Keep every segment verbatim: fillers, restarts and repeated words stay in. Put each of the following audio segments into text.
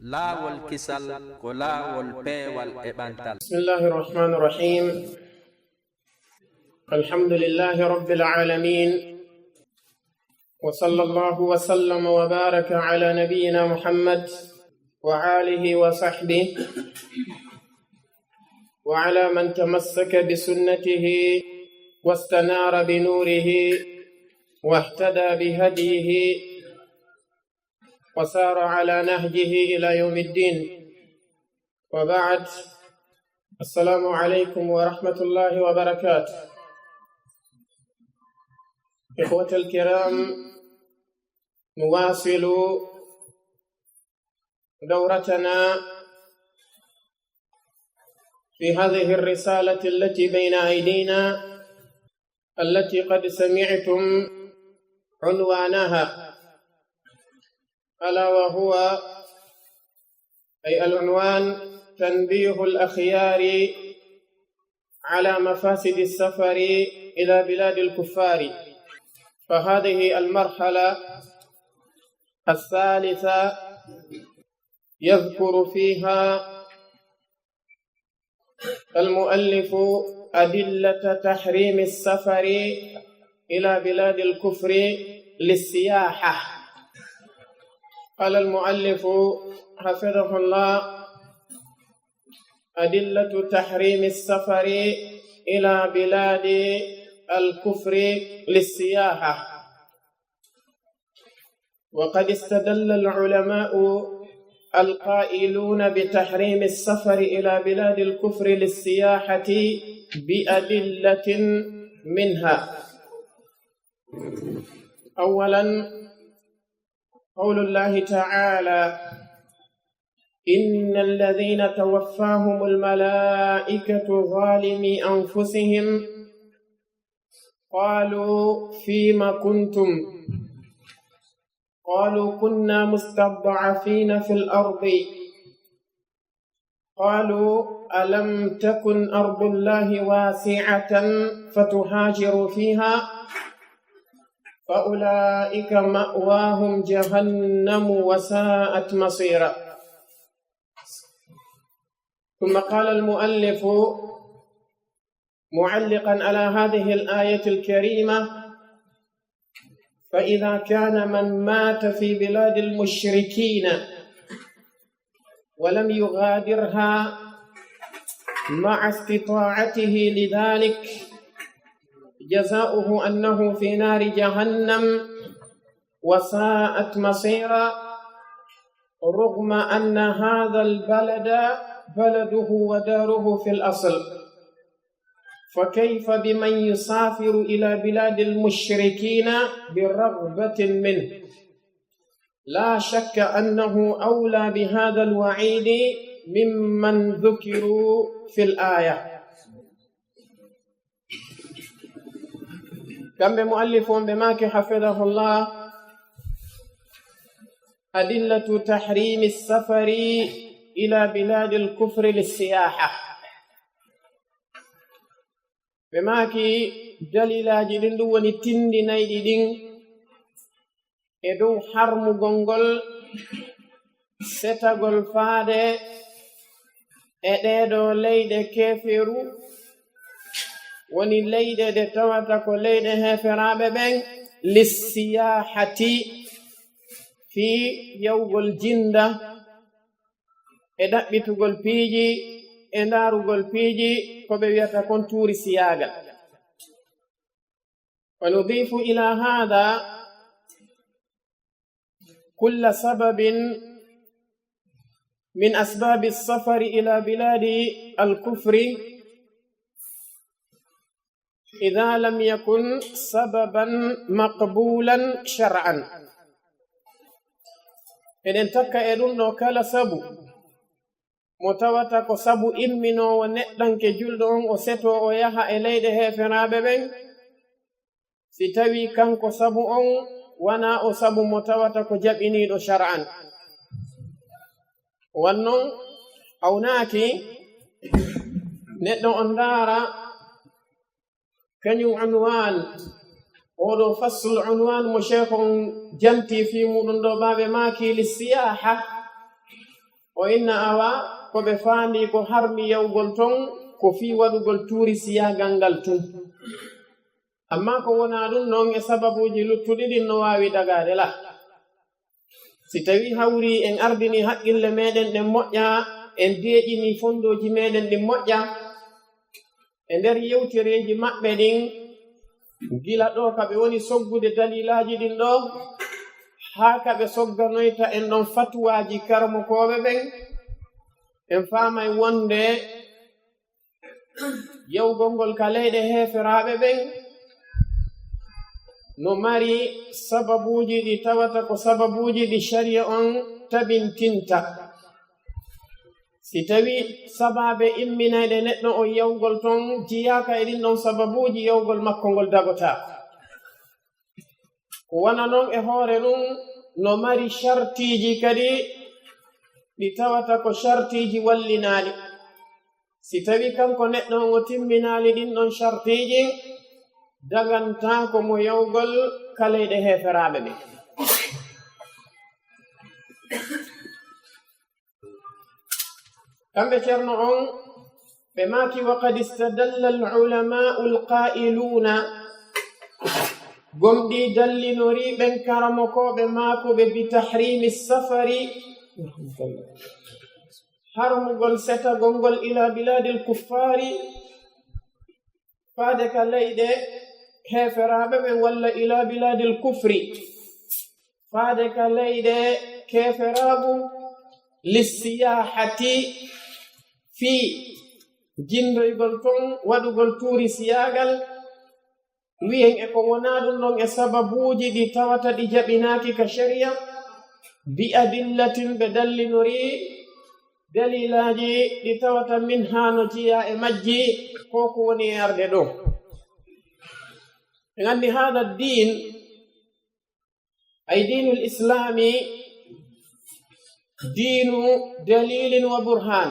Laawol kisal ko laawol peewal e ɓantal. بسم الله الرحمن الرحيم. الحمد لله رب العالمين. وصلى الله وسلم وبارك على نبينا محمد وآله وصحبه وعلى من تمسك بسنته واستنار بنوره واهتدى بهديه وسار على نهجه إلى يوم الدين. وبعد، السلام عليكم ورحمة الله وبركاته. إخوة الكرام، نواصل دورتنا في هذه الرسالة التي بين أيدينا، التي قد سمعتم عنوانها، ألا وهو، أي العنوان، تنبيه الأخيار على مفاسد السفر إلى بلاد الكفار. فهذه المرحلة الثالثة يذكر فيها المؤلف أدلة تحريم السفر إلى بلاد الكفر للسياحة. قال المؤلف حفظه الله: أدلة تحريم السفر إلى بلاد الكفر للسياحة. وقد استدل العلماء القائلون بتحريم السفر إلى بلاد الكفر للسياحة بأدلة منها. أولا، قول الله تعالى: إن الذين توفاهم الملائكة ظالمي أنفسهم قالوا فيم كنتم؟ قالوا كنا مستضعفين في الأرض. قالوا ألم تكن أرض الله واسعة فتهاجروا فيها؟ فأولئك مأواهم جهنم وساءت مصيرا. ثم قال المؤلف معلقا على هذه الآية الكريمة: فإذا كان من مات في بلاد المشركين ولم يغادرها مع استطاعته لذلك، جزاؤه أنه في نار جهنم وساءت مصيرا، رغم أن هذا البلد بلده وداره في الأصل، فكيف بمن يسافر إلى بلاد المشركين برغبة منه؟ لا شك أنه أولى بهذا الوعيد ممن ذكروا في الآية. Kamɓe muallif on ɓe maaki, hafidahullah, adillatu tahrimi safari ila biladi lkufri lissiyaha. Ɓe maaki dalilaaji ɗin ɗum woni tindinayɗi ɗin e dow harmugol ngol setagol faade e ɗee ɗoo leyɗe keeferu, woni leyɗe ɗe tawata ko leyɗe heeferaaɓe ɓen, lissiyahati, fii yawgol jinnda e ɗaɓɓitugol piiji e ndaarugol piiji, ko ɓe wiyata kon tuuri siyaaga. Wa nudifu ila hada kulla sababin min asbabi safari ila biladi alkufri, ida lam yakun sababan maqbulan shar'an. Eɗen takka e ɗum ɗo kala sabu mo tawata ko sabu imminoowo neɗɗanke julɗo on o setoo o yaha e leyɗe heeferaaɓe ɓen, si tawii kanko sabu on wanaa o sabu mo tawata ko jaɓiniiɗo shar'an. Wan non, hawnaaki neɗɗo on ndaara kañum unwaan, oo ɗoo fasl unwaan mo sheekh on jantii fii muuɗum ɗoo, ɓaaɓe maaki li siyaaha, Inna awa ko ɓe faandi ko harmi yawgol ton ko fii waɗugol tuuri siyaagal ngal tun. Amma ko wonaa ɗun non e sababuuji luttuɗi ɗin no waawi dagaade la. Si tawii hawrii en ardinii haqqille meɗen ɗen moƴƴa, en deeƴinii fondooji meɗen ɗin moƴƴa, e nder yewtereeji maɓɓe ɗin, gila ɗoo ka ɓe woni soggude dalilaaji ɗin ɗoo, haa ka ɓe sogganoyta en ɗon fatuwaaji karamokooɓe ɓen, en faamay wonde yawgol ngol ka leyɗe heeferaaɓe ɓen no mari sababuuji ɗi tawata ko sababuuji ɗi shari'a on tabintinta. Si tawii sabaabe imminayɗe neɗɗo on yawgol ton jiyaaka e ɗin ɗon sababuuji, yawgol makko ngol dagotaako. Ko wona non e hoore ɗun no mari shartiiji kadi ɗi tawata ko shartiiji wallinaaɗi. Si tawii kanko neɗɗo on o timminaali ɗin ɗon shartiiji, dagantaako mo yawgol ka leyɗe heeferaaɓe ɓen. Kamɓe Ceerno on, ɓe maaki, وقد استدل العلماء القائلون، gomɗii dallinori ɓen karamokooɓe maakuɓe, بتحريم السفر، harmugol setagol ngol, إلى بلاد الكفار، faade ka leyɗe heeferaaɓe ɓen, walla إلى بلاد الكفر، faade ka leyɗe keeferaagu, للسياحة، fii jinndoygol ton, waɗugol tuuri siyaagal, wi'en e ko wonaa ɗun ɗon e sababuuji ɗi tawata ɗi jaɓinaaki ka shari'a, بأدلة، ɓe dallinori dalilaaji ɗi tawata منها no jeyaa e majji, ko ko woni e arde ɗoo. En anndi هذا الدين، أي دين الإسلام، دين دليل وبرهان.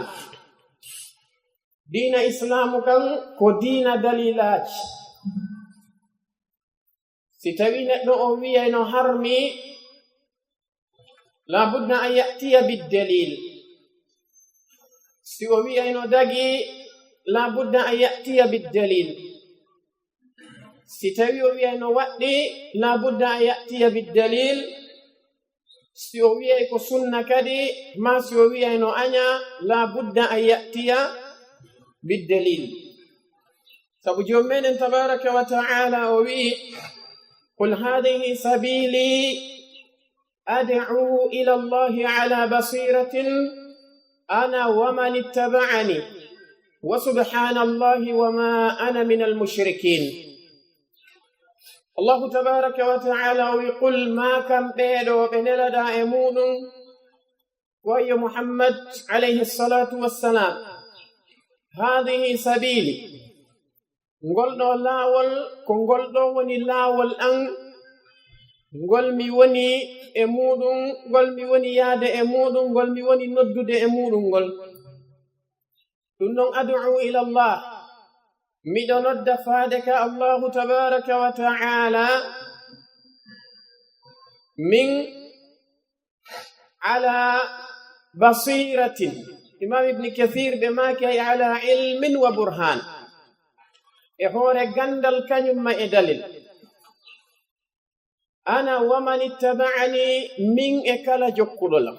Diina Islaamu kan ko diina dalilaaji. Si tawii neɗɗo on wi'ay no harmi, لا بد أن يأتي بالدليل. Si o wi'ay no dagii, لا بد أن يأتي بالدليل. Si tawii o wi'ay no waɗɗii, لا بد أن يأتي بالدليل. Si o wi'ay ko sunna kadi, maa si o wi'ay no aɲaa, لا بد أن يأتي بالدليل. Sabu Joomi meɗen tabaaraka wa ta'aala o wi'i, قل هذه سبيلي أدعو إلى الله على بصيرة أنا ومن اتبعني وسبحان الله وما أنا من المشركين. Allahu tabaaraka wa ta'aala o wi'i, قل، maakan ɓee ɗoo ɓe nelaɗaa e muuɗun, ko yo Muhammad alayhi salaatu wassalaam, هذه سبيلي، ngol ɗoo laawol, ko ngol ɗoo woni laawol an, ngol mi woni e muuɗun, ngol mi woni yaade e muuɗun, ngol mi woni noddude e muuɗun ngol. Ɗun non, أدعو إلى الله، miɗo nodda faade ka Allahu tabaaraka wa ta'aala, min على بصيرة. Imaam Ibn Kathiir ɓe maaki, أي على علم وبرهان. E hoore ganndal kaɲun ma e dalil. أنا ومن اتبعني، min e kala jokkuɗo lan.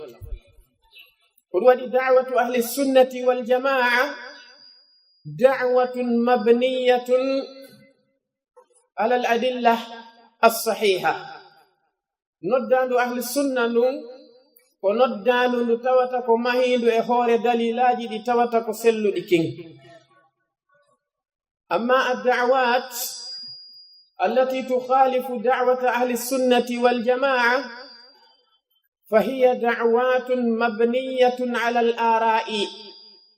Ko ɗun waɗi دعوة أهل السنة والجماعة دعوة مبنية على الأدلة الصحيحة. Noddaandu ahli sunna ndun ko noddaandu ndu tawata ko mahiindu e hoore dalilaaji ɗi tawata ko selluɗi kin. أما الدعوات التي تخالف دعوة أهل السنة والجماعة فهي دعوات مبنية على الآراء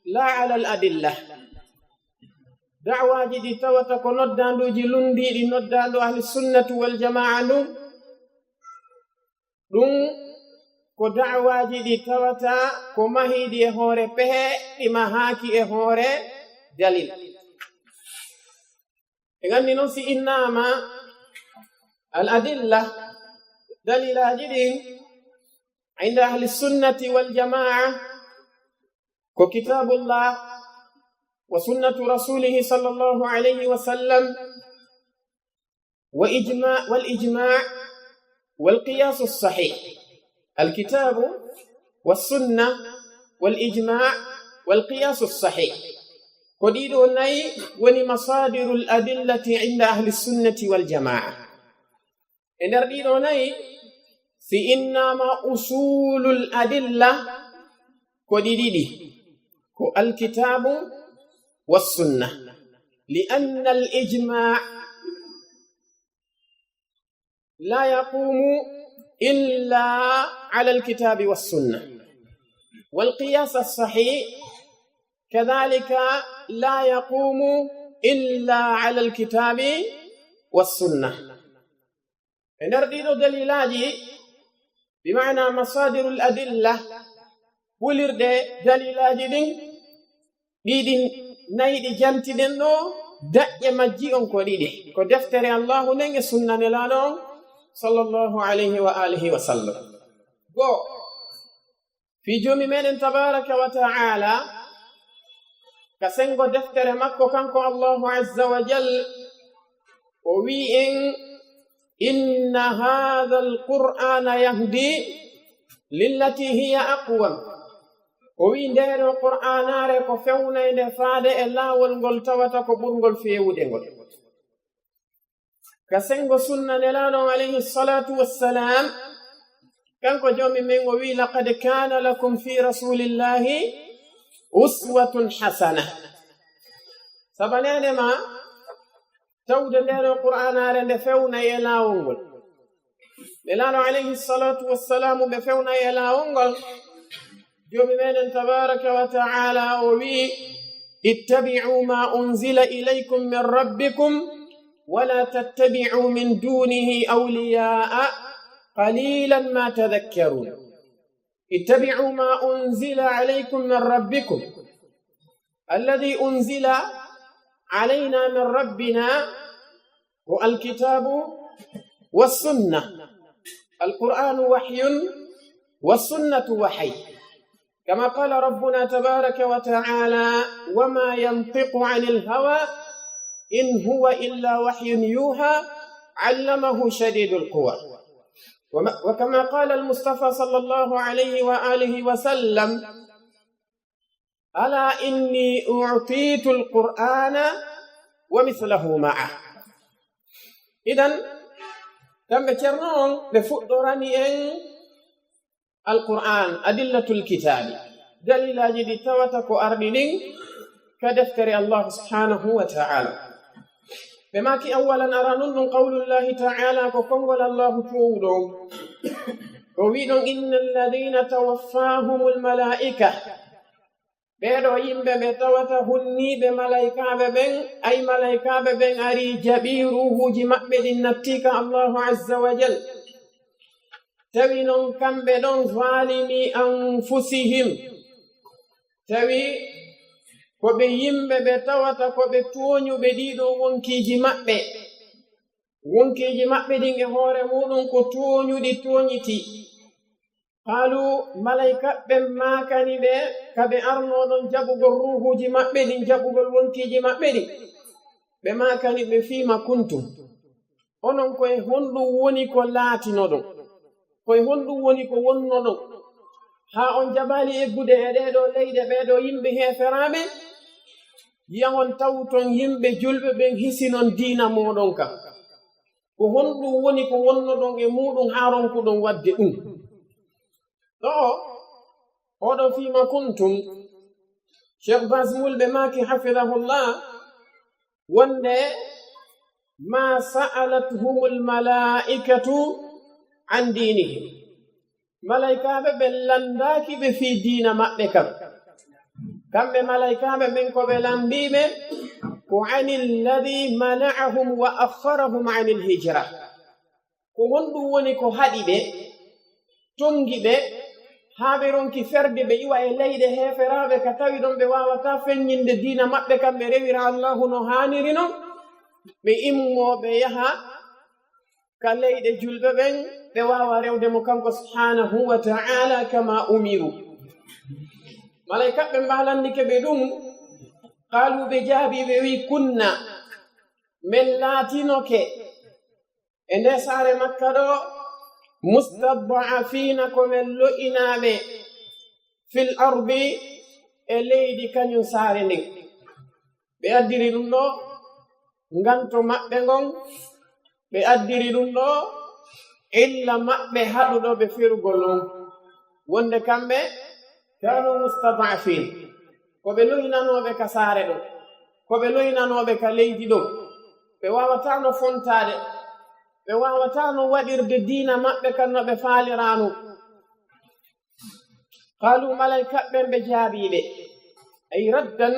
لا على الأدلة. Da'waaji ɗi tawata ko noddaanduuji lunndiiɗi noddaandu ahli sunnati wal jamaa ndun, ɗun ko da'waaji ɗi tawata ko mahiiɗi e hoore pehe, ɗi mahaaki e hoore dalil. En anndi non si innaama al adilla, dalilaaji ɗin, inda ahli sunnati wal jamaa, ko Kitaabullah wa sunnatu Rasuulihi sallallahu alayhi wa sallam, wa ijmaa, wal ijmaa wal qiyaasu sahiih. Al kitaabu wa sunna wal ijmaa wal qiyaasu sahiih. Ko ɗiɗo nayi woni masaadirul adillati inda ahli sunnati wal jamaa. E nder ɗiɗo nayi, si innaama usuulul adilla, ko ɗi ɗiɗi, ko alkitaabu wa sunna. Li anna al ijmaa laa yaquumu illa ala alkitaabi wa sunna. Wal qiyaas as sahiih kadaalika laa yaquumu illa ala alkitaabi wa sunna. E nder ɗiɗo dalilaaji, bi maana masaadirul adilla, hulirɗe dalilaaji ɗin, ɗiɗi nayi ɗi jantiɗen ɗo, daƴƴe majji on ko ɗiɗi. Ko deftere Allahu nden e sunna Nelaaɗo on, sallallahu alayhi wa alihi wa sallam. Goo, fii Joomi meɗen tabaaraka wa ta'ala, ka sengo deftere makko kanko Allahu azza wa jal, o wi'i en, "Inna haadha al-Qur'aana yahdi lillati hiya aqwam." O wi'i, "Ndee ɗoo Qur'aanaare ko fewnaynde faade e laawol ngol tawata ko ɓurngol feewude ngol." Ka sengo sunna Nelaaɗo on alayhi salaatu wassalaam, kanko Joomi men o wi'i, "Laqad kaana lakum fii rasuulillahi uswatun hasana." Sabaneede ma tawde ndee ɗoo Qur'aanaare nde fewnay e laawol ngol. Nelaaɗo alayhi salaatu wassalaamu ɓe fewnay e laawol ngol. Joomi meɗen tabaaraka wa ta'ala o wi'i, "Ittabi'u ma unzila ilaykum min rabbikum, wa la tattabi'u min dunihi awliya'a, qalilan ma tadhakkarun." Ittabi'u ma unzila alaykum min rabbikum. Alladhi unzila alayna min rabbina هو الكتاب والسنة. القرآن وحي والسنة وحي. كما قال ربنا تبارك وتعالى: "وما ينطق عن الهوى إن هو إلا وحي يوحى علمه شديد القوى." وما-، وكما قال المصطفى صلى الله عليه وآله وسلم: "Alaa inni u'tiitul Qur'aana wa mislahu ma'ah." Idan, kamɓe Ceerno on, ɓe fuɗɗorani en Alqur'aan, adillatul kitaabi, dalilaaji ɗi tawata ko arɗi ɗin ka deftere Allahu subhaanahu wa ta'ala. Ɓe maaki, awwalan, aranun ɗum, qawlullahi ta'ala, ko konngol Allahu toowuɗo on. O wi'i ɗon, "Innal ladhiina tawaffahumul malaa'ika." Ɓee ɗoo yimɓe ɓe tawata hunniiɓe malaykaaɓe ɓen, ay malaykaaɓe ɓen arii jaɓii ruuhuuji maɓɓe ɗin nattii ka Allahu azza wa jal. Tawi non kamɓe ɗon zaalimi anfusihim. Tawi ko ɓe yimɓe ɓe tawata ko ɓe tooñuɓe ɗii ɗoo wonkiiji maɓɓe. Wonkiiji maɓɓe ɗin e hoore muuɗum ko tooñuɗi tooñiti. Qaalu, malayka ɓen maakani ɓe, ka ɓe arnoo ɗon jaɓugol ruuhuuji maɓɓe ɗin, jaɓugol wonkiiji maɓɓe ɗin. Ɓe maakani ɓe, "Fiima kuntum?" Onon ko e honɗum woni ko laatinoɗon? Ko e honɗum woni ko wonnoɗon? Haa on jaɓaali eggude e ɗee ɗoo leyɗe, ɓee ɗoo yimɓe heeferaaɓe, yahon tawton yimɓe julɓe ɓen, hisinon diina mooɗon kan. Ko honɗum woni ko wonnoɗon e muuɗum haa ronkuɗon waɗde ɗum? Ɗoo, oɗo fiima kuntum, Cheikh Bazmul ɓe maaki, hafidahullah, wonde, "Ma sa'alathumul malaa'ikatu an diinihim." Malaykaaɓe ɓen lanndaaki ɓe fii diina maɓɓe kan. Kamɓe malaykaaɓe ɓen ko ɓe lanndii ɓe ko anil ladhi mana'ahum wa akhkharahum anil hijra. Ko honɗum woni ko haɗi ɓe, tonngi ɓe, haa ɓe ronki ferde ɓe iwa e leyɗe heeferaaɓe ka tawi ɗon ɓe waawataa feññinde diina maɓɓe kan, ɓe rewira Allaahu no haaniri non, ɓe immoo ɓe yaha ka leyɗe julɓe ɓen, ɓe waawa rewde mo kanko subhaanahu wa ta'ala kama umiru. Malaykaaɓe mbaalandike ɓe ɗum, qaalu, ɓe jaabii, ɓe wi'i, kunna, men laatinoke e nde saare Makka ɗo, mustad'afiina, ko men lo'inaaɓe, fil ardi, e leydi kañum saare nden. Ɓe addiri ɗum ɗo nganto maɓɓe ngon, ɓe addiri ɗum ɗo illa maɓɓe haɗuɗo ɓe ferugol on, wonde kamɓe kanu mustad'afiin, ko ɓe lo'inanooɓe ka saare ɗo, ko ɓe lo'inanooɓe ka leydi ɗo, ɓe waawataano fontaade, ɓe waawataano waɗirde diina maɓɓe kan no ɓe faaliraano. Qaalu, malaykaaɓe ɓen ɓe jaabii ɓe, ay raddan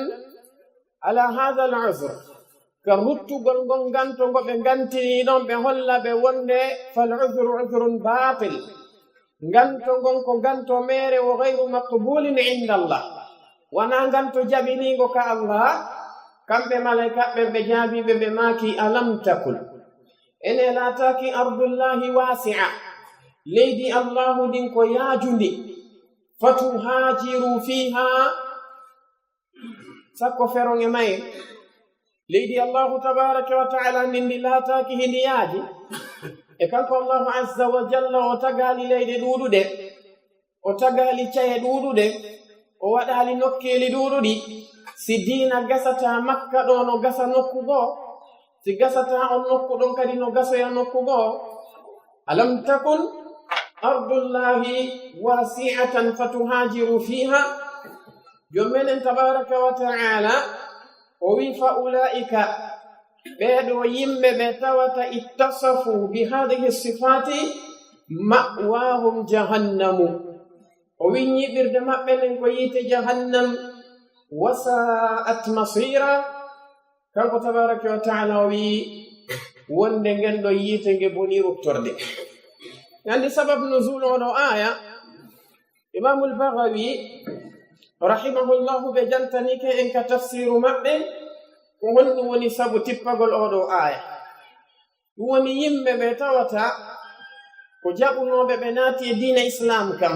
ala haadha al-uzr, ka ruttugol ngon nganto ngo ɓe ngantinii ɗon, ɓe holla ɓe wonde fal uzru uzrun baatil, nganto ngon ko nganto meere, wa ghayru maqbulin inda Allah, wanaa nganto jaɓiniingo ka Allah. Kamɓe malaykaaɓe ɓen ɓe jaabii ɓe, ɓe maaki, alam takun, ene laataaki, ardullahi waasi'a, leydi Allahu ndin ko yaajundi, fatuhaajiru fiiha, sakko feron e mayre. Leydi Allahu tabaaraka wa ta'ala ndin ndi laataaki hindi yaaji, e kanko Allahu azza wa jalla o tagaali leyɗe ɗuuɗuɗe, o tagaali caye ɗuuɗuɗe, o waɗaali nokkeeli ɗuuɗuɗi. Si diina gasataa Makka ɗo no gasa nokku goo, si gasataa on nokku ɗon kadi no gasoya nokku goo. Alam takun ardullahi wasi'atan fatuhajiru fiha. Joom meɗen tabaraka wa ta'ala o wi, fa ulaika, ɓeeɗo yimɓe ɓe tawata ittasafu bi hadhihi sifati, ma'wahum jahannamu. O wi ñiiɓirde maɓɓe nden ko yiite jahannam, wa sa'at masira. Kanko tabaraka wa ta'ala o wi wonde ngen ɗo yiite nge boni ruttorde. Andi sabab nuzul oɗo aya, Imamul Bagawi rahimahullahu ɓe jantanike en ka tafsiru maɓɓe ko honɗum woni sabu tippagol oɗo aya. Ɗum woni yimɓe ɓe tawata ko jaɓunooɓe ɓe naati e diina Islaam kan,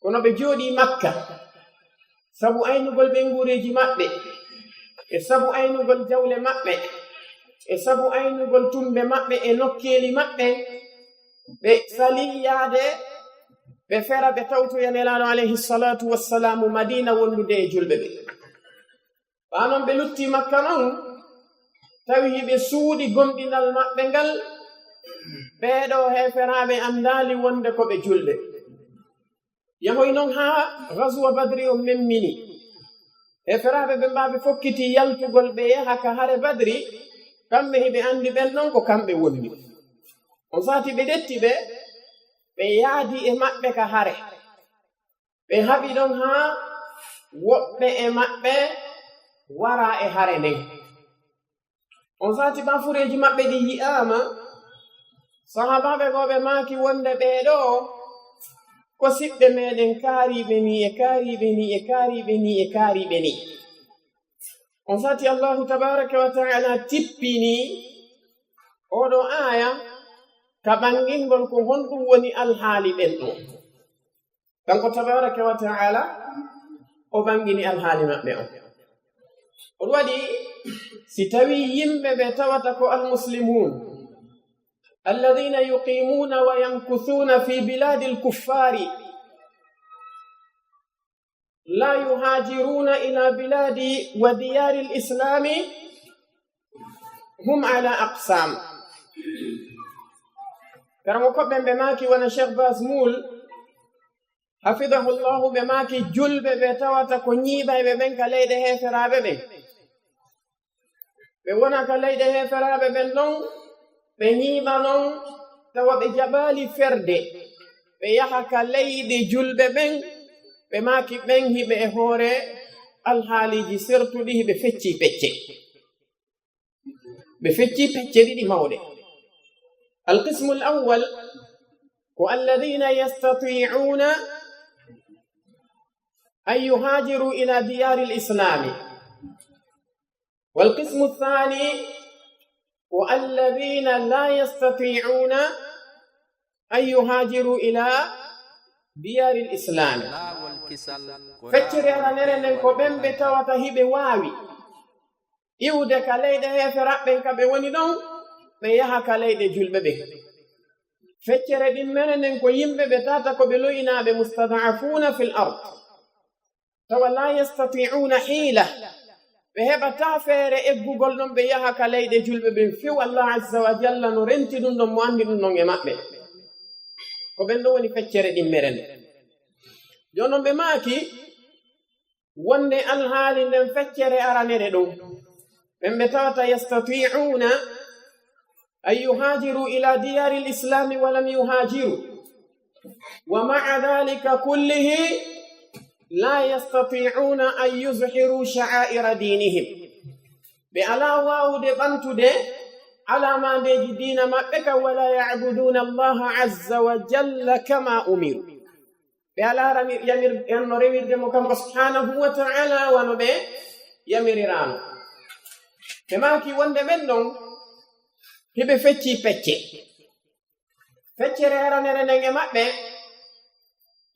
kono ɓe jooɗii Makka sabu aynugol ɓeynguureeji maɓɓe, e sabu aynugol jawle maɓɓe, e sabu aynugol tumbe maɓɓe e nokkeeli maɓɓe, ɓe salii yaade ɓe fera ɓe tawtoya Nelaaɗo alayhi salatu wassalaamu Madiina wondude e julɓe ɓe. Ɓaa non ɓe lutti Makka non, tawi hiɓe suuɗi gomɗinal maɓɓe ngal, ɓeeɗo heeferaaɓe anndaali wonde ko ɓe julɓe. Yahoy non haa Ghazwa Badri on memmini. Heeferaaɓe ɓe mbaaɓe fokkiti yaltugol ɓe yaha ka hare Badri, kamɓe hiɓe anndi ɓen non ko kamɓe wonni. On saati ɓe ƴetti ɓe, ɓe yaadi e maɓɓe ka hare. Ɓe haɓi ɗon haa woɓɓe e maɓɓe wara e hare nden. On saati ɓaafureeji maɓɓe ɗi yi'aama, sahaabaaɓe goo ɓe maaki wonde ɓee ɗoo ko siɓɓe meɗen kaariiɓe nii e kaariiɓe nii e kaariiɓe nii e kaariiɓe nii. On saati Allahu tabaaraka wa ta'ala tippini oɗo aya ka ɓangingol ko honɗum woni alhaali ɓen ɗoo. Kanko tabaaraka wa ta'ala o ɓangini alhaali maɓɓe on. On waɗi si tawi yimɓe ɓe tawata ko almuslimun, alladhina yuqimuna wa yamkuthuna fi biladil kuffari, la yuhajiruna ila biladi wa diyaril islami, hum ala aqsam. Karamoko ɓen ɓe maaki wona Cheikh Bazmoul, hafidahullahu, ɓe maaki julɓe ɓe tawata ko ñiiɓayɓe ɓen ka leyɗe heeferaaɓe ɓen. Ɓe wona ka leyɗe heeferaaɓe ɓen ɗon, ɓe ñiiɓa non, tawa ɓe jaɓaali ferde, ɓe yaha ka leyɗe julɓe ɓen, ɓe maaki ɓen hiɓe e hoore alhaaliiji sertuɗi, hiɓe fecci pecce. Ɓe fecci pecce ɗiɗi mawɗe. Alqismu al-awwal ko alladhina yastati'una an yuhajiru ila diyari al-islami. Wal qismu thani ko alladhina la yastati'una an yuhajiru ila diyari al-islam. Laawol Feccere aranere nden ko ɓen ɓe tawata hiɓe waawi iwde ka leyɗe heeferaaɓe ɓen ka ɓe woni ɗon, ɓe yaha ka leyɗe julɓe ɓen. Feccere ɗimmere nden ko yimɓe ɓe tawata ko ɓe lo'inaaɓe, mustad'afuuna fil ard. Tawa laa yastati'uuna hiila, ɓe heɓataa feere eggugol ɗon ɓe yaha ka leyɗe julɓe ɓen few. Allah azza wa jalla no renti ɗum ɗon, mo anndi ɗum ɗon e maɓɓe. Ko ɓen ɗon woni feccere ɗimmere nden. Jooni non ɓe maaki wonde alhaali nden feccere aranere ɗon, ɓen ɓe tawata yastati'uuna an yuhaajiru ila diyaari l-islaami wa lam yuhaajiru, wa ma'a dhaalika kullihi laa yastati'uuna an yuzhiru sha'aa'ira diinihim. Ɓe alaa waawude ɓantude alaamaandeeji diina maɓɓe kan, wa laa ya'buduuna Allaha azza wa jalla kama umiru. Ɓe alaa rami-, yamir-, en no rewirde mo kanko subhaanahu wa ta'ala wano ɓe yamiriraano. Ɓe maaki wonde ɓen ɗon hiɓe fecci pecce. Feccere aranere nden e maɓɓe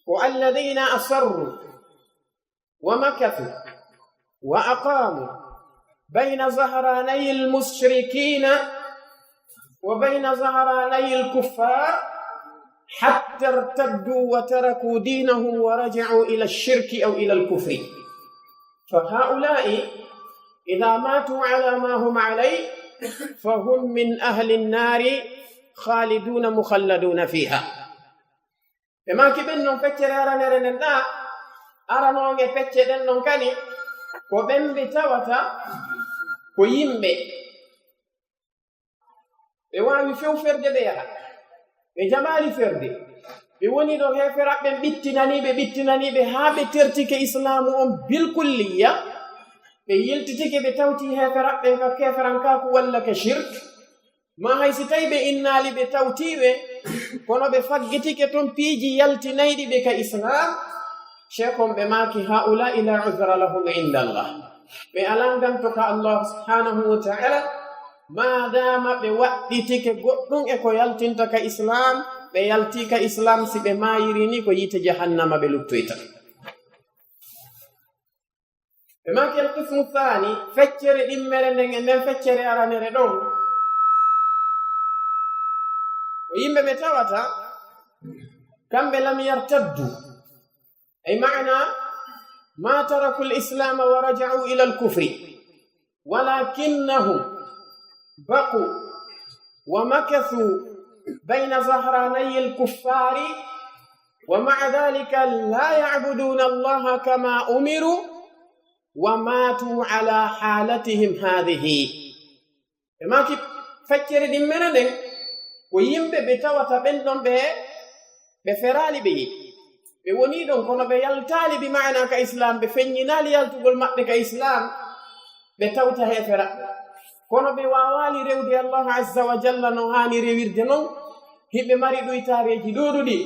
ko alladhiina asarru wa makathu wa aqaamu bayna zahraanay l-mushrikiina wa bayna zahraanay l-kuffaar hatta irtadduu wa tarakuu diinahum wa raja'uu ila sh-shirki aw ila l-kufri. Fa haa'ulaa'i idhaa maatuu alaa maa hum alayhi fa hum min ahli n-naari khaaliduuna mukhalladuuna fiihaa. Ɓe maaki ɓen non feccere aranere nden ɗaa, aranoo e pecce ɗen non kadi, ko ɓen ɓe tawata ko yimɓe. Ɓe waawi few ferde ɓe yaha. Ɓe jamaali ferde. Ɓe woni ɗo heeferaaɓe ɓen ɓittinanii ɓe, ɓittinanii ɓe haa ɓe tertike Islaamu on bilkulliya. Ɓe yiltitike, ɓe tawti heeferaaɓe ɓen ka keeferankaaku walla ka shirk. Maa hay si tawi ɓe innaali ɓe tawtii ɓe, kono ɓe faggitike ton piiji yaltinayɗi ɓe ka Islaam, Sheikh on ɓe maaki, haa'ulaa'i laa uzra lahum inda Allah. Ɓe alaa nganto ka Allah subhaanahu wa ta'ala, maadaama ɓe waɗɗitike goɗɗum e ko yaltinta ka Islaam, ɓe yaltii ka Islaam, si ɓe maayiri ni ko yiite jahannama ɓe luttoyta. Ɓe maaki al-qismu thaani, feccere ɗimmere nden e nden feccere aranere ɗon, ko yimɓe ɓe tawata, kamɓe lam yartaddu, ay maana, ma taraku l-islaama wa raja'u ila l-kufri, walakinnahum baqu wa makathu bayna zahranay l-kuffaari, wa ma'a dhalika la ya'buduna Allaha kama umiru, wa maatu ala halatihim hadhihi. Ɓe maaki feccere ɗimmere nden, ko yimɓe ɓe tawata ɓen ɗon ɓe, ɓe feraali ɓe yiɗi. Ɓe woni ɗon, kono ɓe yaltaali bi maana ka Islaam, ɓe feññinaali yaltugol maɓɓe ka Islaam, ɓe tawta heeferaɓɓe. Kono ɓe waawaali rewde Allah azza wa jalla no haani rewirde non, hiɓe mari ɗuytaareeji ɗuuɗuɗi,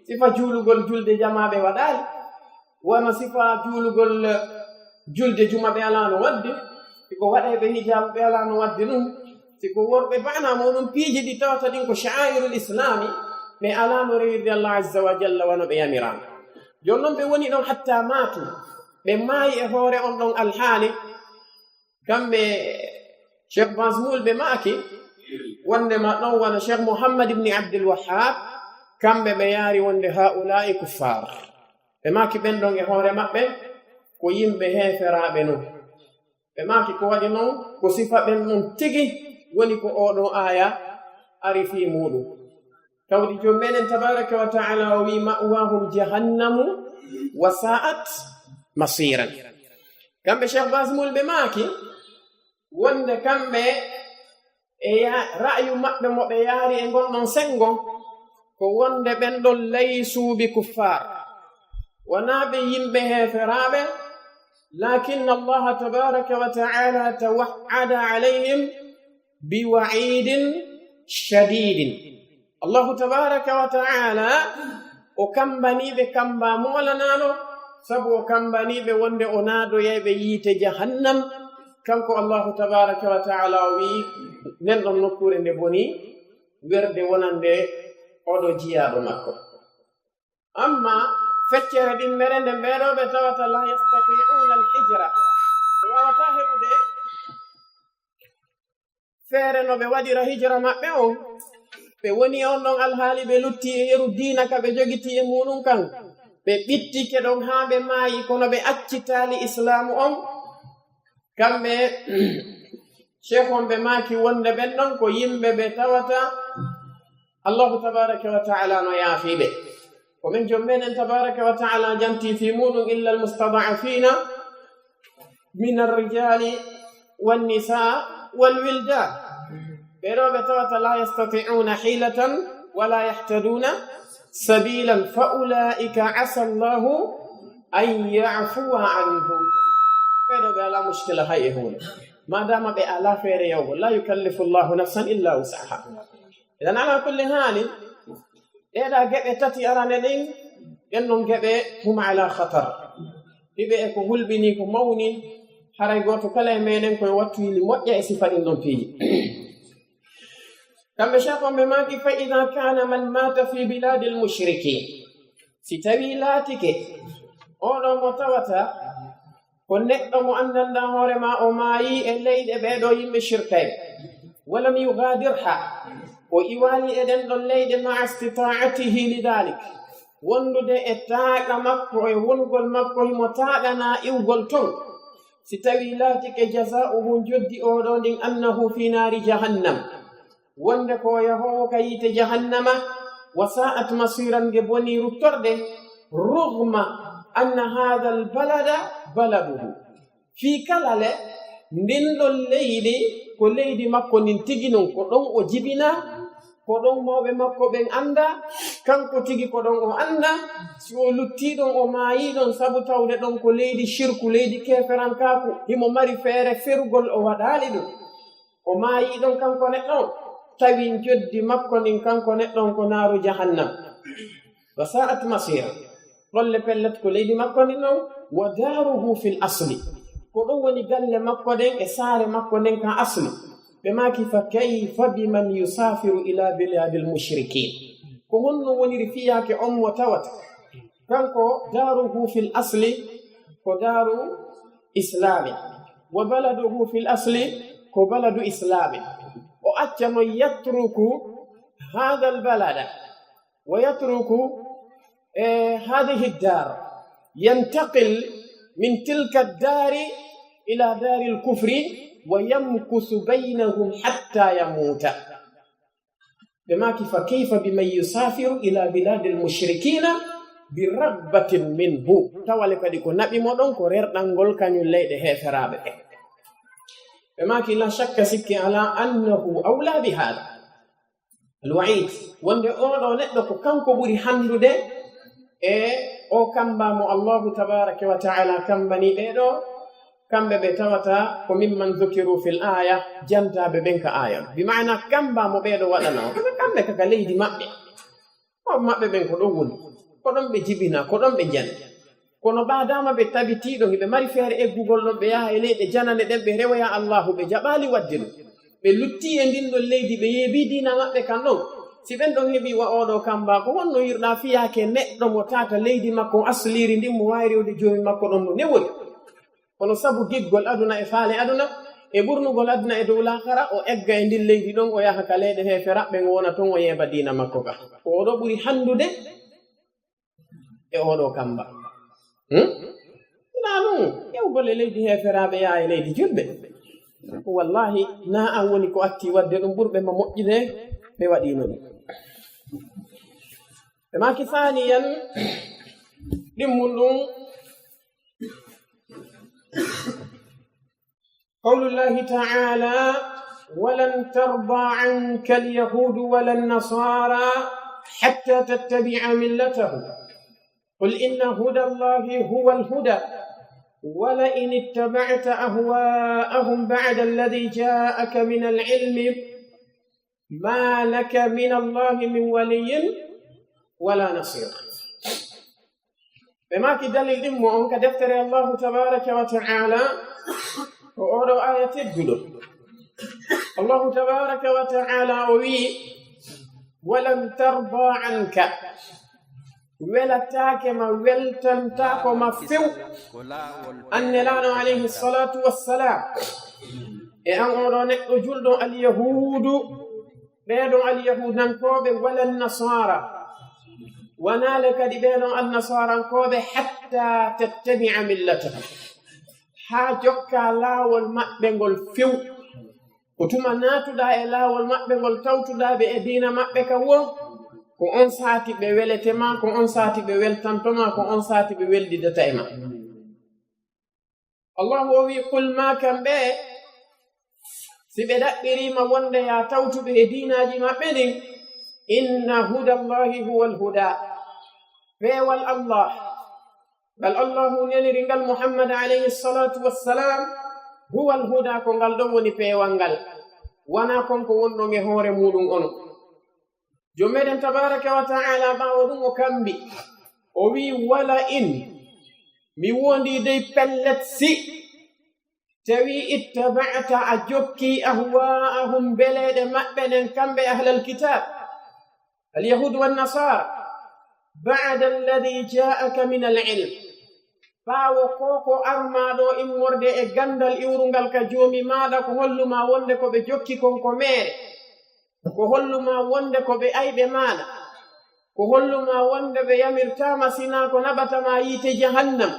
sifa juulugol julde jamaaɓe waɗaali. Wano sifa juulugol, eh, julde juma ɓe alaano waɗde, si ko waɗayɓe hijaabu ɓe alaano waɗde ɗum, si ko worɓe bana mo ɗum piiji ɗi tawata ɗin ko sha'airul islami, ɓe alaano rewirde Allah azza wa jalla wano ɓe yamiraama. Jooni non ɓe woni ɗon hatta maatu, ɓe maayi e hoore on ɗon alhaali, kamɓe Cheikh Bazmoul ɓe maaki, wonde ma ɗon wano Cheikh Muhammad ibn Abdul Wahhab, kamɓe ɓe yaari wonde haa'ulaa'i kuffaar. Ɓe maaki ɓen ɗon e hoore maɓɓe ko yimɓe heeferaaɓe non. Ɓe maaki ko waɗi non ko sifa ɓen ɗon tigi woni ko oo ɗoo aaya ari fii muuɗum. Tawde Joom meɗen tabaaraka wa ta'ala o wi'i, "Ma'waahum jahannamu wa sa'at masiiran." Kamɓe Cheikh Bazmoul ɓe maaki wonde kamɓe e ya-, ra'yu maɓɓe mo ɓe yaari e ngon ɗon senngo, ko wonde ɓen ɗon laysuu bi kuffaar, wonaa ɓe yimɓe heeferaaɓe, laakinna Allaha tabaaraka wa ta'ala tawa'ada alayhim bi wa'iidin shadiidin. Allahu tabaaraka wa ta'ala o kammbanii ɓe kammbaa moolanaano, sabu o kammbanii ɓe wonde o naadoyay ɓe yiite jahannam. Kanko Allahu tabaaraka wa ta'ala o wi'i, nden ɗon nokkuure nde boni, werde wonande oɗo jiyaaɗo makko. Amma Feccere ɗimmere nden ɓeeɗo ɓe tawata la yastati'una al hijra, ɓe waawata heɓude feere no ɓe waɗira hijra maɓɓe on. Ɓe woni on ɗon alhaali ɓe lutti e yeru diina ka ɓe jogiti e muɗum kan. Ɓe ɓittike ɗon haa ɓe maayi, kono ɓe accitaali islaamu on. Kamɓe, sheikh on ɓe maaki wonde ɓen ɗon ko yimɓe ɓe tawata Allahu tabaraka wa ta'ala no yaafi ɓe. Ko men Jom meɗen tabaraka wa ta'ala janti fi muɗum, "Illa al-mustada'afina min ar-rijali wan-nisa wal-wildan." Ɓeeɗo ɓe tawata la yastati'una hilatan wala yahtaduna sabilan fa ula'ika asa Allahu an ya'fuwa anhum. Ɓeeɗo ɓe ala mushkila hay e huunde. Madama ɓe ala feere yawgo, la yukallifu Allahu nafsan illa wus'aha. Idan ala kulli haalin, ɗeeɗa geɓe tati arane ɗin, ɓen non geɓe huma ala khatar. Ɗiɓe e ko hulɓini, ko mawni, haray gooto kala e meɗen koye wattuyli moƴƴa e sifa ɗin ɗon piiji. Kamɓe sheikh on ɓe maaki, "Fa idha kana man mata fi biladil mushrikin." Si tawi laatike oɗo mo tawata ko neɗɗo mo anndanɗaa hoore maa, o maayi e leyɗe ɓeeɗo yimɓe shirkay, "walam yugadirha," o iwaali e ɗen ɗon leyɗe, "ma'a istita'atihi li dhalik," wondude e taaqa makko e wongol makko himo taaɗanaa iwgol ton. Si tawi laatike jaza'uhu, njoddi oɗo ndin, "annahu fi naari jahannam," wonde ko o yahoowo ka yiite jahannama, "wa sa'at masiran," nge boni ruttorɗe, "rughma anna hadha al balada baladuhu." Fii kala le, ndin ɗon leydi ko leydi makko ndin tigi non, ko ɗon o jibinaa, ko ɗon mawɓe makko ɓen anndaa, kanko tigi ko ɗon o anndaa. Si o luttii ɗon, o maayii ɗon, sabu tawde ɗon ko leydi shirku, leydi keeferankaaku, himo mari feere ferugol, o waɗaali ɗum. O maayii ɗon kanko neɗɗo on, tawi njoddi makko ndin kanko neɗɗo on ko naaru jahannam. Wa sa'at masira. Ɗon le pellet ko leydi makko ndin non, wa daruhu fil asli. Ko ɗum woni galle makko ɗen e saare makko nden ka asli. Ɓe maaki, "Fa kayfa biman yusafiru ila biladil mushrikin?" Ko honno woniri fiyaake on mo tawata kanko daruhu fil asli ko daru islami, wa baladuhu fil asli ko baladu islami. O acca non yatruku hadha al balada wa yatruku, eh, hadhihi ad-dar, yantaqil min tilka ad-dari ila dari al-kufri wa yamkusu baynahum hatta yamuta. Ɓe maaki, "Fa kayfa biman yusafiru ila biladil mushrikina bi ragbatin minhu?" Tawale kadi ko naɓi mo ɗon ko rerɗangol kañum leyɗe heeferaaɓe ɓe. Ɓe maaki, "La shakka, sikke alaa, annahu awla bi hada." Al-wa'id, wonde oɗo neɗɗo ko kanko ɓuri handude e o kamba mo Allahu tabaraka wa ta'ala kambani ɓeeɗo, kamɓe ɓe tawata ko mimman dhukiru fil aya, jantaaɓe ɓen ka aya. Bi maana kamba mo ɓeeɗo waɗana o, kamɓe ka, ka leydi maɓɓe. Mawɓe maɓɓe ɓen ko ɗon woni, ko ɗon ɓe jibina, ko ɗon ɓe njani. Kono ɓaadaama ɓe tabitiiɗo, hiɓe mari feere eggugol ɗon, ɓe yaha e leyɗe janane ɗen, ɓe rewoya Allahu, ɓe jaɓaali waɗde ɗum. Ɓe lutti e ndin ɗon leydi, ɓe yeebi diina maɓɓe kan ɗon. Si ɓen ɗon heɓi wa oɗo kamba, ko honno yirɗa fiyaake neɗɗo mo tata leydi makko asliri ndin, mo waawi rewde joomi makko ɗon no newori? Kono sabu giggol aduna e faale aduna, e ɓurnugol aduna e dow laakara, o egga e ndin leydi ɗon, o yaha ka leyɗe heeferaɓe, o wona ton, o yeeba diina makko ka. Ko oɗo ɓuri handude e oɗo kamba. Hmm? Naa ɗum, ƴewgol e leydi heeferaaɓe, yaa e leydi julɓe. Wallahi, naa an woni ko atti waɗde ɗum, ɓurɓe ma moƴƴude, ɓe waɗiino ɗum. Ɓe maaki, saaniyan, ɗimmun ɗum, قول الله تعالى: "ولن ترضى عنك اليهود ولا النصارى حتى تتبع ملتهم. قل إن هدى الله هو الهدى. ولئن اتبعت أهواءهم بعد الذي جاءك من العلم ما لك من الله من ولي ولا نصير." Ɓe maaki dalil ɗimmo on ka deftere Allahu tabaraka wa ta'ala, ko oɗo aya tedduɗo. Allahu tabaraka wa ta'ala o wi'i, "Walan tarda anka." Welataake ma, weltantaako ma few. An Nelaaɗo alayhi salatu wassalam, e an oɗo neɗɗo julɗo, alyahuudu, ɓeeɗo alyahuudankooɓe, wala nasara, wanaale kadi ɓeeɗo annasarankooɓe, hatta tattabi'a millatahum, haa jokka laawol maɓɓe ngol few. Ko tuma naatuɗaa e laawol maɓɓe ngol, tawtuɗaa ɓe e diina maɓɓe ka woo, ko on saati ɓe welete ma, ko on saati ɓe weltanto ma, ko on saati ɓe weldidata e ma. Allahu o wi, "Qul" ma kamɓe, si ɓe ɗaɓɓiriima wonde yaa tawtuɓe e diinaaji maɓɓe ɗin, "Inna huda Allahi huwa alhuda." Peewal Allah, ngal Allahu neliri ngal Muhammad alayhi salatu wassalam, "huwa alhuda", ko ngal ɗon woni peewal ngal. Wanaa kon ko wonɗon e hoore muuɗum onon. Joom meɗen tabaraka wa ta'ala ɓaawo ɗum o kambi, o wi, "Wala in", mi wondi dey pellet si tawi, "ittaba'ta", a jokki, "ahwa'ahum", beleeɗe maɓɓe ɗen, kamɓe ahlal kitab, al yahud wan nasara, "ba'da alladhi ja'aka min al ilm", ɓaawo ko ko armaa ɗo immorde e gandal iwrungal ka Joomi maaɗa, ko hollumaa wonde ko ɓe jokki kon ko meere, ko hollumaa wonde ko ɓe ayɓe maaɗa, ko hollumaa wonde ɓe yamirtaama sinaa ko naɓata ma yiite jahannam,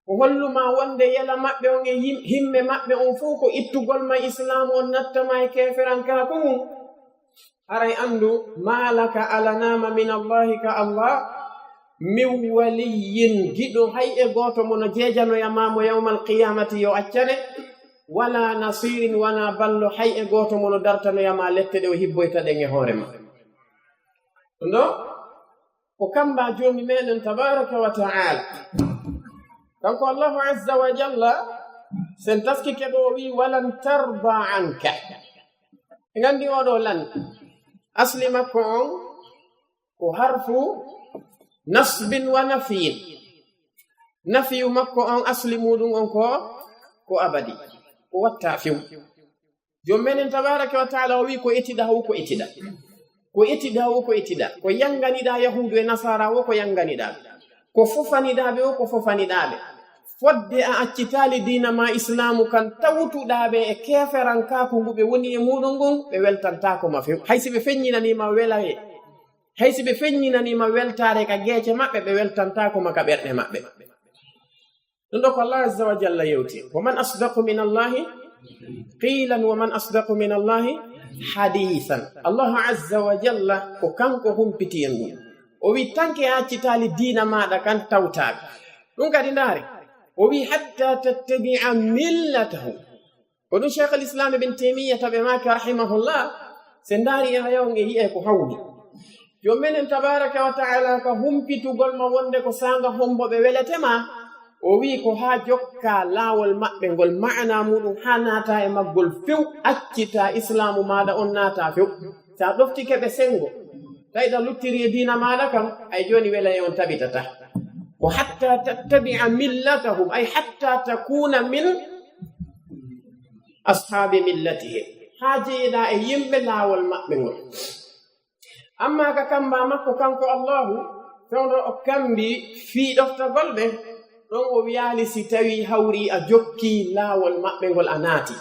ko hollumaa wonde yela maɓɓe on e yim-, himme maɓɓe on fow ko ittugol ma islaamu on, natta ma e keeferankaaku ngun. Haray anndu, "ma laka", alanaama min Allahi, ka Allah, "min waliyyin", giɗo hay e gooto mo no jeejanoya ma mo yawmal qiyamati yo accane, "wala nasirin", wanaa ballo hay e gooto mo no dartanoya ma lette ɗe o hibboyta ɗen e hoore ma. No ko kamba Joomi meɗen tabaraka wa ta'ala. Kanko Allahu azza wa jalla, sen taskike ɗo, o wi, "walan tarda anka." En nganndi oɗo lan, asli makko on ko harfu nasbin wa nafyin. Nafiyu makko on, asli muɗum on ko, ko abadi, ko watta few. Joom meɗen tabaraka wa ta'ala o wi, "Ko etiɗa wo ko etiɗa. Ko etiɗa wo ko etiɗa. Ko yanganiɗa yahuudu e nasara wo ko yanganiɗa ɓe. Ko fofaniɗa ɓe wo ko fofaniɗa ɓe. Fodde a accitaali diina ma islaamu kan, tawtuɗa ɓe e keeferankaaku ngu ɓe woni e muɗum ngun, ɓe weltantaako ma few. Hay si ɓe feññinanii ma welaye, hay si ɓe feññinanii ma weltaare ka geece maɓɓe, ɓe weltantaako ma ka ɓerɗe maɓɓe." Ɗum ɗo ko Allah azza wa jalla yewti. "Wa man asdaqu min Allahi qilan, wa man asdaqu min Allahi hadithan." Allahu azza wa jalla ko kanko humpiti en ɗum. O wi, "Tanke a accitaali diina maaɗa kan, tawtaaɓe." Ɗum kadi ndaari. O wi, "Hatta tattabi'a millatahum." Ko ɗum Cheikh al Islam Ibn Taymiyyah taɓe maaki rahimahullah, se ndaari e haya on e yi'e ko hawni. Joom meɗen tabaraka wa ta'ala ka humpitugol ma wonde ko saanga hombo ɓe welete ma, o wi ko haa jokka laawol maɓɓe ngol, ma'ana muɗum haa naata e maggol few, accita islaamu maaɗa on naata few. Sa ɗoftike ɓe sengo, tawi ɗa luttiri e diina maaɗa kam, ay jooni welaye on tabitata. Ko hatta tattabi'a millatahum, ay hatta takuna min ashaabi millatihim. Haa jeyeɗa e yimɓe laawol maɓɓe ngol. Amma ka kamba makko kanko Allahu, fewndo o kambi fii ɗoftagol ɓe, ɗon o wiyaali si tawi hawri a jokki laawol maɓɓe ngol a naati.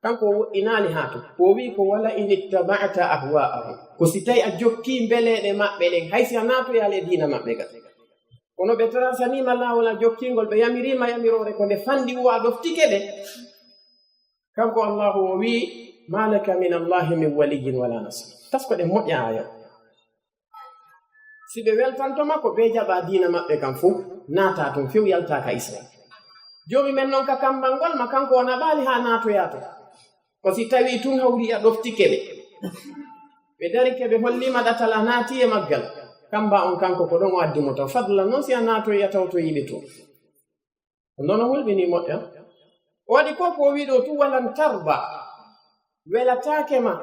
Kanko o woɗɗinaali haa ton. Ko o wi'i ko, "Wala in ittaba'ta ahwa'ahum." Ko si tawi a jokki mbeleeɗe maɓɓe ɗen, hay si a naatoyaali e diina maɓɓe ga. Kono ɓe tarasaniima laawol a jokkingol, ɓe yamiriima yamiroore ko nde fanɗi wo a ɗoftike ɓe. Kanko Allahu o wi'i, "Ma laka min Allahi min waliyyin wala nasir." Tasko ɗen moƴƴa aaya. Si ɓe weltanto ma ko ɓe jaɓa diina maɓɓe kan fow, naata tun few yalta ka Israel. Joomi men non ka kambangol ma kanko o naɓaali haa naatoya to. Ko si tawi tun hawri a ɗoftike ɓe. Ɓe darike ɓe holliima ɗatal a naati e maggal. Kamba on kanko ko ɗon o addi mo taw. Fadlan non si a naatoyi a tawtoyi ɓe to. Nono hulɓini moƴƴa. O waɗi ko ko o wi'i ɗo tun, "Walan tarda." Welataake ma.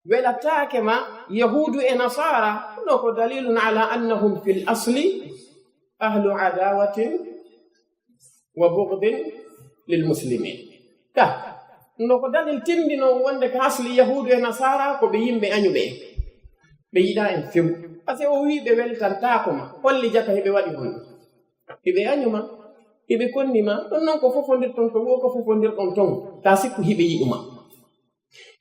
Welataake ma Yahuudu e Nasaara. Ɗo ko dalilun ala annahum fil asli ahlu adawatin wa bughdin lil muslimin. Ka, ɗo ko dalil tindino wonde ka asli Yahuudu e Nasaara ko ɓe yimɓe añuɓe en. Ɓe yiɗa en few. Parce que o wii ɓe weltantaako ma, holli jaka hiɓe waɗi honɗum? Hiɓe año ma, hiɓe konni ma, ɗon non ko fofondirton, ko woo ko fofondirɗon ton, ta sikku hiɓe yiɗu ma.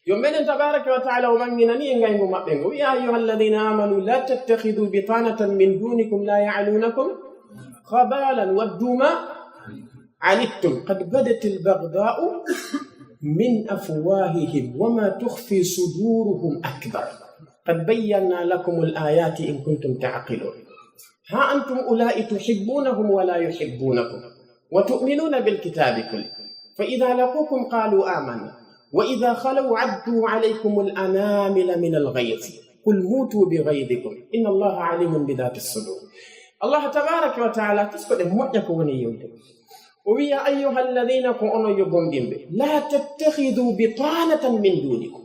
Yo menen tabaraka wa taala o ɓanginani e ngayngu maɓɓe ngu. Ya ayyuha alladhina amanu la tattakhidhu bitanatan min dunikum la ya'lunakum khabalan waddu ma anittum qad badat al-baghdha'u min afwahihim wa ma tukhfi suduruhum akbar. Qad bayyana lakum al-ayati in kuntum ta'qilun. Ha antum ula'i tuhibbunahum wa la yuhibbunakum wa tu'minuna bil kitabi kulli. Fa idha laqukum qalu amanna wa idha khalaw addu alaykum al-anamila min al-ghayz. Qul mutu bi ghayzikum inna Allaha alimun bi dhati as-sudur. Allah tabaraka wa taala, kisko ɗen moƴƴa ko woni yewde. O wiya, ayyuha alladhina, ko onon yo gomɗinɓe, la tattakhidhu bitanatan min dunikum.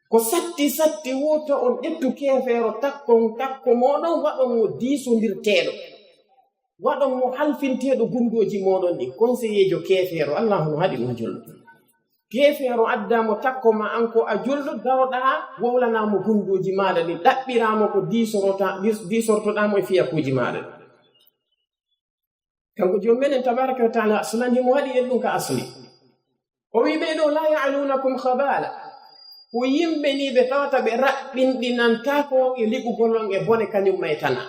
Ko satti satti wota on ƴettu keefeero takkon takko mooɗon, waɗon mo diisondirteeɗo, waɗon mo halfinteeɗo gunndooji mooɗon ɗin. Konseyeejo keefeero, Allahu no haɗi ɗum julɗo. Keefeero addaa mo takko ma an ko a julɗo, daroɗaa wowlanaa mo gunndooji maaɗa ɗin, ɗaɓɓiraa mo ko diisorota-, diis-, diisortoɗaa mo e fiyakuuji maaɗa ɗin. Kanko joom menen tabaraka wa taala aslan himo waɗi en ɗum ka asli. O wi ɓee ɗoo, la ya'lunakum khabala. Ko yimɓe ni ɓe tawata ɓe raɓɓinɗinantaako e liɓugol on e bone kañum ma e tana.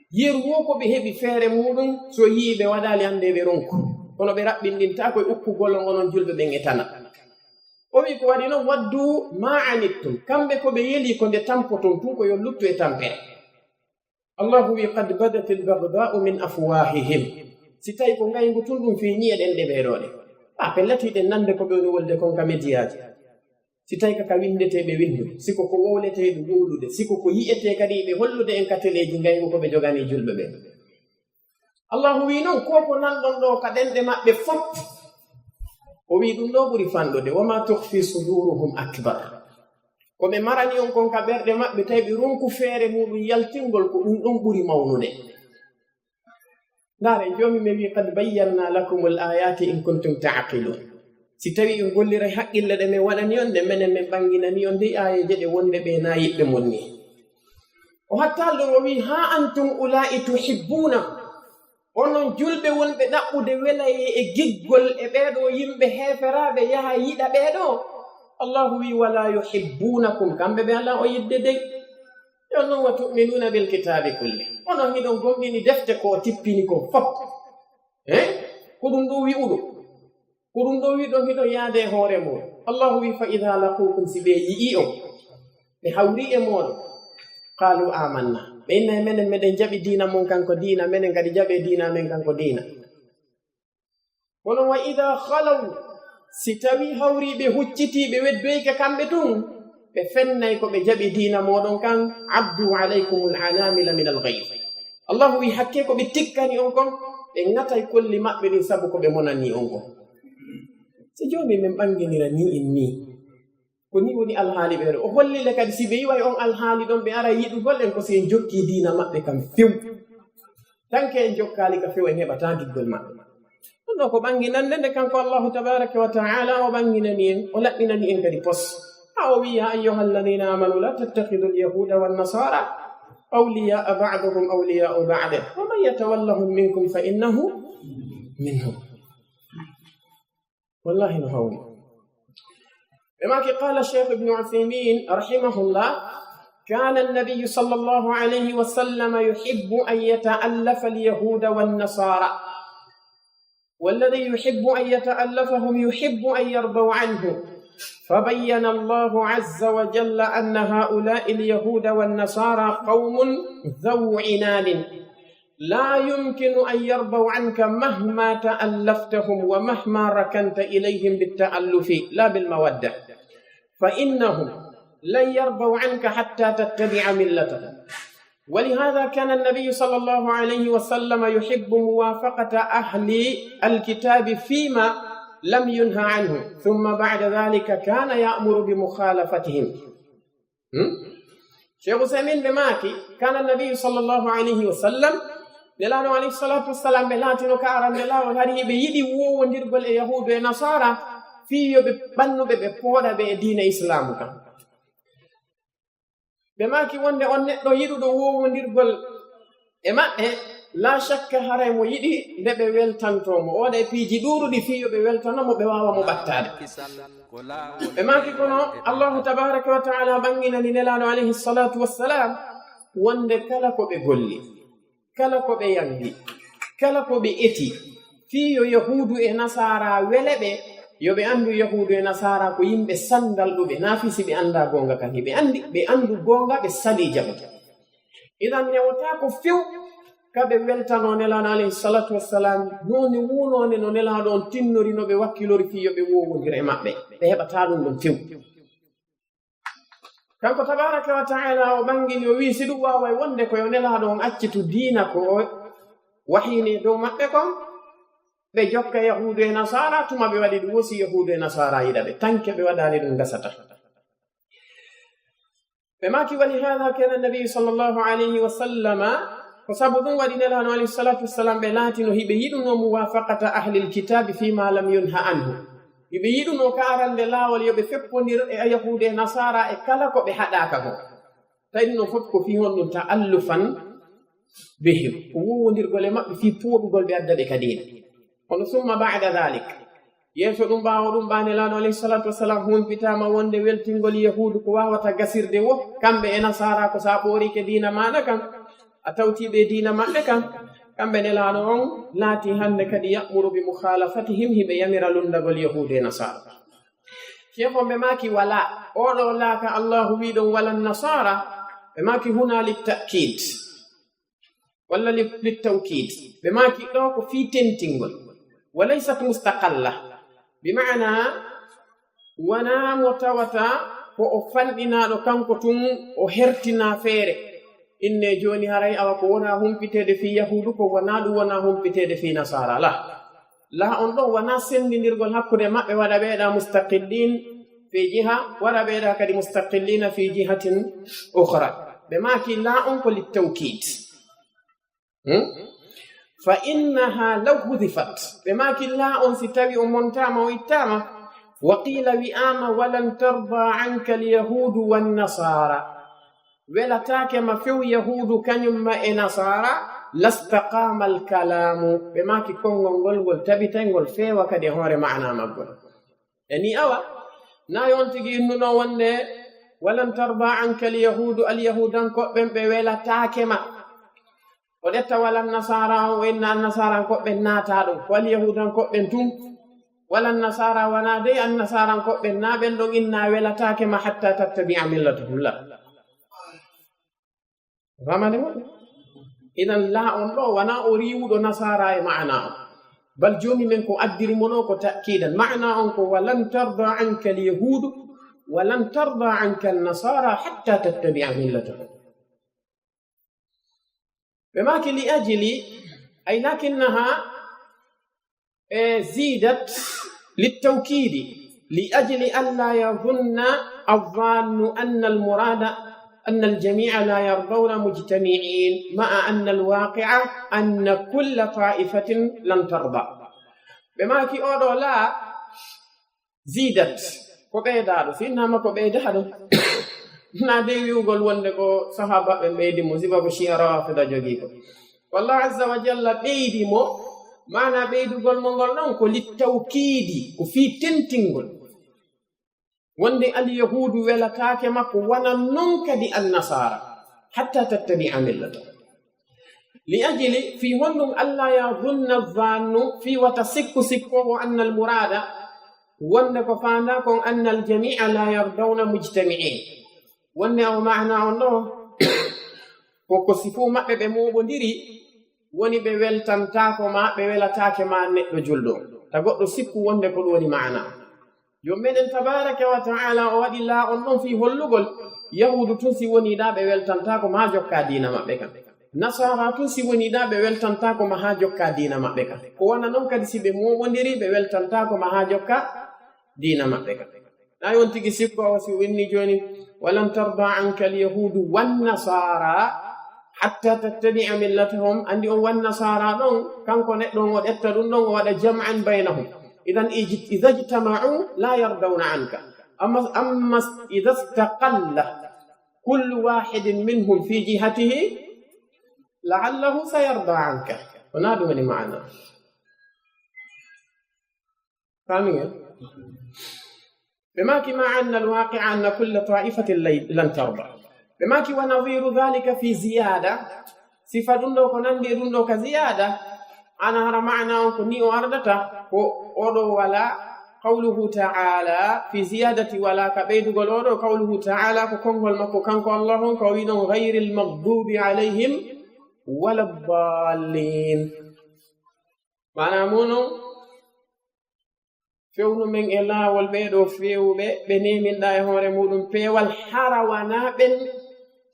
Yeru wo ko ɓe heɓi feere muɗum, so yii ɓe waɗaali annde ɓe ronku. Kono ɓe raɓɓinɗintaako e ukkugol on onon julɓe ɓen e tana. O wi ko waɗi noon, waddu ma anittum. Kamɓe ko ɓe yeli ko nde tampoton tun ko yo luttu e tampere. Allahu wi, qad badatil baghda'u min afwahihim. Si tawi ko ngayngu tun ɗum fii ñi'e ɗen ɗe ɓee ɗoo ɗe. A pellet hiɗen nande ko ɓe woni wolde kon ka mediyaaji. Si tawi ka, ka winndetee ɓe winndu, si ko ko wowletee ɓe wowlude, si ko ko yi'etee kadi ɓe hollude en ka teleeji ngayngu ko ɓe joganii julɓe ɓen. Allahu wi noon, ko ko nanɗon ɗoo ka ɗenɗe maɓɓe fof. O wi ɗum ɗoo ɓuri fanɗude, wa ma tukhfi suduruhum akbar. Ko ɓe marani on kon ka ɓerɗe maɓɓe, tawi ɓe ronku feere muɗum yaltingol, ko ɗum ɗon ɓuri mawnude. Ndaare, joomi men wi, qad bayyana lakumul ayati in kuntum ta'qilun. Si tawi on golliray haqqille ɗe men waɗani on, nde menen men ɓanginani on dey aayeeje ɗe wonde ɓe na yiɓɓe mon ni. O hattal ɗum, o wi, ha antum ula'i tuhibbuna. Onon julɓe wonɓe ɗaɓɓude welayee e giggol e ɓee ɗoo yimɓe heeferaaɓe, yaha yiɗa ɓee ɗoo. Allahu wi, wala yuhibbunakum, kamɓe ɓe alaa o yiɗde dey. Yo noon, wa tu'minuna bil kitabi kulli. Onon hiɗon gomɗini defte ko o tippini ko fof. Eh? Ko ɗum ɗoo wi'uɗo. Ko ɗum ɗoo wi'uɗon hiɗon yaade e hoore mum. Allahu wi, fa idha laqukum, si ɓe yi'i on, ɓe hawri e mooɗon, qalu amanna. Ɓe inna e menen, meɗen jaɓi diina mon kanko diina, menen kadi jaɓe diina men kanko diina. Kono wa idha khalaw, si tawi hawri ɓe hucciti, ɓe weddoyke kamɓe tun, ɓe fennay ko ɓe jaɓi diina mooɗon kan, addu alaykumul anamila minal ghayz. Allahu wi, hakke ko ɓe tikkani on kon, ɓe ŋatay kolli maɓɓe ɗin sabu ko ɓe monani on kon. Si joomi men ɓanginira ni en ni, ko ni woni alhaali ɓe ɗo. O hollile kadi si ɓe yiway on alhaali ɗon, ɓe ara yiɗugol en ko si en jokki diina maɓɓe kan few. Tanke en jokkaali ka few, en heɓataa giggol maɓɓe. Ɗum ɗo ko ɓanginande nde kanko Allahu tabaraka wa ta'ala o ɓanginani en, o laɓɓinani en kadi pos. Ha o wi, ya ayyuha alladhina amanu la tattakhidhu al-yahuda wan nasara awliya'a ba'duhum awliya'u ba'd wa man yatawallahum minkum fa innahu minhum. Wallahi no hawni. Ɓe maaki, qala Cheikh Ibn Uthaymin rahimahullah, kana an-nabiyyu sallallahu alayhi wa sallam yuhibbu an yata'allafa al-yahuda wan-nasara. والذي يحب أن يتألفهم يحب أن يرضوا عنه. فبين الله عز وجل أن هؤلاء اليهود والنصارى قوم ذو عناد لا يمكن أن يرضوا عنك مهما تألفتهم ومهما ركنت إليهم بالتألف لا بالمودة. فإنهم لن يرضوا عنك حتى تتبع ملتهم. ولهذا كان النبي صلى الله عليه وسلم يحب موافقة أهل الكتاب فيما لم ينه عنه، ثم بعد ذلك كان يأمر بمخالفتهم. Hmm? Cheikh Uthaymin ɓe maaki, kana nabiyu sallallahu alayhi wa sallam, Nelaaɗo alayhi salatu wassalam, ɓe laatino ka arande laawol, hari hiɓe yiɗi woowondirgol e yahuudu e nasaara, fii yo ɓe ɓannuɓe ɓe pooɗa ɓe e diina islaamu kan. Ɓe maaki wonde on neɗɗo yiɗuɗo woowondirgol e maɓɓe, laa shakka haray mo yiɗi nde ɓe weltantoo mo. O waɗa e piiji ɗuuɗuɗi fii yo ɓe weltano mo, ɓe waawa mo ɓattaade. Ɓe maaki kono Allahu tabaaraka wa ta'ala ɓanginani Nelaaɗo alayhi salaatu wassalaam wonde kala ko ɓe golli, kala ko ɓe yanngi, kala ko ɓe eti, fii yo Yahuudu e Nasaara wele ɓe, yo ɓe anndu Yahuudu e Nasaara ko yimɓe sandalɗuɓe, naa fii si ɓe anndaa goonga kan. Hiɓe anndi, ɓe anndu goonga, ɓe salii jaɓude. Idan newotaako few ka ɓe weltanoo Nelaaɗo alayhi salaatu wassalaam, noone woo noone no Nelaaɗo on tinnori, no ɓe wakkilori fii yo ɓe woowondir e maɓɓe. Ɓe heɓataa ɗum ɗon few. Kanko tabaaraka wa ta'ala o ɓangini, o wi'i si ɗum waaway wonde ko yo Nelaaɗo on accitu diina ko o wahyini e dow maɓɓe kon, ɓe jokka Yahuudu e Nasaara, tuma ɓe waɗi ɗum woo si Yahuudu e Nasaara yiɗa ɓe, tanke ɓe waɗaali ɗum gasata. Ɓe maaki, ولهذا كان النبي صلى الله عليه وسلم, ko sabu ɗum waɗi Nelaaɗo alayhi salaatu wassalaam ɓe laatino hiɓe yiɗunoo موافقة أهل الكتاب فيما لم ينه عنه. Hiɓe yiɗunoo ka arande laawol yo ɓe feppondir e Yahuudu e Nasaara e kala ko ɓe haɗaaka kon. Tawi ɗum ɗon fof ko fii honɗum? تألفا بهم, ko woowondirgol e maɓɓe fii pooɗugol ɓe adda ɓe ka diina. Kono ثم بعد ذلك, yeeso ɗum, ɓaawo ɗum, ɓaa Nelaaɗo alayhi salaatu wassalaam humpitaama wonde weltingol Yahuudu ko waawata gasirde woo, kamɓe e Nasaara, ko sa ɓoorike diina maaɗa kan, a tawtii ɓe diina maɓɓe kan, kamɓe Nelaaɗo on laati hannde kadi يأمر بمخالفتهم, hiɓe yamira lunndagol Yahuudu e Nasaara. Ceefon ɓe maaki, walaa. Oo ɗoo laa ka Allaahu wii ɗon, ولا النصارى, ɓe maaki هنا للتأكيد. Walla li-, للتوكيد. Ɓe maaki ɗoo ko fii tentingol. وليست مستقلة. Bi maana, wanaa mo tawata ko o fanɗinaaɗo kanko tun, o hertinaa feere. Inne jooni haray awa ko wonaa humpiteede fii Yahuudu, ko wanaa ɗum wonaa humpiteede fii Nasaara. Laa. Laa on ɗoo wanaa senndindirgol hakkunde maɓɓe, waɗa ɓeeɗa مستقلين في جهة, waɗa ɓeeɗa kadi مستقلين في جهة أخرى. Ɓe maaki laa on ko للتوكيد. Hmm? فإنها لو حذفت. Ɓe maaki laa on si tawi o montaama, o ittaama, وقيل, wi'aama, ولن ترضى عنك اليهود والنصارى. Welataake ma few Yahuudu kañum ma e Nasaara, لاستقام الكلام. Ɓe maaki konngol ngol, ngol tabitay, ngol feewa kadi e hoore maanaa maggol. E nii awa, naa yo on tigi innunoo wonde, ولن ترضى عنك اليهود, Alyahuudankooɓe ɓen ɓe welataake ma. O ƴetta ولا النصارى on, o inna Annasaarankooɓe ɓen, naataa ɗon. Ko Alyahuudankooɓe ɓen tun. ولا النصارى, wanaa dey Annasaarankooɓe ɓen, naa ɓen ɗon inna welataake ma, حتى تتبع ملتهم. Laa. Famande mo? Idan laa on ɗoo wanaa o riiwuɗo Nasaara e maanaa on. Bal jooni men ko addiri mo ɗoo ko ta'kiidan. Maanaa on ko ولن ترضى عنك اليهود ولن ترضى عنك النصارى حتى تتبع ملتهم. Ɓe maaki لأجل, أي لكنها, e, زيدت للتوكيد، لأجل ألا يظن الظان أن المراد أن الجميع لا يرضون مجتمعين، مع أن الواقع أن كل طائفة لن ترضى. Ɓe maaki oo ɗoo laa زيدت, ko ɓeydaaɗo. Si innaama ko ɓeydaaɗo, naa dey wi'ugol wonde ko sahaabaaɓe ɓen ɓeydi mo, sifa ko Shi'a Raafida jogii ko. Ko Allah Azza wa Jalla ɓeydi mo, maanaa ɓeydugol mo ngol ɗon ko للتوكيد, ko fii tentingol. Wonde Alyahuudu welataake ma, ko wano non kadi Annasaara, حتى تتبع ملتهم. لأجل, fii honɗum? ألا يظن الظان, fii wata sikku sikkoowo, أن المراد, wonde ko faandaa kon, أن الجميع لا يرضون مجتمعين. Wonde o maanaa on ɗoo, ko, ko si fuu maɓɓe ɓe mooɓondiri, woni ɓe weltantaako ma, ɓe welataake ma neɗɗo julɗo. Ta goɗɗo sikku wonde ko ɗum woni maanaa. Joom meɗen tabaaraka wa ta'aala o waɗi laa on ɗon fii hollugol, Yahuudu tun si wonii ɗaa ɓe weltantaako ma haa jokkaa diina maɓɓe kan. Nasaara tun si wonii ɗaa ɓe weltantaako ma haa jokkaa diina maɓɓe kan. Ko wano non kadi si ɓe mooɓondiri ɓe weltantaako ma haa jokkaa diina maɓɓe kan. Naa yo on tigi sikku awa si o inni jooni, ولن ترضى عنك اليهود والنصارى حتى تتبع ملتهم. Anndi on والنصارى ɗon, kanko neɗɗo on o ƴetta ɗum ɗon o waɗa جمعا بينهم. إذا اج-, إذا اجتمعوا لا يرضون عنك. أما, أما إذا استقل كل واحد منهم في جهته لعله سيرضى عنك. Ko na ɗum woni maana. Faami ngeen? Ɓe maaki, مع أن الواقع أن كل طائفة لن ترضى. Ɓe maaki, ونظير ذلك في زيادة. Sifa ɗum ɗo ko nanndi e ɗum ɗo ka ziyaada. Ana hara maana on ko ni o ardata, ko oɗo ولا. قوله تعالى في زيادة ولا, ka ɓeydugol oɗo, قوله تعالى, ko konngol makko kanko Allah on, ko wi'ɗon, غير المغضوب عليهم ولا الضالين. Maana mun on, fewnu men e laawol ɓee ɗo feewuɓe, ɓe neeminɗa e hoore muɗum peewal, hara wanaa ɓen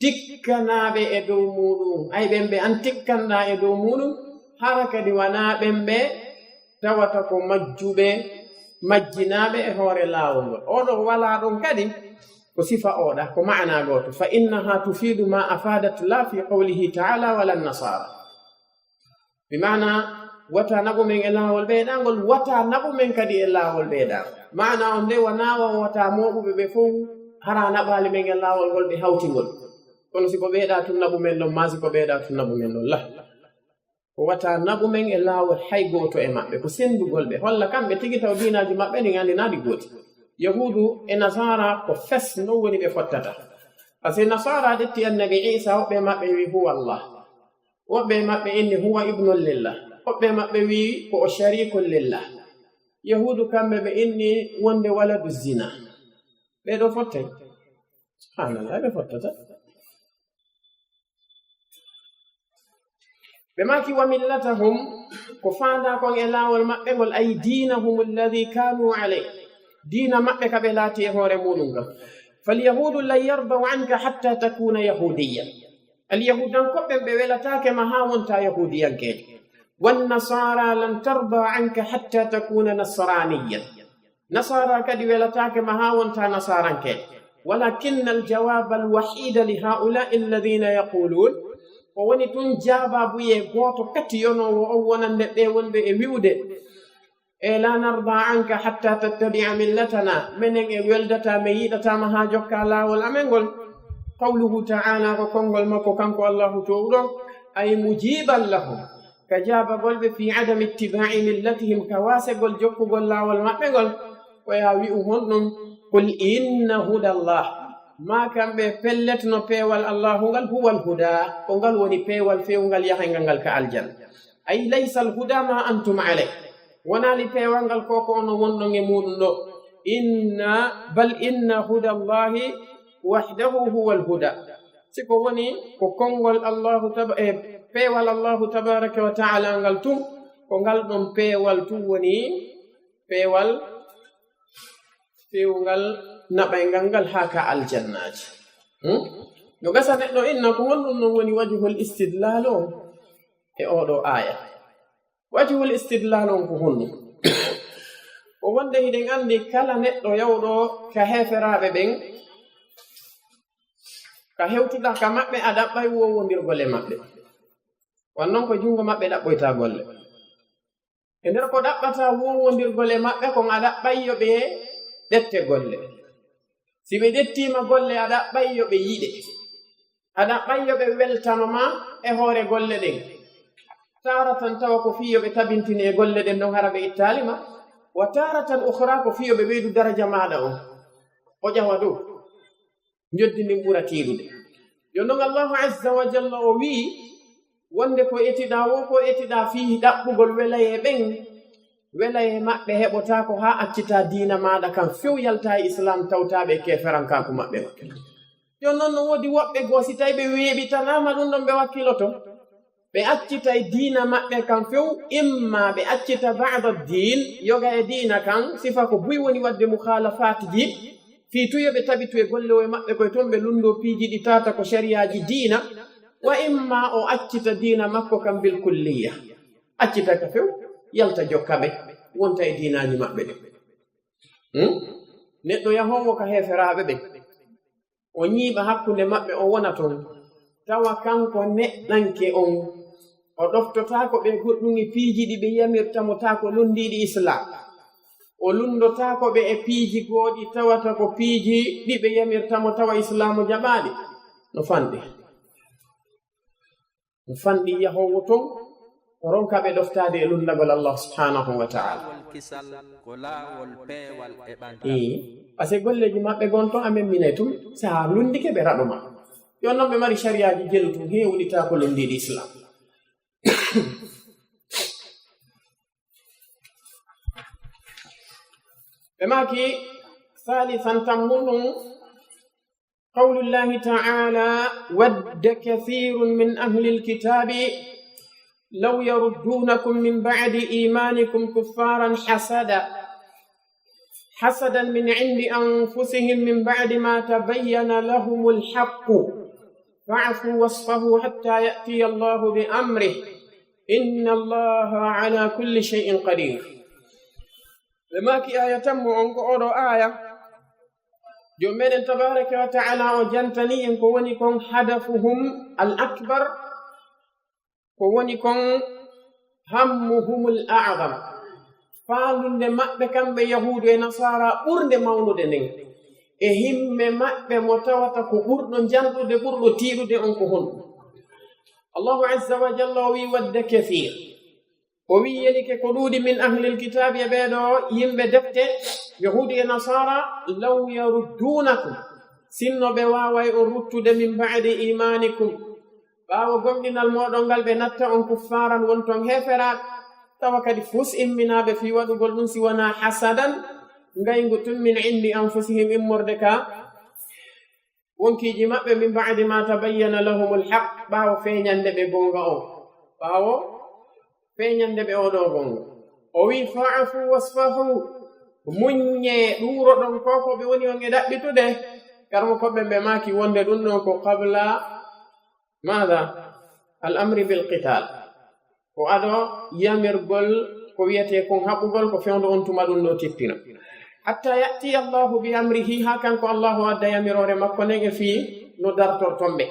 tikkanaaɓe e dow muɗum. Ay, ɓen ɓe an tikkanɗa e dow muɗum, hara kadi wanaa ɓen ɓe tawata ko majjuɓe, majjinaaɓe e hoore laawol ngol. Oɗo walaa ɗon kadi ko sifa oɗa, ko maana gooto. فإنها تفيد ما أفادت لا في قوله تعالى ولا النصارى. Bi maana, wata naɓu men e laawol ɓeyɗangol, wata naɓu men kadi e laawol ɓeyɗangol. Maana on nde, wanaa wa wata mooɓuɓe ɓe fow hara naɓaali men e laawol ngol ɓe hawti ngol. Kono si ko ɓeyɗa tun naɓu men ɗon, maa si ko ɓeyɗa tun naɓu men ɗon. La. Ko wata naɓu men e laawol hay gooto e maɓɓe. Ko senndugol ɓe. Holla kamɓe tigi taw diinaaji maɓɓe ɗin anndi na ɗi gooti. Yahuudu e Nasaara ko fes non woni ɓe fottata. Parce que Nasaara ƴetti Annabi Iisa, woɓɓe maɓɓe wi, "Huwa Allah." Woɓɓe maɓɓe inni, "Huwa ibnun lillah." Woɓɓe maɓɓe wi, "Ko o sharikun lillah." Yahuudu kamɓe ɓe inni wonde waladu zina. Ɓe ɗo fottay. Subhanallah, ɓe fottata. Ɓe maaki, "Wa millatahum," ko faanda kon e laawol maɓɓe ngol, ay diinahum alladhi kanu alayh. Diina maɓɓe ka ɓe laati e hoore muɗum kan. "Fal yahudu lan yardaw anka hatta takuna yahudiyyan." Alyahudankoɓe ɓe welataake ma haa wonta yahudiyankeejo. "Wan nasara lan tarda anka hatta takuna nasraniyan." Nasara kadi welataake ma haa wonta nasaranke. "Walakinna aljawaba alwahida li haulai alladhina yaqulun." Ko woni tun jaababuyee gooto kati yonoowo on wonande ɓe wonɓe e wi'ude, "E la narda anka hatta tattabi'a millatana." Menen e weldata, men yiɗata ma haa jokka laawol amen ngol. Qawluhu ta'ala, ko konngol makko kanko Allahu toowuɗo, ay mujiban lahum, ka jaabagol ɓe, fi adami ittiba'i millatihim, ka waasegol jokkugol laawol maɓɓe ngol. Ko ya wi'u honɗum? "Qul inna hudallah." Ma kamɓe pellet no peewal Allahu ngal, huwal huda, ko ngal woni peewal fewngal yahayngal ngal ka aljanna. Ay laysa al huda ma antum alayh. Wonaali peewal ngal ko ko onon wonɗon e muɗum ɗo. Inna, bal inna hudallahi wahdahu huwal huda. Si ko woni ko konngol Allahu taba-, e peewal Allahu tabaraka wa ta'ala ngal tun, ko ngal ɗon peewal tun woni peewal, peewal naɓayngal ngal haa ka aljannaaji. Hmm? No gasa neɗɗo inna ko honɗum non woni wajhul istidlal on e oɗo aaya. Wajhul istidlal on ko honɗum? Ko wonde hiɗen anndi kala neɗɗo yawɗo ka heeferaaɓe ɓen, ka hewtuɗa ka maɓɓe, a ɗaɓɓay wowondirgol e maɓɓe. Wan non ko junngo maɓɓe ɗaɓɓoyta golle. E nder ko ɗaɓɓata wowondirgol e maɓɓe kon, a ɗaɓɓay yo ɓe ƴette golle. Si ɓe ƴettiima golle, a ɗaɓɓay yo ɓe yiɗe. A ɗaɓɓay yo ɓe weltano ma e hoore golle ɗen. Taaratan tawa ko fii yo ɓe tabintine e golle ɗen ɗon hara ɓe ittaali ma. Wa taaratan ukhra ko fii yo ɓe ɓeydu daraja maaɗa on. O ƴawa dow. Njoddi ndin ɓura tiiɗude. Jooni non Allahu azza wa jalla o wi'i, wonde ko etiɗaa wo, ko etiɗaa fii ɗaɓɓugol welayee ɓen, welayee maɓɓe heɓotaako haa accitaa diina maaɗa kan few, yaltaa e Islaam, tawtaa ɓe e keeferankaaku maɓɓe on. Jooni non no woodi woɓɓe goo, si tawi ɓe weeɓitanaama ɗum ɗon, ɓe wakkiloto. Ɓe accitay diina maɓɓe kan few, imma ɓe accita ba'da diin, yoga e diina kan, sifa ko buy woni waɗde mukhaalafaatji, fii tuyo ɓe tabitu e golle o e maɓɓe koye ton, ɓe lunndoo piiji ɗi tawata ko shariyaaji diina, wa imma o accita diina makko kan bil kulliya. Accita ka few, yalta jokka ɓe, wonta e diinaaji maɓɓe ɗin. Hmm? Neɗɗo yahoowo ka heeferaaɓe ɓen, o ñiiɓa hakkunde maɓɓe, o wona ton, tawa kanko neɗɗanke on, o ɗoftotaako ɓe goɗɗum e piiji ɗi ɓe yamirta mo taa ko lunndiiɗi Islaam. O lunndotaako ɓe e piiji goo ɗi tawata ko piiji ɗi ɓe yamirta mo tawa Islaamu jaɓaali. No fanɗi. No fanɗi yahoowo ton, o ronka ɓe ɗoftaade e lunndagol Allah subhanahu wa ta'ala. Laawol kisal ko laawol peewal e ɓantal. Ii, parce que golleeji maɓɓe gon ton, a memminay tun, si a lunndike ɓe raɗo ma. Yo non ɓe mari sariyaaji jelu tun, heewni taa ko lunndiiɗi Islam. Ɓe maaki, ثالثا, tammunɗum, قول الله تعالى: ود كثير من أهل الكتاب لو يردونكم من بعد إيمانكم كفارا حسدا، حسدا من عند أنفسهم من بعد ما تبين لهم الحق، فاعفوا واصفحوا حتى يأتي الله بأمره، إن الله على كل شيء قدير. Ɓe maaki aaya tammu on ko oɗo aaya. Jom meɗen tabaraka wa ta'ala o jantani en ko woni kon hadafuhum al akbar, ko woni kon hammuhum al a'zam. Faalunde maɓɓe kamɓe Yahuudu e Nasaara ɓurnde mawnude nden. E himme maɓɓe mo tawata ko ɓurɗo janɗude, ɓurɗo tiiɗude on ko honɗum? Allahu azza wa jalla o wi: ود كثير. O wi yelike ko ɗuuɗi من أهل الكتاب e ɓeeɗo yimɓe defte, Yahuudu e Nasaara, لو يردونكم, sinno ɓe waaway on ruttude, من بعد إيمانكم, ɓaawo gomɗinal mooɗon ngal ɓe natta on, كفارا, wonton heeferaaɓe, tawa kadi fus imminaaɓe fii waɗugol ɗum si wonaa حسدا, ngayngu tun, من عند أنفسهم, immorde ka wonkiiji maɓɓe, من بعد ما تبين لهم الحق, ɓaawo feeñande ɓe goonga on, ɓaawo feeñande ɓe oo ɗoo goonga. O wi: فاعفوا واصفحوا, muññee, ɗuuroɗon ko ko ɓe woni on e ɗaɓɓitude. Karmo ko ɓe, ɓe maaki wonde ɗum ɗon ko قبل ماذا؟ الأمر بالقتال. Ko ado yamirgol ko wiyetee kon haɓugol, ko fewndo on tuma ɗum no tippina. حتى يأتي الله بأمره, haa kanko Allahu adda yamiroore makko nden e fii no dartorton ɓe.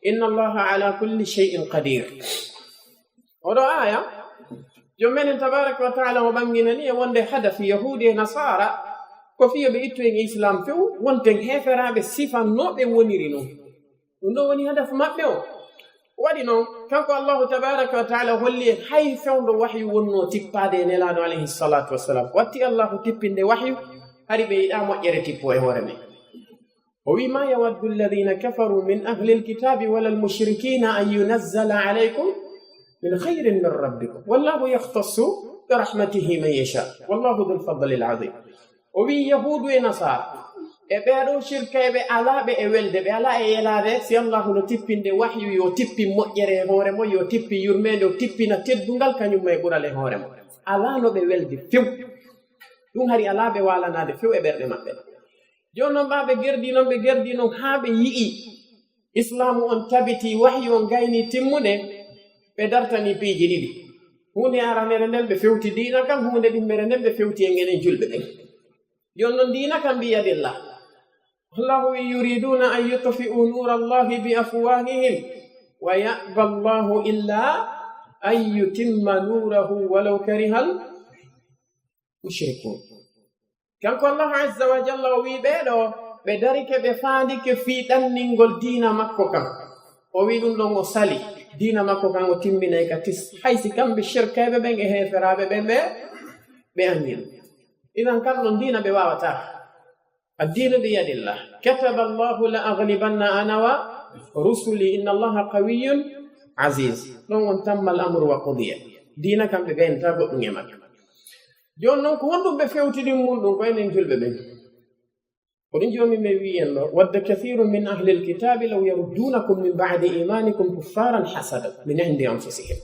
إن الله على كل شيء قدير. Oɗo aaya, Jom menen tabaraka wa taala o ɓanginani e wonde hadafi Yahuudi e Nasaara ko fii yo ɓe ittu en e Islaam few, wonten heeferaaɓe sifa no ɓe woniri non. Ɗum ɗo woni hadafu maɓɓe o. Waɗi non, kanko Allahu tabaraka wa taala holli en hay fewndo wahyu wonnoo tippaade e Nelaaɗo alayhi salatu wassalam. Watti Allahu tippinde wahyu, hari ɓe yiɗaa moƴƴere tippo e hoore men. O wi: ما يود الذين كفروا من أهل الكتاب ولا المشركين أن ينزل عليكم من خير من ربكم والله يختص برحمته من يشاء والله ذو الفضل العظيم. O wi Yahuudu e Nasaara e ɓee ɗoo shirkayɓe alaa ɓe e welde, ɓe alaa e yelaade si Allahu no tippinde wahyu yo tippin moƴƴere e hoore mo, yo tippin yurmeende, o tippina teddungal kañum e ɓural e hoore mo. Alaa no ɓe welde few. Ɗum hari alaa ɓe waalanaade few e ɓerɗe maɓɓe. Jooni non ɓaa ɓe gerdii non, ɓe gerdii non haa ɓe yi'i Islaamu on tabitii, wahyu on gaynii timmude, ɓe dartanii piiji ɗiɗi. Huunde aranere nden ɓe fewti diina kan, huunde ɗimmere nden ɓe fewti en enen julɓe ɓen. Jooni non diina kan بيد الله. Allahu wi: يريدون أن يطفئوا نور الله بأفواههم ويأبى الله إلا أن يتم نوره ولو كره المشركون. Kanko Allahu azza wa jalla o wi ɓee ɗoo, ɓe darike, ɓe faandike fii ɗanningol diina makko kan. O wi ɗum ɗon o sali, diina makko kan o timminay ka tis, hay si kamɓe shirkayɓe ɓen e heeferaaɓe ɓen ɓe, ɓe anndino. Idan kan ɗon diina ɓe waawataa. الدين بيد الله. كتب الله لأغلبن أنا ورسلي إن الله قوي عزيز. Ɗon on تم الأمر وقضي. Diina kan ɓe gaynata goɗɗum e makka. Jooni non ko honɗum ɓe fewtidi mun ɗum ko enen julɓe ɓen. Ko ɗum Joomi men wi'i en ɗoo: ود كثير من أهل الكتاب لو يردونكم من بعد إيمانكم كفارا حسدا من عند أنفسهم.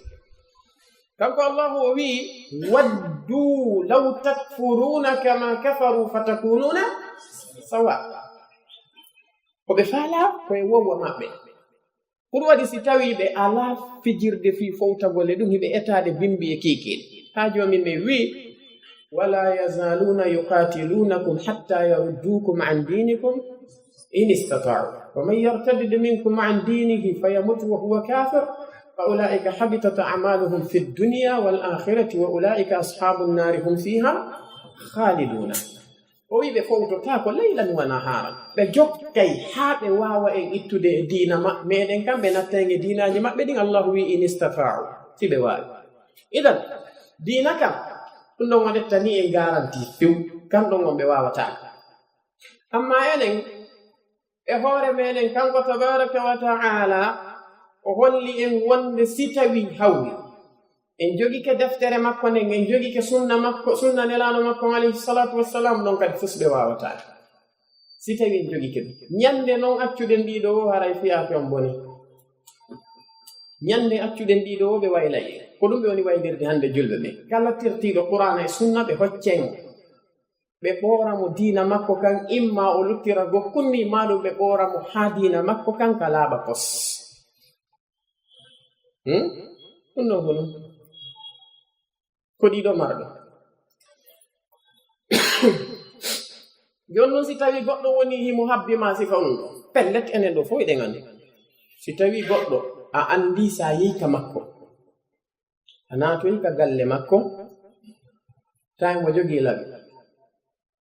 Kanko Allahu o wi'i: ودوا لو تكفرون كما كفروا فتكونون سواء. Ko ɓe faalaa ko e wowwa maɓɓe. Ko ɗum waɗi si tawii ɓe alaa fijirde fii fowtagol e ɗum, hiɓe etaade bimbi e kiikiiɗe. Haa Joomi men wi'i: ولا يزالون يقاتلونكم حتى يردوكم عن دينكم إن استطاعوا ومن يرتدد منكم عن دينه فيمت وهو كافر فأولئك حبطت أعمالهم في الدنيا والآخرة وأولئك أصحاب النار هم فيها خالدون. O wi ɓe fowtotaako laylan wa nahaaran. Ɓe jokkay haa ɓe waawa en ittude e diina ma-, meɗen kam, ɓe natta en e diinaaji maɓɓe ɗin. Allahu wi, "In istata'u," si ɓe waawi. Idan, diina kam, ɗum ɗon o ƴettani en garanti few, kan ɗon on ɓe waawataa. Amma enen, e hoore meɗen, kanko tabaraka wa ta'ala, o holli en wonde si tawi hawri, en jogike deftere makko nden, en jogike sunna makko, sunna Nelaaɗo makko on, alayhi salatu wassalam, ɗon kadi fus ɓe waawataa. Si tawi en jogike ɗum, ñande non accuɗen ɗiɗo o, haray fiyaake on boni. Ñande accuɗen ɗiɗo o, ɓe waylay en. Ko ɗum ɓe woni waylirde hande julɓe ɓe. Kala tertiiɗo Qur'aana e sunna, ɓe hoccay mo. Ɓe ɓoora mo diina makko kan, imma o luttira gokkunni, ma ɗum ɓe ɓoora mo haa diina makko kan ka laaɓa pos. Hmm? Ɗum ɗon ko ɗum. Ko ɗiɗo marɗo. Jooni non, si tawi goɗɗo woni himo habbi ma sifa on ɗo, pellet, enen ɗo fof eɗen anndi. Si tawi goɗɗo a anndi, sa yehi ka makko, a naatoyi ka galle makko, tawi mo jogii laɓi,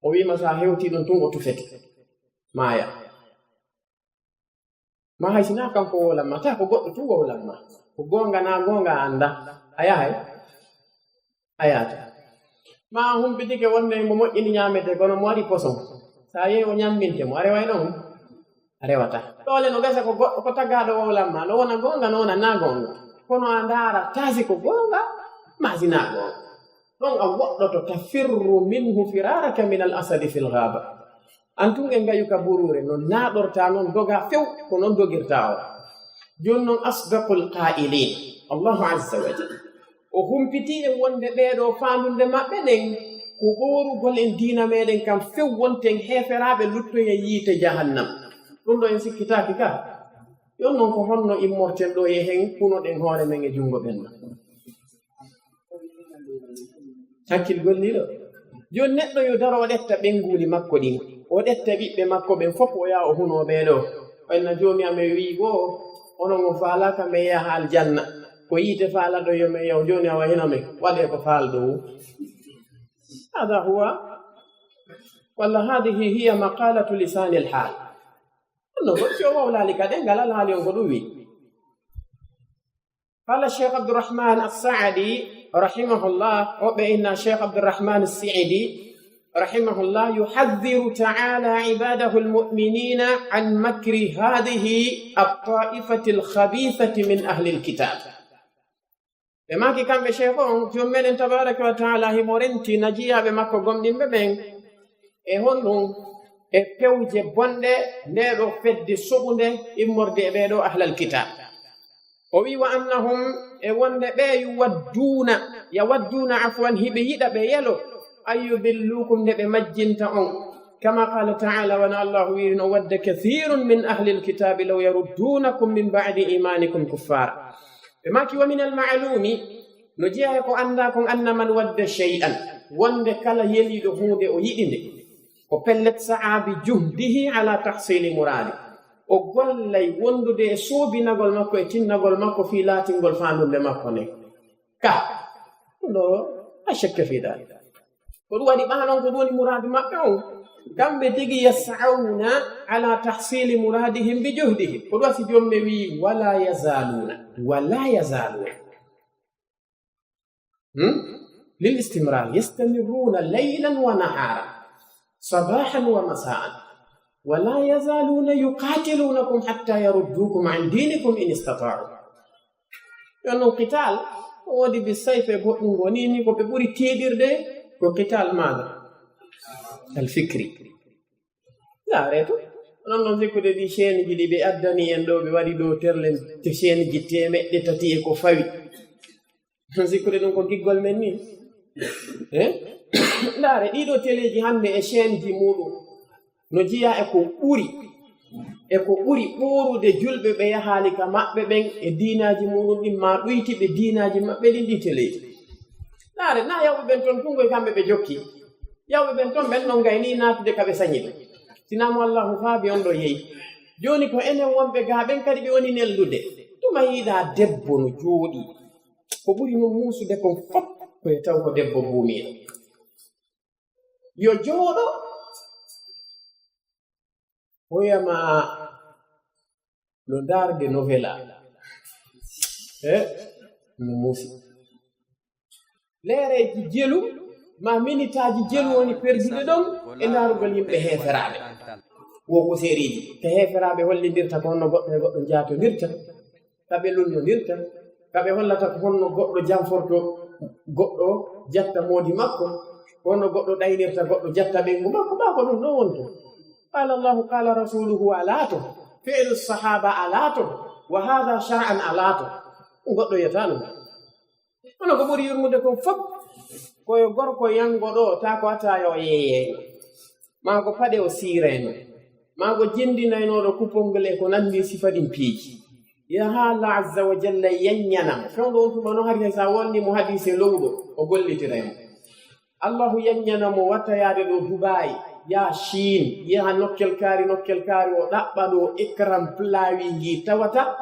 o wiima sa hewti ɗum tun o tufete, maaya. Ma hay si na kanko wowlan ma, taa ko goɗɗo tun wowlan ma. Ko goonga na goonga a annda, a yahay? A yaata. Ma a humpitike wonde mo moƴƴini ñaamete, kono mo waɗi poson, sa yehi o ñamminte mo, a reway ɗon? A rewata. Ɗoole no gasa ko goɗɗo, ko tagaaɗo wowlan ma, no wona goonga, no wona na goonga. Kono a ndaara taasi ko goonga, ma si na goonga. Ɗon a woɗɗoto, tafirru minhu firaraka min al asadi fil ghaba. An tun e ngayu ka buruure, no naaɗorta non doga few, ko non dogirta o. Jooni non, asdaqul qaa'iliin, Allahu azza wa jalla, o humpitii en wonde ɓee ɗoo faandunde maɓɓe nden ko ɓoorugol en diina meɗen kan few, wonten heeferaaɓe, luttoyen yiite jahannam. Ɗum ɗo en sikkitaaki ka. Jooni non, ko honno immorten ɗo e hen, kunoɗen hoore men e junngo ɓen ɗo? Hakkil golliiɗo. Jooni neɗɗo yo daro, o ƴetta ɓeynguuli makko ɗin, o ƴetta ɓiɓɓe makko ɓen fof, o yaha o hunoo ɓee ɗoo. O inna, "Joomi amen wi'i goo, onon on faalaaka men yaha aljanna. Ko yiite faalaɗon yo men yahu, jooni awa hino men, waɗee ko faalɗon." Hada huwa, walla hadihi hiya maqalatu lisanil haal. Ɗum ɗon ko si o wowlaali ka ɗemngal alhaali on ko ɗum wi'i. Qala Cheikh Abdurrahman As-Sa'di rahimahullah, o ɓe inna Cheikh Abdurrahman As-Sa'di rahimahullah, yuhadhdhiru ta'ala ibadahu al-mu'minina an makri hadhihi at-ta'ifati al-khabithati min ahli al-kitab. Ɓe maaki kamɓe Cheikh on, Joom meɗen tabaraka wa ta'ala himo renti najiyaaɓe makko gomɗinɓe ɓen e honɗum? E pewje bonɗe nde ɗo fedde soɓunde immorde e ɓee ɗo ahlal kitab. O wi, "Wa annahum," e wonde ɓe, "yuwadduuna," yawadduuna, afwan, hiɓe yiɗa, ɓe yelo, "an yudillukum," nde ɓe majjinta on. Kama qala ta'ala, wano Allahu wiiri no, "Wadda kathirun min ahlil kitabi law yaruddunakum min ba'di imanikum kuffara." Ɓe maaki, "Wa min al ma'lumi," no jeyaa e ko anndaa kon, "anna man wadda shay'an," wonde kala yeliiɗo huunde o yiɗi nde, ko pellet, sa'a bi juhdihi ala tahsili muradi, o gollay wondude e soobinagol makko e tinnagol makko fii laatingol faandunde makko nden. Ka ɗum ɗo, la shakka fii dalik. Ko ɗum waɗi ɓaa non, ko ɗum woni muraadu maɓɓe on. Kamɓe tigi yas'awna ala tahsili muradihim bi juhdihim. Ko ɗum waɗi si Joom men wi'i, "Wala yazaluna, wala yazaluna." Hmm? Lil istimrar, yastamirruna laylan wa naharan, sabahan wa masaan, wala yazaluna yuqatilunakum hatta yaruddukum an dinikum in istata'u. Yo non, qital, ko woodi bi sayfe goɗɗum ngo ni, ni ko ɓe ɓuri tiiɗirde ko qital maaga al fikri. Ndaare to, onon non sikkude ɗi chaîne ji ɗi ɓe addani en ɗo, ɓe waɗi ɗo terle te chaîne ji teemeɗɗe tati e ko fawi. Sikkude ɗum ko giggol men ni. Eh? Ndaare, ɗiɗo teleeji hannde e chaîne ji muɗum, no jeyaa e ko ɓuri, e ko ɓuri ɓoorude julɓe ɓe yahaali ka maɓɓe ɓen e diinaaji muɗum ɗin, ma ɗuytiɓe diinaaji maɓɓe ɗin, ɗin teleeji. Ndaare, na yawɓe ɓen ton tun koy kamɓe ɓe jokki. Yawɓe ɓen ton ɓen non gayni naatude ka ɓe sañi ɗum. Sinaa mo Allahu faabi on ɗo yehi. Jooni ko enen wonɓe gaa ɓen kadi ɓe woni neldude. Tuma yiɗaa debbo no jooɗi. Ko ɓuri mo muusude kon fof ko e taw ko debbo buumiiɗo. Yo jooɗo, Hoyama no ndaarde novela. E no muusi. Leereeji jelu ma minitaaji jelu woni perduɗe ɗon e ndaarugol yimɓe heeferaaɓe. Wo ko seeriiji. Ka heeferaaɓe hollindirta ko honno goɗɗo e goɗɗo njaatondirta, ka ɓe lunnondirta, ka ɓe hollata ko honno goɗɗo janforto goɗɗo, jatta moodi makko, ko honno goɗɗo ɗaynirta goɗɗo, jatta ɓeyngu makko. Ɓaa ko ɗum ɗon wonto. Qala Allahu, qala rasuluhu a laato, fi'lu sahaba a laato, wa hada shar'an a laato. Ɗum goɗɗo yiyata ɗum. Kono ko ɓuri yurmude kon fof, ko yo gorko yango ɗo, taa ko ata yo yeeyeyno, maa ko paɗe o siirayno, maa ko jindinaynooɗo kupongol e ko nanndi sifa ɗin piiji. Yaha Allah azza wa jalla yanñana mo. Fewndo on tuma no hari hay sa wonni mo hadise lowɗo, o gollitiray mo. Allahu yanñana mo watta yaade ɗo Dubai, yaha Chine, yaha nokkel kaari, nokkel kaari, o ɗaɓɓa ɗo écran plawi ngi tawata,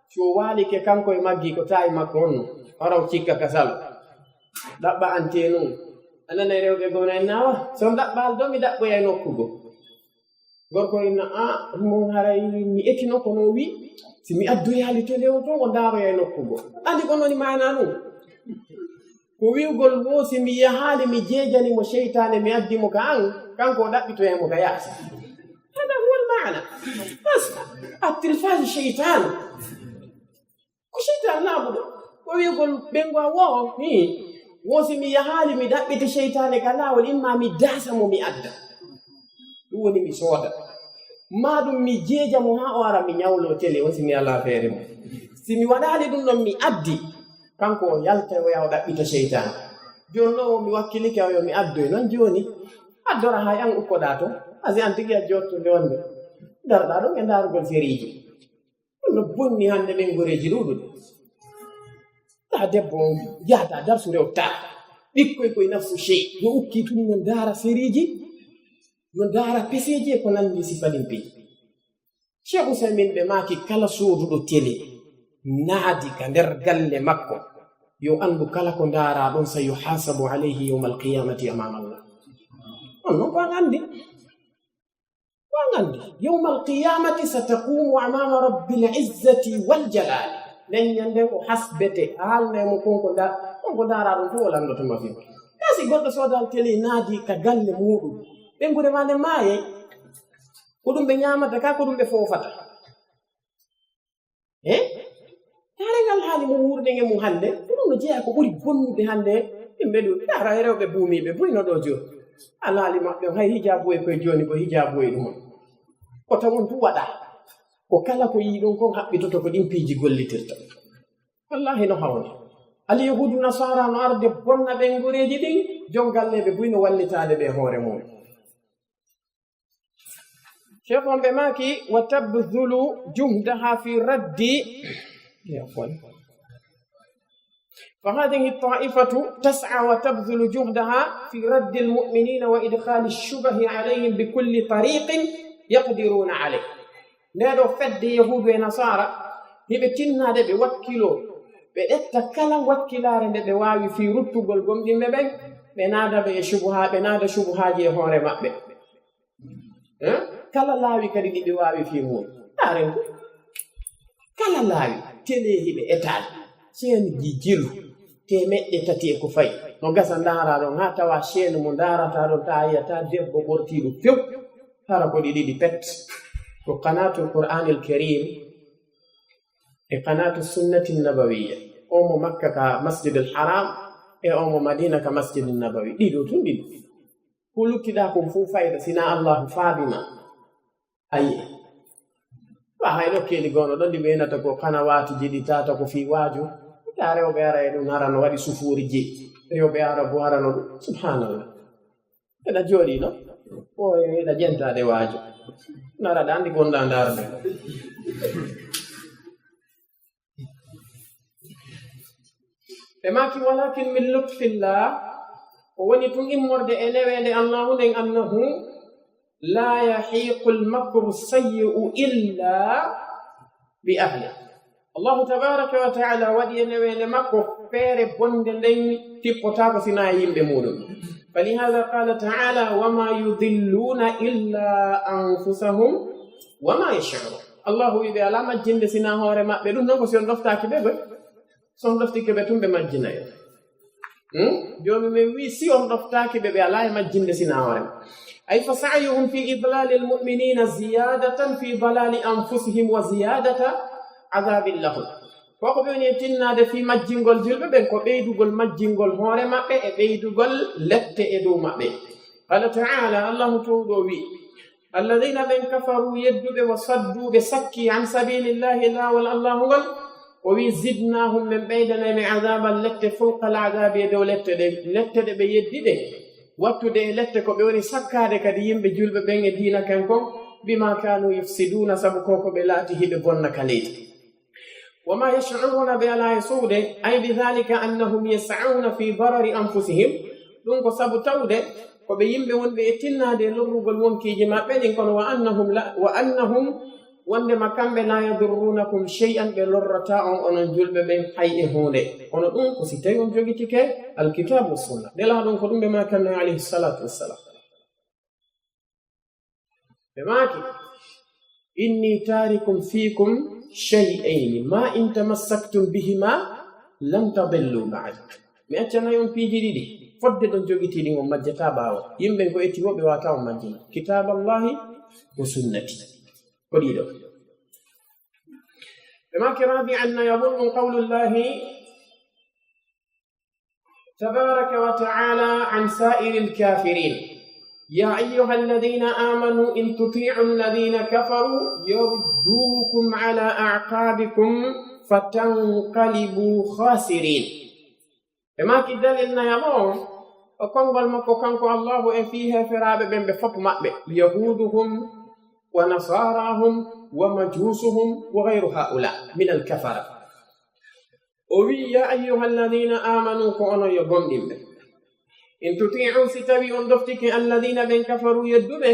so waalike kanko e maggi ko tawi makko on, haraw cikka kasal. Ɗaɓɓa ante nun. A nanay rewɓe goo na en nawa, so on ɗaɓɓaali ɗo mi ɗaɓɓoyay nokku goo. Gorko inna, a, mo haray mi etino kono o wi, si mi addoyaali télé on ton, o ndaaroyay nokku goo. Andi ko noni maana nun? Ko wi'ugol wo si mi yahaali mi jeejani mo seytaane, mi addi mo ka an, kanko o ɗaɓɓitoyay mo ka yaasi. Hada huwa al-maana. Bas, at-tilfaz shaytan. Ko seytaane laaɓuɗo. Ko wi'ugol ɓeyngu a wo, hi, wo si mi yahaali mi ɗaɓɓiti seytaane ka laawol, imma mi daasa mo mi adda. Ɗum woni mi sooda. Maa ɗum mi jeeja mo haa o ara mi ñawlo télé on si mi alaa feere mo. Si mi waɗaali ɗum ɗon mi addi, kanko o yalta o yaha o ɗaɓɓita seytaane. Jooni non o mi wakkilike o yo mi addoy non jooni. Addora hay an ukkoɗaa ton. Asi an tigi a jottunde wonde. Darɗaa ɗum e ndaarugol seriiji. Ɗum no bonni hannde ɓeynguureeji ɗuuɗuɗi. Taa debbo on yahata darsu rewta. Ɓikkoy koye nafsu sey. No ukki tun no ndaara seriiji, no ndaara peseeji e ko nanndi sifa ɗin piiji. Cheikh Ousaymin ɓe maaki kala sooduɗo télé naadi ka nder galle makko, yo anndu kala ko ndaara ɗon sa yuhasabu alayhi yawma alqiyamati amama Allah. On non ko an anndi. Ko an anndi, yawma alqiyamati sataqumu amama rabbil izzati wal jalali. Nden ñande ko hasbete, haalna e mo kon ko nda-, kon ko ndaara ɗon fof o lanndotoma fii. Kaa si goɗɗo soodal télé naadi ka galle muuɗum, ɓeynguure maa nden maayay. Ko ɗum ɓe ñaamata kaa, ko ɗum ɓe foofata. E taare ngal haali mo wuurden e mum hannde, ko ɗum no jeyaa ko ɓuri bonnude hannde. Yimɓe ɗum ndaara e rewɓe buumiiɓe buy no ɗo jooni. Alhaali maɓɓe on, hay hijaabu e koye jooni ko hijaabu e ɗum on. Ko tan on tun waɗaa. Ko kala ko yii ɗon kon haɓɓitoto ko ɗin piiji gollitirta. Wallaahi no hawni. Alyahuudu nasaara no arde bonna ɓeynguureeji ɗin, jon galleeɓe buy no wallitaade ɓe hoore mum. Cheikh on ɓe maaki, wa tabdhulu juhdaha fi raddi, afwan. Fa hadhihi taifatu tas'a wa tabdhulu juhdaha fi raddi almu'minina wa idkhali ash-shubahi alayhim bi kulli tariqin yaqdiruna alayh. Ndee ɗoo fedde Yahuudu e Nasaara, hiɓe tinnaade ɓe wakkiloo, ɓe ƴetta kala wakkilaare nde ɓe waawi fii ruttugol gomɗinɓe ɓen, ɓe naada ɓe e shubuhaa, ɓe naada shubuhaaji e hoore maɓɓe. Eh? Kala laawi kadi ɗi ɓe waawi fii mum. Ndaaren ko. Kala laawi, télé hiɓe etaade. Chaîne ji jelu, teemeɗɗe tati e ko fayi. No gasa ndaaraa ɗon, haa tawa chaîne mo ndaarataa ɗon, taa yiyataa debbo ɓortiiɗo few. Hara ko ɗi ɗiɗi pet. Ko Qanatul Qur'anil Karim e Qanatu Sunnati Nabawiyya. O mo Makka ka Masjidil Haram, e o mo Madina ka Masjidin Nabawi. Ɗiɗo tun ɗiɗo. Ko luttiɗaa kon fow fayda, sinaa Allahu faabi ma. Ayi. Wa hay ɗo keeli goono ɗon ɗi ɓeynata ko kana waati jiɗi tata ko fii waaju. Ta rewɓe ara e ɗum hara no waɗi sufuuri ji. Rewɓe ara bo hara no ɗum. Subhanallah. Eɗa jooɗi no? O eɗa jentaade waaju. Nara ɗa andi gonda ndarde. Ɓe maaki, walakin min lutfillah, ko woni tun immorde e neweende Allahu nden, annahu la yahiqu almakru sayyi'u illa bi ahli. Allahu tabaraka wa taala waɗi e neweende makko feere bonde nden tippotaako sinaa e yimɓe muuɗum. Falihada qala taala, wama yudilluna illa anfusahum Wa ma yash'urun. Allahu wi'i ɓe alaa majjinde sinaa hoore maɓɓe. Ɗum noon ko si on ɗoftaaki ɓe, ɓe, si on ɗoftike ɓe tun ɓe majjinay. Hmm? Joomi men wi'i si on ɗoftaaki ɓe, ɓe alaa e majjinde sinaa hoore maɓɓe. Ay fa sa'yuhum fi idlalil mu'minina ziyadatan fi dalali anfusihim wa ziyadata adhabin lahum. Ko ko ɓe woni e tinnaade fii majjingol julɓe ɓen, ko ɓeydugol majjingol hoore maɓɓe e ɓeydugol lette e dow maɓɓe. Qala ta'ala, Allahu Toowɗo wi'i, alladhina ɓen kafaru yedduɓe, wa saddu ɓe sakki, an sabilillahi laawol Allahu ngol, o wi'i zidnahum min ɓeydanay ɓe adhaban lette fawqa al adhabi e dow lette ɗe, lette ɗe ɓe yeddi ɗe. Wattude e lette ko ɓe woni sakkaade kadi yimɓe julɓe ɓen e diina kan kon, bima kanu yufsiduna, sabu ko ko ɓe laati hiɓe bonna ka leydi. Wa ma yash'uruna, ɓe alaa e suuɗe, ay bi dhalika annahum yas'auna fi darari anfusihim, ɗum ko sabu tawde ko ɓe yimɓe wonɓe e tinnaade e lorrugol wonkiiji maɓɓe ɗin, kono wa annahum la, wa annahum, wondema kamɓe la yadurrunakum shay'an, ɓe lorrataa on onon julɓe ɓen hay e huunde. Kono ɗum ko si tawi on jogitike alkitaabu wa sunna. Nelaaɗo on ko ɗum ɓe maakanno alayhi salatu wassalam. Ɓe maaki, inni tarikum fikum shay'ayni ma in tamassaktum bihima lan tadillu ba'd. Mi accanay on piiji ɗiɗi, fodde ɗon jogitii ɗin on majjataa ɓaawo. Yimɓe ko etti wo ɓe waata on majjina. Kitaaballahi wa sunnati. Ko ɗiɗo. Ɓe maaki rabi'an, nayaɓun ɗum qawlullahi تبارك وتعالى عن سائر الكافرين. يا أيها الذين آمنوا إن تطيعوا الذين كفروا يردوكم على أعقابكم فتنقلبوا خاسرين. E maaki dalil nayaɓo on, o konngol makko kanko Allahu e fii heeferaaɓe ɓen ɓe fof maɓɓe, yahuuduhum wa nasaarahum wa majuusuhum wa gayru haula min alkafara. O wi'i, ya ayyuhalladhina amanu, ko onon yo gomɗinɓe. In tuti'u, si tawi on ɗoftike alladhina ɓen kafaru yedduɓe,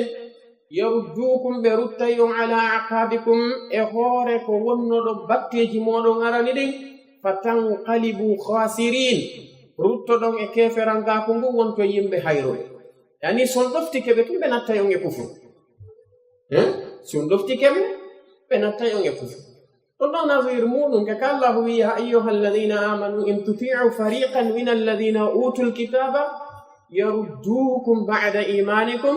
yaruddukum, ɓe ruttay on ala aqabikum, e hoore ko wonnoɗo batteeji mooɗon arani ɗin, fa tanqalibu khasirin, ruttoɗon e keeferankaaku ngun wonto yimɓe hayruɓe. Yani, si on ɗoftike ɓe tun, ɓe nattay on e kufru. Hein? Si on ɗoftike ɓe, ɓe nattay on e kufru. Ɗum ɗon nazir muɗum, ke ka Allahu wi'i, ya ayyuhalladhina amanu in tuti'u fariqan min alladhina utul kitaba yaruddukum ba'da imanikum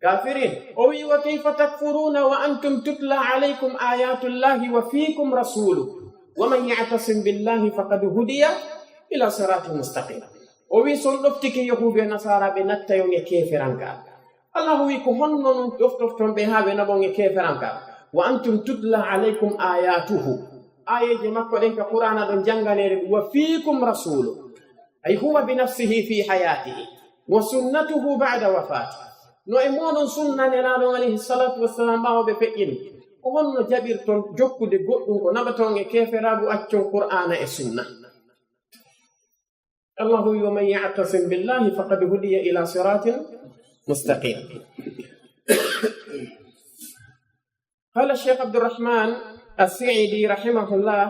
kafirin. O wi'i, wa kayfa takfuruna wa antum tutla alaykum ayatullahi wa fikum rasuluhu, wa man ya'tasim billahi faqad hudiya ila siratin mustaqim. O wi'i, si on ɗoftike Yahuudu e Nasaara, ɓe nattay on e keeferanka. Allahu wi'i, ko honno non ɗoftofton ɓe haa ɓe naɓon e keeferanka? Wa antum tutla alaykum ayatuhu. Aayeeje makko ɗen ka Qur'aana ɗon jannganeede, wa fiikum rasulu. Ay huwa bi nafsihi fi hayatihi. Wa sunnatuhu ba'da wafati. No e mooɗon sunna Nelaaɗo alayhi salatu wassalam ɓaawo ɓe feƴƴini. Ko honno jaɓirton jokkude goɗɗum ko naɓaton e keeferaagu, accon Qur'aana e sunna? Allahu wi'i, wa man ya'tasim billahi faqad hudiya ila siratin mustaqim. Qala Sheikh Abdurrahman As-Sa'idi rahimahullah,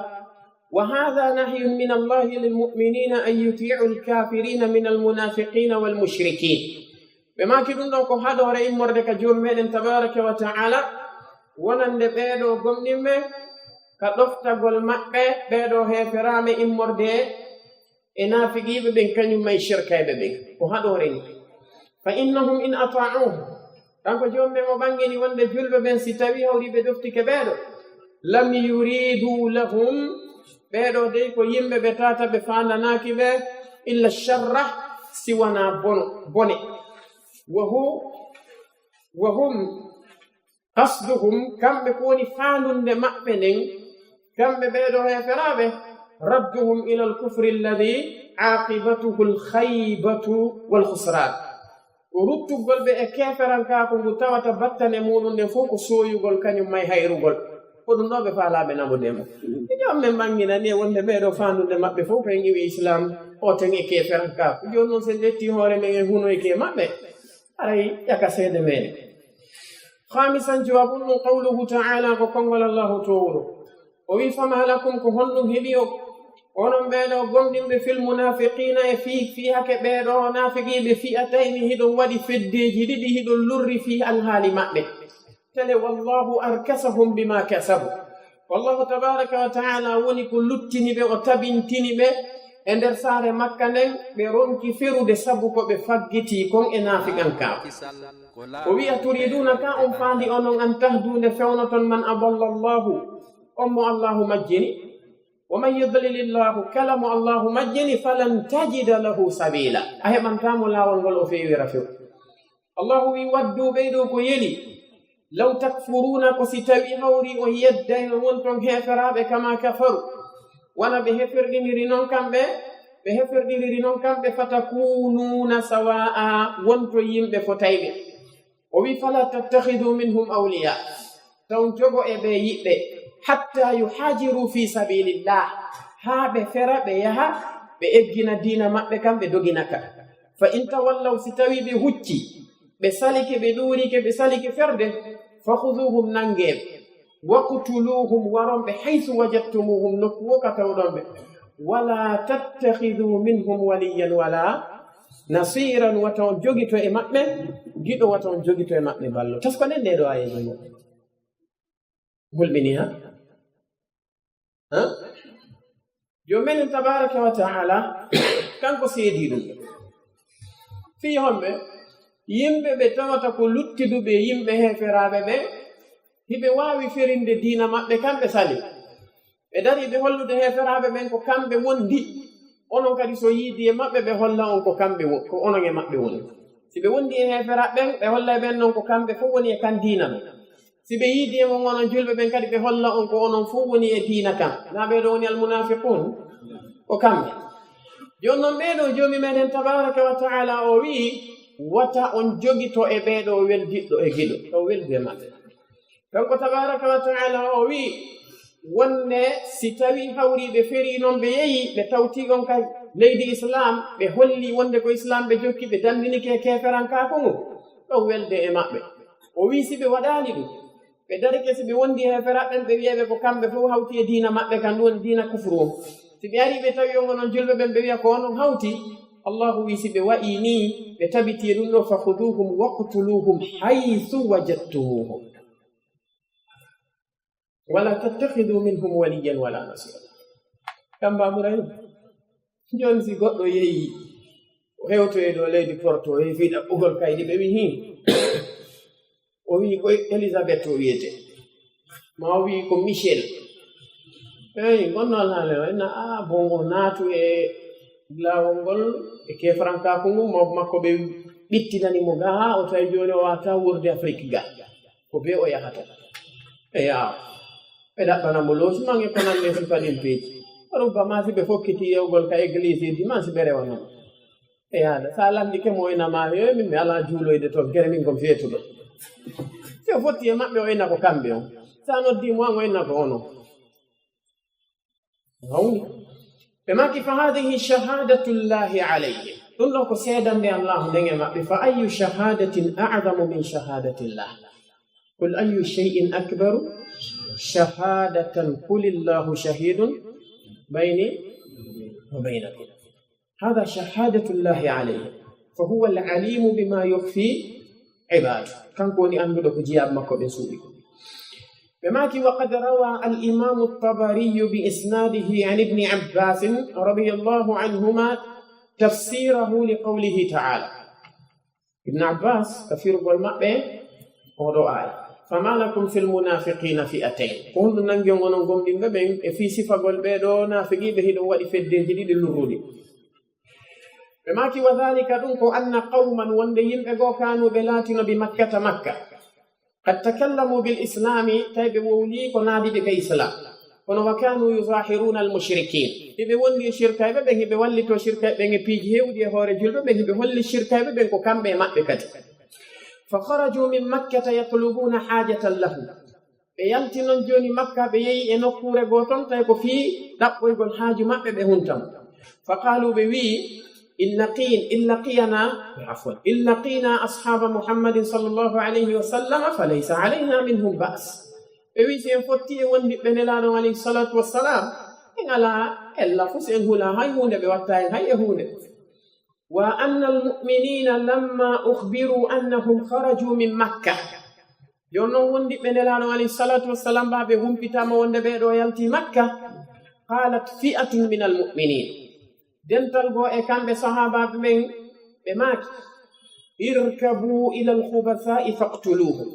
wa hadha nahyun min Allahi lil mu'minina an yuti'u al-kafirina min al-munafiqina wal mushrikin. Ɓe maaki ɗum ɗon ko haɗoore immorde ka Joomi meɗen tabaraka wa ta'ala, wonande ɓeeɗo gomɗinɓe ka ɗoftagol maɓɓe ɓeeɗo heeferaaɓe immorde e naafiqiiɓe ɓen, kañum e shirkayɓe ɓen. Ko haɗoore ni. Fa innahum in ata'uhu, kanko Joomi ɓe mo ɓangini wonde julɓe ɓen si tawi hawri ɓe ɗoftike ɓeeɗo, lam yuridu lahum, ɓeeɗo dey ko yimɓe ɓe tata ɓe faandanaaki ɓe illa sharra, si wanaa bono, bone. Wa hu-, wa hum qasduhum, kamɓe ko woni faandunde maɓɓe nden, kamɓe ɓeeɗo heeferaaɓe, radduhum ila al-kufri alladhi aqibatuhu al-khaybatu wal khusran. Ko ruttugol ɓe e keeferankaaku ngu tawata battane muɗum nden fof ko sooyugol, kañum may hayrugol. Ko ɗum ɗo ɓe faalaaɓe naɓude mo. Joom men ɓanginani e wonde ɓeeɗo faandunde maɓɓe fof ko en iwi Islam, o ten e keeferankaaku. Jooni noon, so en ƴetti hoore men, en hunoyke e maɓɓe, aray ƴaka seede meɗen. Khamisan, jawaabu ɗum, qawluhu ta'ala, ko konngol Allahu toowɗo. O wi, fama lakum, ko honɗum heɓi on, onon ɓeeɗo gomɗinɓe, fil munafiqina, e fii, fii hake ɓeeɗo naafiqiiɓe, fi'atayni, hiɗon waɗi feddeeji ɗiɗi, hiɗon lurri fii alhaali maɓɓe. Tele, "Wallahu arkasahum bima kasabu." Wallahu tabaraka wa ta'ala woni ko luttini ɓe, o tabintini ɓe e nder saare Makka nden, ɓe ronki ferude sabu ko ɓe faggiti kon e naafiqankaaku. O wi'a, "Turiduna, ka on faandi onon an tahdu nde fewnoton man adalla Allahu, on mo Allahu majjini? Wa man yudlilillahu, kala mo Allahu majjini, falan tajida lahu sabila, a heɓantaa mo laawol ngol o feewira few." Allahu wi, "Waddu, ɓeydo ko yeli, law takfuruna, ko si tawi hawri on yedday, on wonton heeferaaɓe, kama kafaru, wona ɓe heferɗiniri non kamɓe, ɓe heferɗiniri non kamɓe, fatakununa sawa'a, wonto yimɓe fotayɓe." O wi, "Fala tattakhidu minhum awliya, taw jogo e ɓe yiɓɓe, hatta yuhajiru fi sabilillah, haa ɓe fera, ɓe yaha, ɓe eggina diina maɓɓe kan, ɓe dogina ka. Fa in tawallaw, si tawi ɓe hucci, ɓe salike, ɓe ɗuurike, ɓe salike ferde, fakhuduhum, nangee ɓe, waqtuluhum, waron ɓe, haythu wajadtumuhum, nokku wo ka tawɗon ɓe. Wala tattakhidu minhum waliyan wala nasiran, wata on jogito e maɓɓe giɗo, wata on jogito e maɓɓe ballo." Tasko nden nde ɗo ayeeje mo hulɓini, ha? Ha? Joom men tabaraka wa ta'ala, kanko seedi ɗum. Fii homɓe? Yimɓe ɓe tawata ko luttiduɓe, yimɓe heeferaaɓe ɓe, hiɓe waawi ferinde diina maɓɓe, kamɓe sali. Ɓe dari ɓe hollude heeferaaɓe ɓen ko kamɓe wondi. Onon kadi so yiidi e maɓɓe, ɓe holla on ko kamɓe wo-, ko onon e maɓɓe woni. Si ɓe wondi e heeferaaɓe ɓen, ɓe holla ɓen non ko kamɓe fof woni e kan diina ɗo. Si ɓe yiidi e mon onon julɓe ɓen kadi, ɓe holla on ko onon fof woni e diina kan. Na ɓee ɗo woni almunafiqun? Ko kamɓe. Jooni non ɓee ɗo Joomi meɗen tabaraka wa ta'ala o wi'i, wata on jogito e ɓee ɗo weldiɗɗo e giɗo, taw weldu e maɓɓe. Kanko tabaraka wa ta'ala o wi'i, wonde si tawi hawri ɓe feri non, ɓe yehi, ɓe tawti on ka leydi Islam, ɓe holli wonde ko Islam ɓe jokki, ɓe dandinike e keeferankaaku ngu, ɗon welde e maɓɓe. O wi'i, si ɓe waɗaali ɗum, ɓe darike, si ɓe wondi e heeferaaɓe ɓen, ɓe wi'a ɓe ko kamɓe fof hawti e diina maɓɓe kan, ɗum woni diina kufru on. Si ɓe ari ɓe tawi on onon julɓe ɓen, ɓe wi'a ko onon hawti. Allahu wi'i, si ɓe wa'i nii, ɓe tabiti e ɗum ɗo, fakhuduhum waqtuluhum haythu wajadtumuhum. Wala tattakhidu minhum waliyan wala nasira. Kamba Ibrahim, jooni si goɗɗo yehi, o hewtoyi ɗo leydi Porto, o yehi fii ɗaɓɓugol kaydi, ɓe wi'i, "Hin." O wi'i, "Ko Elizabeth o wiyete." Ma o wi'i, "Ko Michel." Eyi, ngonno alhaali o, enna, a, bon, o naatu e laawol ngol, e keefrankaaku ngu, mawɓe makko ɓe ɓittinani mo ga, haa o tawi jooni o waata wuurde Afrik ga. Ko bee o yahata. Eya, ɓe ɗaɓɓana mo logement e ko nanndi e sifa ɗin piiji. Rubbama si ɓe fokkiti yewgol ka église ji, man si ɓe rewana mo. Eya, sa lanndike mo, o ina ma, "Yo, min mi alaa juuloyde toon, gere min ko mi feetuɗo." Si o fotti e maɓɓe, o ina ko kamɓe on. Sa noddi mo an, o ina ko onon. Hawni. Ɓe maaki, "Fa hadhihi shahadatullahi alayhim." Ɗum ɗo ko seedande Allahu nden e maɓɓe. "Fa ayyu shahadatin a'zamu min shahadatillah? Qul ayyu shay'in akbaru shahadatan qulillahu shahidun bayni wa baynakum." Hada shahadatullahi alayhi, fa huwa al-alimu bima yukhfi ibadu. Kanko woni annduɗo ko jiyaaɓe makko ɓen suuɗi. Ɓe maaki, wa qad rawa al-imamu at-Tabariyu bi isnadihi an Ibni Abbasin radiyallahu anhuma tafsirahu li qawlihi ta'ala. Ibn Abbas, ka firugol maɓɓe oɗo aaya, "Fama lakum fil munafiqina fi'atayn." Ko honɗum nangi on onon gomɗinɓe ɓen e fii sifagol ɓee ɗo naafiqiiɓe hiɗon waɗi feddeeji ɗiɗi lurruɗi? Ɓe maaki, "Wa dhalika, ɗum ko anna qawman, wonde yimɓe goo, kanu, ɓe laatino, bi Makkata, Makka, qad takallamu bil islami, tawi ɓe wowli ko naadi ɓe ka Islam. Kono wa kanu yuzahiruna al mushrikin, hiɓe wondi e shirkayɓe ɓen, hiɓe wallito shirkayɓe ɓen e piiji heewɗi e hoore julɓe ɓen, hiɓe holli shirkayɓe ɓen ko kamɓe e maɓɓe kadi. Fa kharaju min Makkata yatlubuna hajatan lahum." Ɓe yalti non jooni Makka, ɓe yehi e nokkuure goo ton, tawi ko fii ɗaɓɓoygol haaju maɓɓe, ɓe hunta mo. Fa qaalu, ɓe wi'i, "In laqin-, in laqiyana, afwan, in laqina ashaba Muhammadin sallallahu alayhi wa sallam, fa laysa alayna minhum ba's." Ɓe wi'i, "Si en fotti e wondiɓɓe Nelaaɗo on alayhi salatu wassalam, en alaa ella fuu, si en hulaa hay huunde, ɓe watta en hay e huunde." Wa anna al-mu'minina lamma ukhbiru annahum kharaju min Makka. Jooni noon wondiɓɓe Nelaaɗo alayhi salatu wassalam, ɓa ɓe humpitaama wonde ɓee ɗo yalti Makka. Qalat fi'atun min almu'minin. Dental goo e kamɓe sahaabaaɓe ɓen, ɓe maaki, "Irkabu ila alkhubathai faqtuluhum."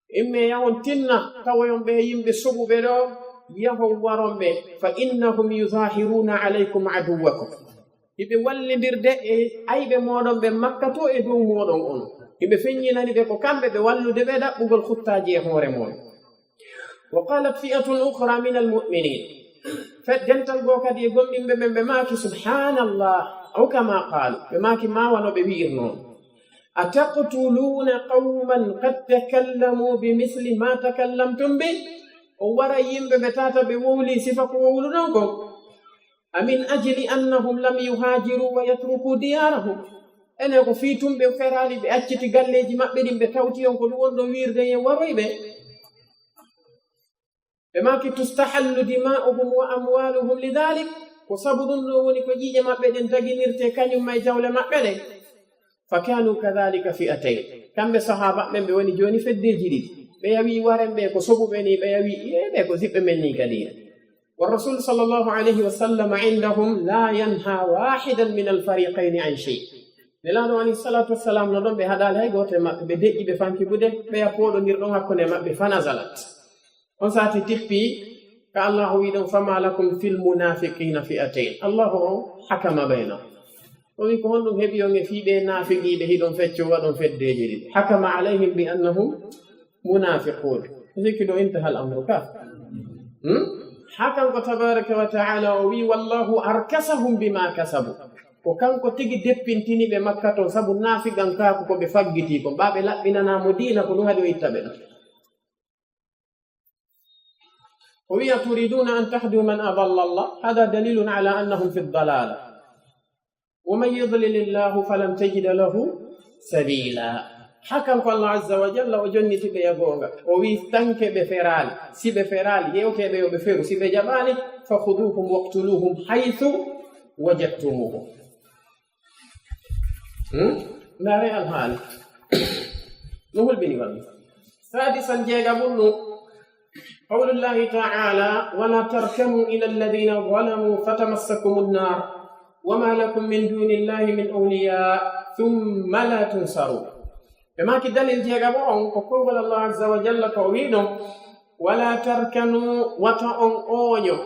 Imme yahon tinna tawoyon ɓe yimɓe soɓuɓe ɗo, yahon waron ɓe, "Fa innahum yuzahiruna alaykum aduwwakum." Hiɓe wallindirde e ayɓe mooɗon ɓe Makka to e dow mooɗon on. Hiɓe feññinani ɓe ko kamɓe ɓe wallude ɓe ɗaɓɓugol huttaaji e hoore mooɗon. Wa qalat fi'atun ukhra min almu'minin. Fe-, dental goo kadi e gomɗinɓe ɓen ɓe maaki, "Subhanallah, aw kama qalu." Ɓe maaki, "Ma wano ɓe wi'irnoo. Ataqtuluna qawman qad takallamu bi misli ma takallamtum bi?" O wara yimɓe ɓe tata ɓe wowli sifa ko wowluɗon kon. "Amin ajli annahum lam yuhajiru wa yatruku diyarahum." Enen ko fii tun ɓe feraali, ɓe acciti galleeji maɓɓe ɗin, ɓe tawti on ko ɗum wonɗo wiirde e waroy ɓe. Ɓe maaki, "Tustahallu dima'uhum wa amwaluhum lidhalik." Ko sabu ɗum ɗo woni ko ƴiiƴe maɓɓe ɗen daginirte kañum may jawle maɓɓe ɗen. Fa kanu kadhalika fi'atayn. Kamɓe sahaaba ɓen ɓe woni jooni feddeeji ɗiɗi. Ɓe yawi waren ɓe ko soɓuɓe ni, ɓe yawi, "Ee, ɓe ko siɓɓe men ni kadi." Wa rasul sallallahu alayhi wa sallam indahum la yanha wahidan min alfariqayni an shay. Nelaaɗo alayhi salatu wassalam no ɗon, ɓe haɗaali hay gooto e maɓɓe, ɓe deƴƴi, ɓe fanki bude, ɓe ya pooɗondir ɗon hakkunde maɓɓe, fa nazalat. On sati tippi ka Allahu wi ɗon, "Fama lakum fil munafiqina fi'atayn." Allahu on hakama baynahum. O wi, "Ko honɗum heɓi on e fii ɓe naafiqiiɓe hiɗon fecco waɗon feddeeji ɗiɗi?" Hakama alayhim bi annahum munafiqun. Sikki ɗo intahal amru ka. Hmm? Ha kanko tabaraka wa ta'ala o wi, "Wallahu arkasahum bima kasabu." Ko kanko tigi deppintini ɓe Makka ton sabu naafiqankaaku ko ɓe faggiti kon. Ɓa ɓe laɓɓinana mo diina ko ɗum haɗi o itta ɓe ɗon. O wi, "Aturiduna an tahdu man adalla Allah?" Hada dalilun ala annahum fi dalala. "Wa man yudlilillahu falan tajida lahu sabila." Ha kanko Allah azza wa jalla o jonniti ɓe e goonga. O wi, "Tanke ɓe feraali. Si ɓe feraali, yewteɓe yo ɓe feru. Si ɓe jaɓaali, fa khuduhum waqtuluhum haythu wajadtumuhum." Hmm? Ndaare alhaali. No hulɓini walla? Sadisan, jeegaɓun ɗum. Qawlullahi ta'ala, "Wala tarkanu ila alladhina zalamu fatamassakumun nar, wama lakum min dunillahi min awliya, thumma la tunsarun." Ɓe maaki dalil jeegaɓo on ko konngol Allah azza wa jalla ko o wi ɗon, "Wala tarkanu, wata on ooño,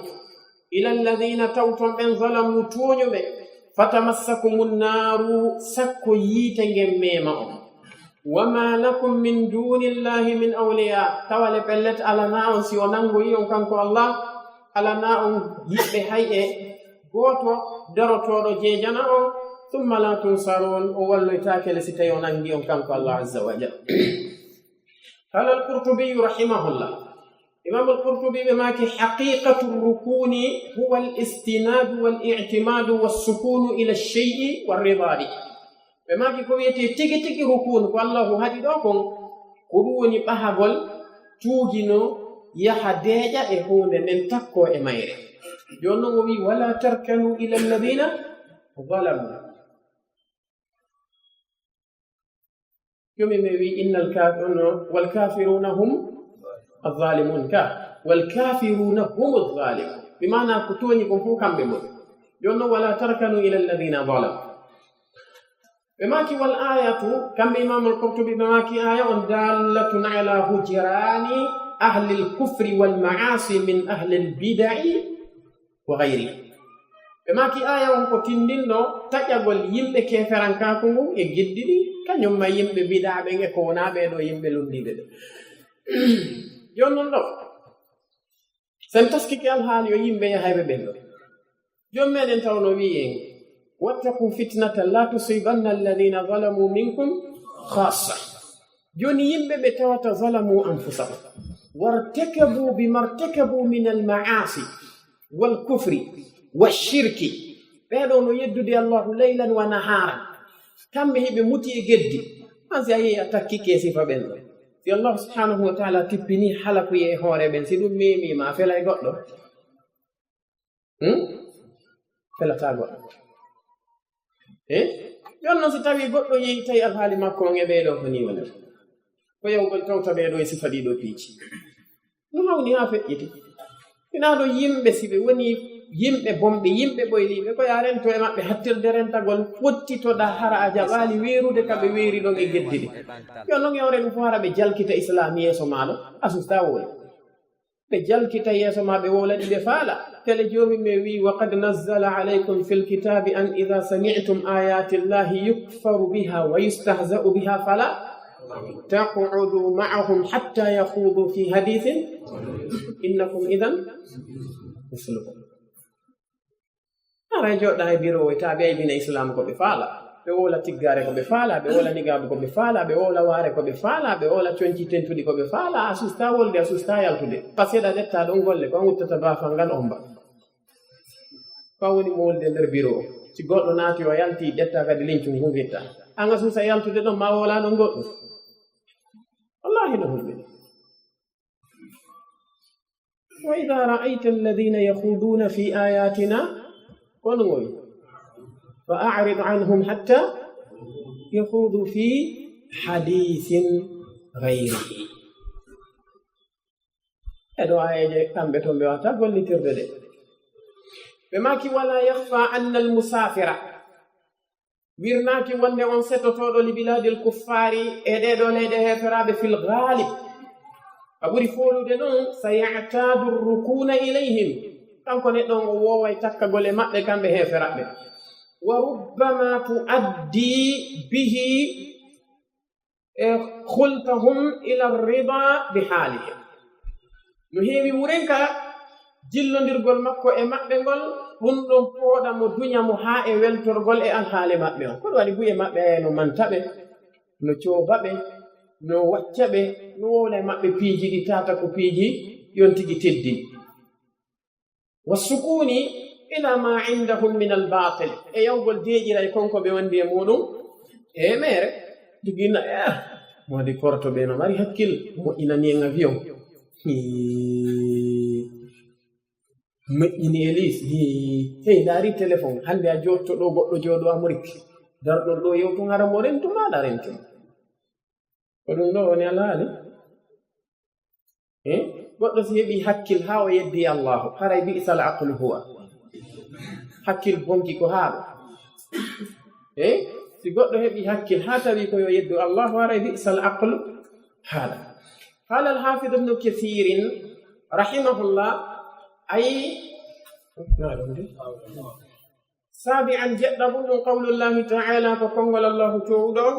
ila alladhina, tawton ɓen, zalamu, tooñuɓe, fatamassakumun naru, sakko yiite ngen meema on. Wama lakum min dunillahi min awliya, tawale pellet alana on si o nangoyi on kanko Allah, alana on yiɓɓe hay e gooto darotooɗo jeejana on, thumma la tunsarun, o walloytaake le si tawi o nangi on kanko Allah azza wa jalla." Qala al-Qurtubi rahimahullah. Imam al-Qurtubi ɓe maaki, "Haqiqatu rukuni huwa al-istinadu wal i'timadu was sukunu ila shay'i war rida bi." Ɓe maaki ko wiyetee tigi tigi rukun ko Allahu haɗi ɗo kon, ko ɗum woni ɓahagol tuugino yaha deeƴa e huunde nden takko e mayre. Jooni non o wi, "Wala tarkanu ila alladhina zalamu." Jomi mi wi, "Innal kaf-, no, wal kafiruna hum adh-dhalimun ka. Wal kafiruna hum adh-dhalimun." Bi maana ko tooñi kon fof kamɓe ngoni. Jooni non, "Wala tarkanu ila alladhina zalamu." Ɓe maaki, "Wal ayatu," kamɓe Imam al-Qurtubi, ɓe maaki, "Aya on dallatun ala hujrani ahli al-kufri wal ma'asi min ahli al-bid'i wa ghayri." Ɓe maaki, "Aya on ko tindinɗo taƴagol yimɓe keferankaaku ngun e geddi ɗi, kañum ma yimɓe bid'a ɓen e ko wonaa ɓee ɗo yimɓe lunndiiɓe ɓe." Jooni non ɗo, sen taskike alhaali yo yimɓe yahayɓe ɓen ɗo. Joom meɗen taw no wi'i en, "Wattaqu fitnatan la tusibanna alladhina zalamu minkum khassa." Jooni yimɓe ɓe tawata zalamu anfusahum. Wartakabu bima irtakabu min al-ma'asi wal kufri wash shirki. Ɓee ɗo no yeddude Allahu laylan wa naharan. Kamɓe hiɓe muti e geddi. An si a yehi a takkike sifa ɓen ɗo. Si Allahu subhanahu wa ta'ala tippini halakuye e hoore ɓen, si ɗum meemi ma, a felay goɗɗo? Hmm? Felataa goɗɗo. Eh? Jooni non si tawi goɗɗo yehi tawi alhaali makko on e ɓee ɗo ko ni woni. Ko yawgol tawta ɓee ɗo e sifa ɗii ɗo piiji. No hawni haa feƴƴiti. Ina ɗo yimɓe, si ɓe woni yimɓe bonɓe, yimɓe ɓoyliiɓe, ko yaa rento e maɓɓe hattirde rentagol, pottitoɗaa hara a jaɓaali weerude ka ɓe weeri ɗon e geddi ɗi. Yo non e o renu fof hara ɓe jalkita islaam yeeso maa ɗo, a sustaa wowla. Ɓe jalkita yeeso maa ɓe wowla ɗi ɓe faala. Tele Joomi men wi'i: "وقد نزل عليكم في الكتاب أن إذا سمعتم آيات الله يكفر بها ويستهزأ بها فلا تقعدوا معهم حتى يخوضوا في حديث إنكم إذا مثلهم." Haray joɗɗa e biro o, ta ɓe aybina Islam ko ɓe faala. Ɓe wowla tiggaare ko ɓe faala, ɓe wowla nigaabu ko ɓe faala, ɓe wowla waare ko ɓe faala, ɓe wowla conci tentuɗi ko ɓe faala, a susta wolde, a susta yaltude. Parce que ɗa ƴetta ɗon golle, ko an wuttata baafal ngal omba. Ko an woni mo wolde nder biro o. Si goɗɗo naati o yalti, ƴetta kadi lincun ngun witta. An a susa yaltude ɗon, ma wowla ɗon goɗɗum. Wallahi no hulɓe. وإذا رأيت الذين يخوضون في آياتنا، kono ngol, فأعرض عنهم حتى يخوضوا في حديث غيره. E ɗo aayeeje kamɓe toon ɓe wata gollitirde ɗe. Ɓe maaki: "ولا يخفى أن المسافر." Wirnaaki wonde on setotooɗo li bilaadil kuffaari e ɗee ɗoo leyɗe heeferaaɓe fil gaalib. A ɓuri foolude noon, سيعتاد الركون إليهم. Kanko neɗɗo on o wooway takkagol e maɓɓe kamɓe heeferaaɓe. وربما تؤدي به e خلطهم إلى الرضا بحالهم. No heewi wuren ka jillondirgol makko e maɓɓe ngol, ɗum ɗon pooɗa mo, duña mo haa e weltorgol e alhaali maɓɓe on. Ko ɗum waɗi buy e maɓɓe no manta ɓe, no cooba ɓe, no wacca ɓe, no wowla e maɓɓe piiji ɗi tata ko piiji yon tigi teddini. والسكون إلى ما عندهم من الباطل. E yawgol deeƴira e kon ko ɓe wondi e muɗum. E meere, digina, eh, mo di korto ɓe no mari hakkil, moƴƴinani en avion. Hii. Moƴƴini hélice. Hii. Hey, ndaari téléphone. Hannde a jooɗto ɗo, goɗɗo jooɗo Amérique. Darɗo ɗo yewtun hara mo rentu ma, ɗa rentu. Ko ɗum ɗo woni alhaali. Eh? Goɗɗo si heɓi hakkil haa o yeddi Allahu, haray bi'sal aqlu huwa. Hakkil bonki ko haa ɗo. Eh? Si goɗɗo heɓi hakkil haa tawi ko yo yeddu Allahu, haray bi'sal aqlu haa ɗo. قال الحافظ ابن كثير رحمه الله، أي سابعا، jeɗɗaɓun ɗum, قول الله تعالى، ko konngol Allahu toowuɗo on: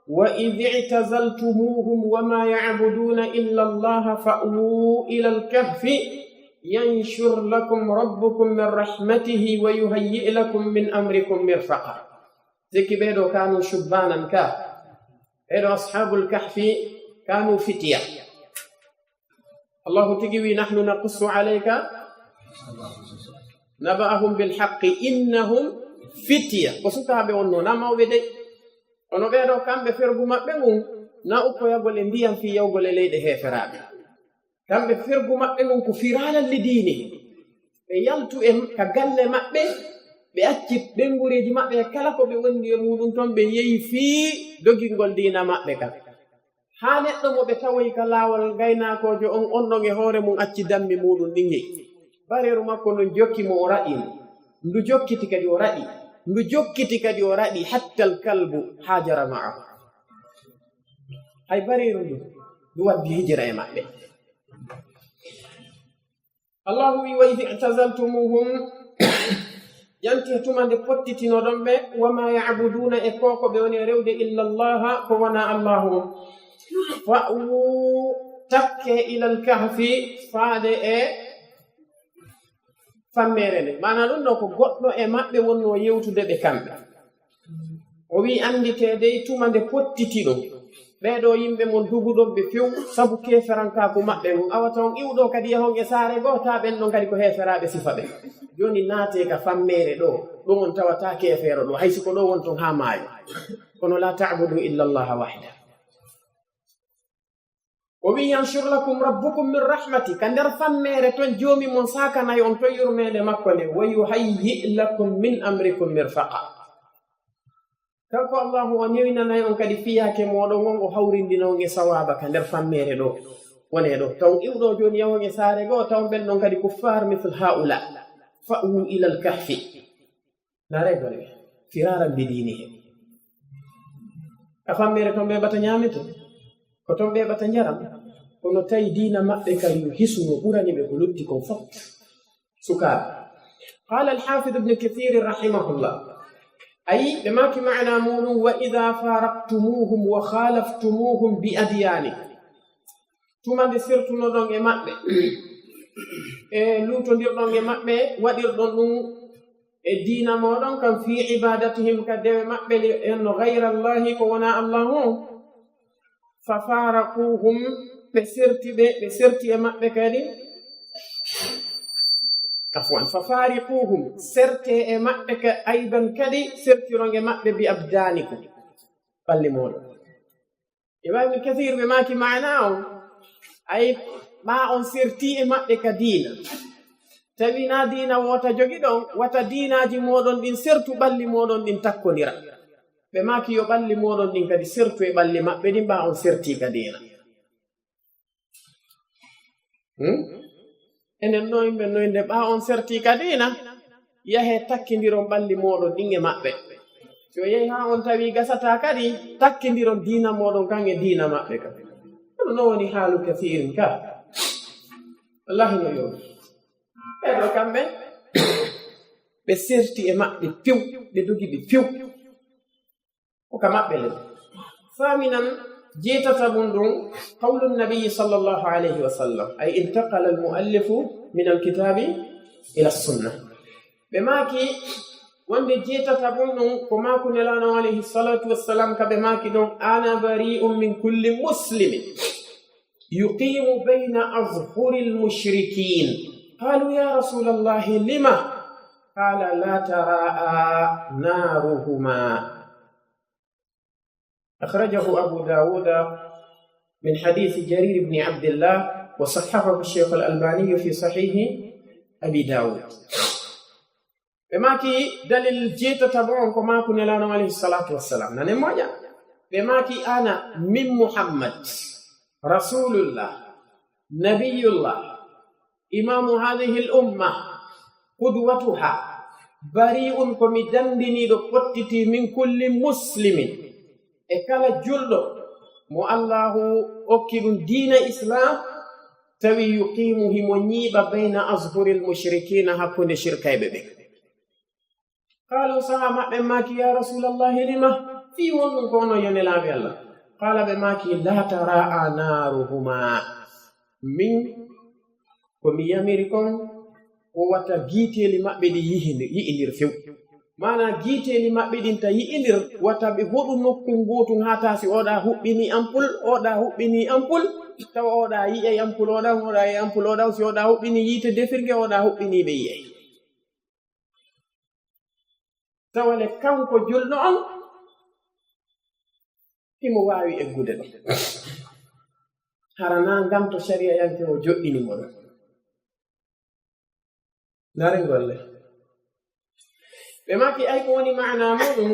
"وإذ اعتزلتموهم وما يعبدون إلا الله فأووا إلى الكهف ينشر لكم ربكم من رحمته ويهيئ لكم من أمركم مرفقا." Sikki ɓee ɗoo كانوا شبانا ka. Ɓee ɗoo أصحاب الكهف كانوا فتية. Allahu tigi wi: "نحن نقص عليك نبأهم بالحق إنهم فتية." Ko sukaaɓe wonnoo, na mawɓe dey. Kono ɓee ɗoo, kamɓe fergu maɓɓe ngun, na uppoyagol e ndiyam fii yawgol e leyɗe heeferaaɓe. Kamɓe fergu maɓɓe ngun ko firaara li diini. Ɓe yaltu e ka galle maɓɓe, ɓe acci ɓenngureeji maɓɓe e kala ko ɓe wondi e muɗum ton, ɓe yehi fii dogingol diina maɓɓe kan. Haa neɗɗo mo ɓe tawoyi ka laawol, gaynaakoojo on, on ɗon e hoore mum acci dammi muuɗum ɗin yehi. Bareeru makko ndun jokki mo, o raɗi mo. Ndu jokkiti kadi o raɗi. Ndu jokkiti kadi o raɗi, حتى الكلب هاجر معه. Hay bareeru ndun, ndu waddi hijira e maɓɓe. Allahu wi: "وإذ اعتزلتموهم", yanti tuma nde pottitinoɗon ɓe, "وما يعبدون", e ko ko ɓe woni e rewde, "إلا الله", ko wonaa Allahu on. "فأووا", takke, "إلى الكهف", faade e fammeere nde. Maanaa ɗum ɗoo ko goɗɗo e maɓɓe wonnoo yewtude ɓe kamɓe. O wi'i, annditee dey tuma nde pottitiɗon, ɓee ɗoo yimɓe mon duguɗon ɓe few sabu keeferankaaku maɓɓe ngun. Awa taw on iwɗo kadi yahon e saare goo, taa ɓen ɗon kadi ko heeferaaɓe sifa ɓe. Jooni naatee ka fammeere ɗoo, ɗon on tawataa keefeero ɗoo, hay si ko ɗoo wonton haa maayo. Kono, "لا تعبدوا إلا الله وحده." O wi'i, "ينشر لكم ربكم من رحمته", ka nder fammeere ton Joomi mon saakanay on ton yurmeende makko nden, "ويهيئ لكم من أمركم مرفقا". Kanko Allahu o newinanay on kadi fiyaake mooɗon on, o hawrindina on e sawaaba ka nder fammeere ɗo. Wonee ɗo. Taw iwɗo jooni yawon e saare goo, taw ɓen ɗon kadi kuffaar misl haula. Fa'u ilal kahfi. Naare gole. Firaran bi diinihim. Ka fammeere ton ɓe ɓata ñaamete. Ko ton ɓe ɓata njaram. Kono tawi diina maɓɓe kan yo hisu no ɓurani ɓe ko lutti kon fof. Sukaaɓe. Qaala al-Haafid Ibn Kathiir rahimahullah. Ayi, ɓe maaki maana muuɗum, "Wa idha faaraqtumuuhum wa khaalaftumuuhum bi adyaanikum." Tuma nde sertunoɗon e maɓɓe, e luutondirɗon e maɓɓe, waɗirɗon ɗum e diina mooɗon kan, fi ibadatihim, ka dewe maɓɓe, li, en no ghayra Allahi, ko wona Allahu on. Fa faraquhum, ɓe serti ɓe, ɓe serti e maɓɓe kadi. Afwan, fa fariquhum, serte e maɓɓe ka, aydan kadi, sertiron e maɓɓe bi abdanikum, ɓalli mooɗon. Imam Ibn Kathir ɓe maaki maana on, ay, ɓa on serti e maɓɓe ka diina. Tawi na diina woota jogiɗon, wata diinaaji mooɗon ɗin sertu ɓalli mooɗon ɗin takkondira. Ɓe maaki yo ɓalli mooɗon ɗin kadi sertu e ɓalli maɓɓe ɗin, ɓa on serti ka diina. Hmm? Enen no yimɓe no nde ɓa on serti ka diina, yahe takkindiron ɓalli mooɗon ɗin e maɓɓe. Si o yehi haa on tawi gasata kadi, takkindiron diina mooɗon kan e diina maɓɓe kan. Kono no woni haalu kasiirin ka. Wallahi no yo. Ɓe ɗo kamɓe, ɓe serti e maɓɓe few, ɓe dogi ɓe few. Ko ka maɓɓe le. Thaminan, jeetata mun ɗum, qawlu nabi sallallahu alayhi wa sallam, ay intaqala al muallifu min al kitabi ila sunna. Ɓe maaki, wonde jeetata mun ɗum, ko maaku Nelaaɗo alayhi salatu wassalam, ka ɓe maaki ɗum, "Ana bari'un min kulli muslimin yuqimu bayna azhuril mushrikin." Qalu, "Ya Rasulallahi, lima?" Qala, "La tara'a naruhuma." Akhrajahu Abu Dawud min hadithi Jarir ibn Abdillah, wa sahhahahu Shaykh al-Albani fi Sahihi Abi Dawud. Ɓe maaki dalil jeetata bo on ko maaku Nelaaɗo alayhi salatu wassalam. Nane moƴa. Ɓe maaki, "Ana min Muhammad, Rasulullah, Nabiyullah, Imamu hadhihi al umma, qudwatuha, bari'un, ko mi dandiniiɗo, pottiti, min kulli muslimin, e kala julɗo mo Allahu okki ɗum diina Islam, tawi yuqimu, himo ñiiɓa, bayna azhuril mushrikina, hakkunde shirkayɓe ɓe." Qaalu, sahaa maɓɓe maaki, "Ya Rasulallahi, lima?" Fii honɗum ko onon yo Nelaaɓe Allah? Qaala, ɓe maaki, "La tara'a naruhuma." Min ko mi yamiri kon ko wata giiteeli maɓɓe ɗi yihindi-, yi'indir few. Maanaa giiteeli maɓɓe ɗin ta yi'indir, wata ɓe hoɗu nokku ngootun haa taa si oɗa huɓɓini ampul, oɗa huɓɓini ampul, tawa oɗa yi'ay ampul oɗan, oɗa yi'ay ampul oɗan, si oɗa huɓɓini yiite defirge, oɗa huɓɓini ɓe yi'ay. Tawa le kanko julɗo on, himo waawi eggude ɗum. Hara na nganto shari'ayanke o joɗɗini mo ɗum. Ndaren golle. Ɓe maaki ay ko woni maana muɗum,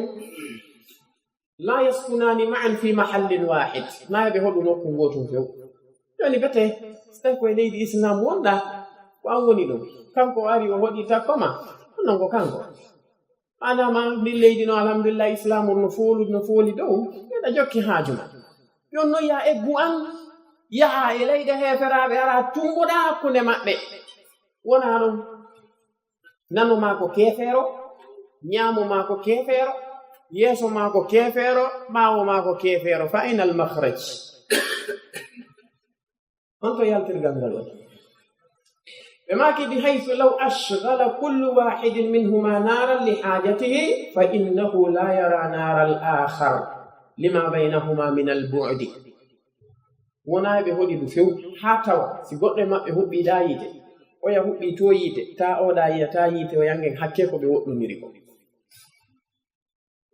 "La yaskunani ma'an fi mahallin wahid." Na ɓe hoɗu nokku ngootum few. Jooni bete, si tawi ko e leydi Islam wonɗa, ko an woni ɗum. Kanko o ari o hoɗi takko ma, non ko kanko. Maanaam, ndin leydi no, alhamdulillah, Islam no foolu, no fooli dow, ena jokki haaju ma. Jooni no ya eggu an, yaha e leyɗe heeferaaɓe, ara tumbuɗa hakkunde maɓɓe. Wonaa ɗum. Nano maa ko keefeero, ñaamo maa ko keefeero, yeeso maa ko keefeero, ɓaawo maa ko keefeero. Fa aynal makhraj? Honto yaltirgal ngal woni? Ɓe maaki, "Bi haythu law ashghala kullu wahidin minhuma naran li hajatihi, fa innahu la yara nara al akhar, lima baynahuma min al bu'di." Wonaa ɓe hoɗi ɗum few, haa tawa si goɗɗo e maɓɓe huɓɓi ɗaa yiite, oya huɓɓi to yiite, taa oɗa yiya taa yiite, o yangen hakke ko ɓe woɗɗondiri ko.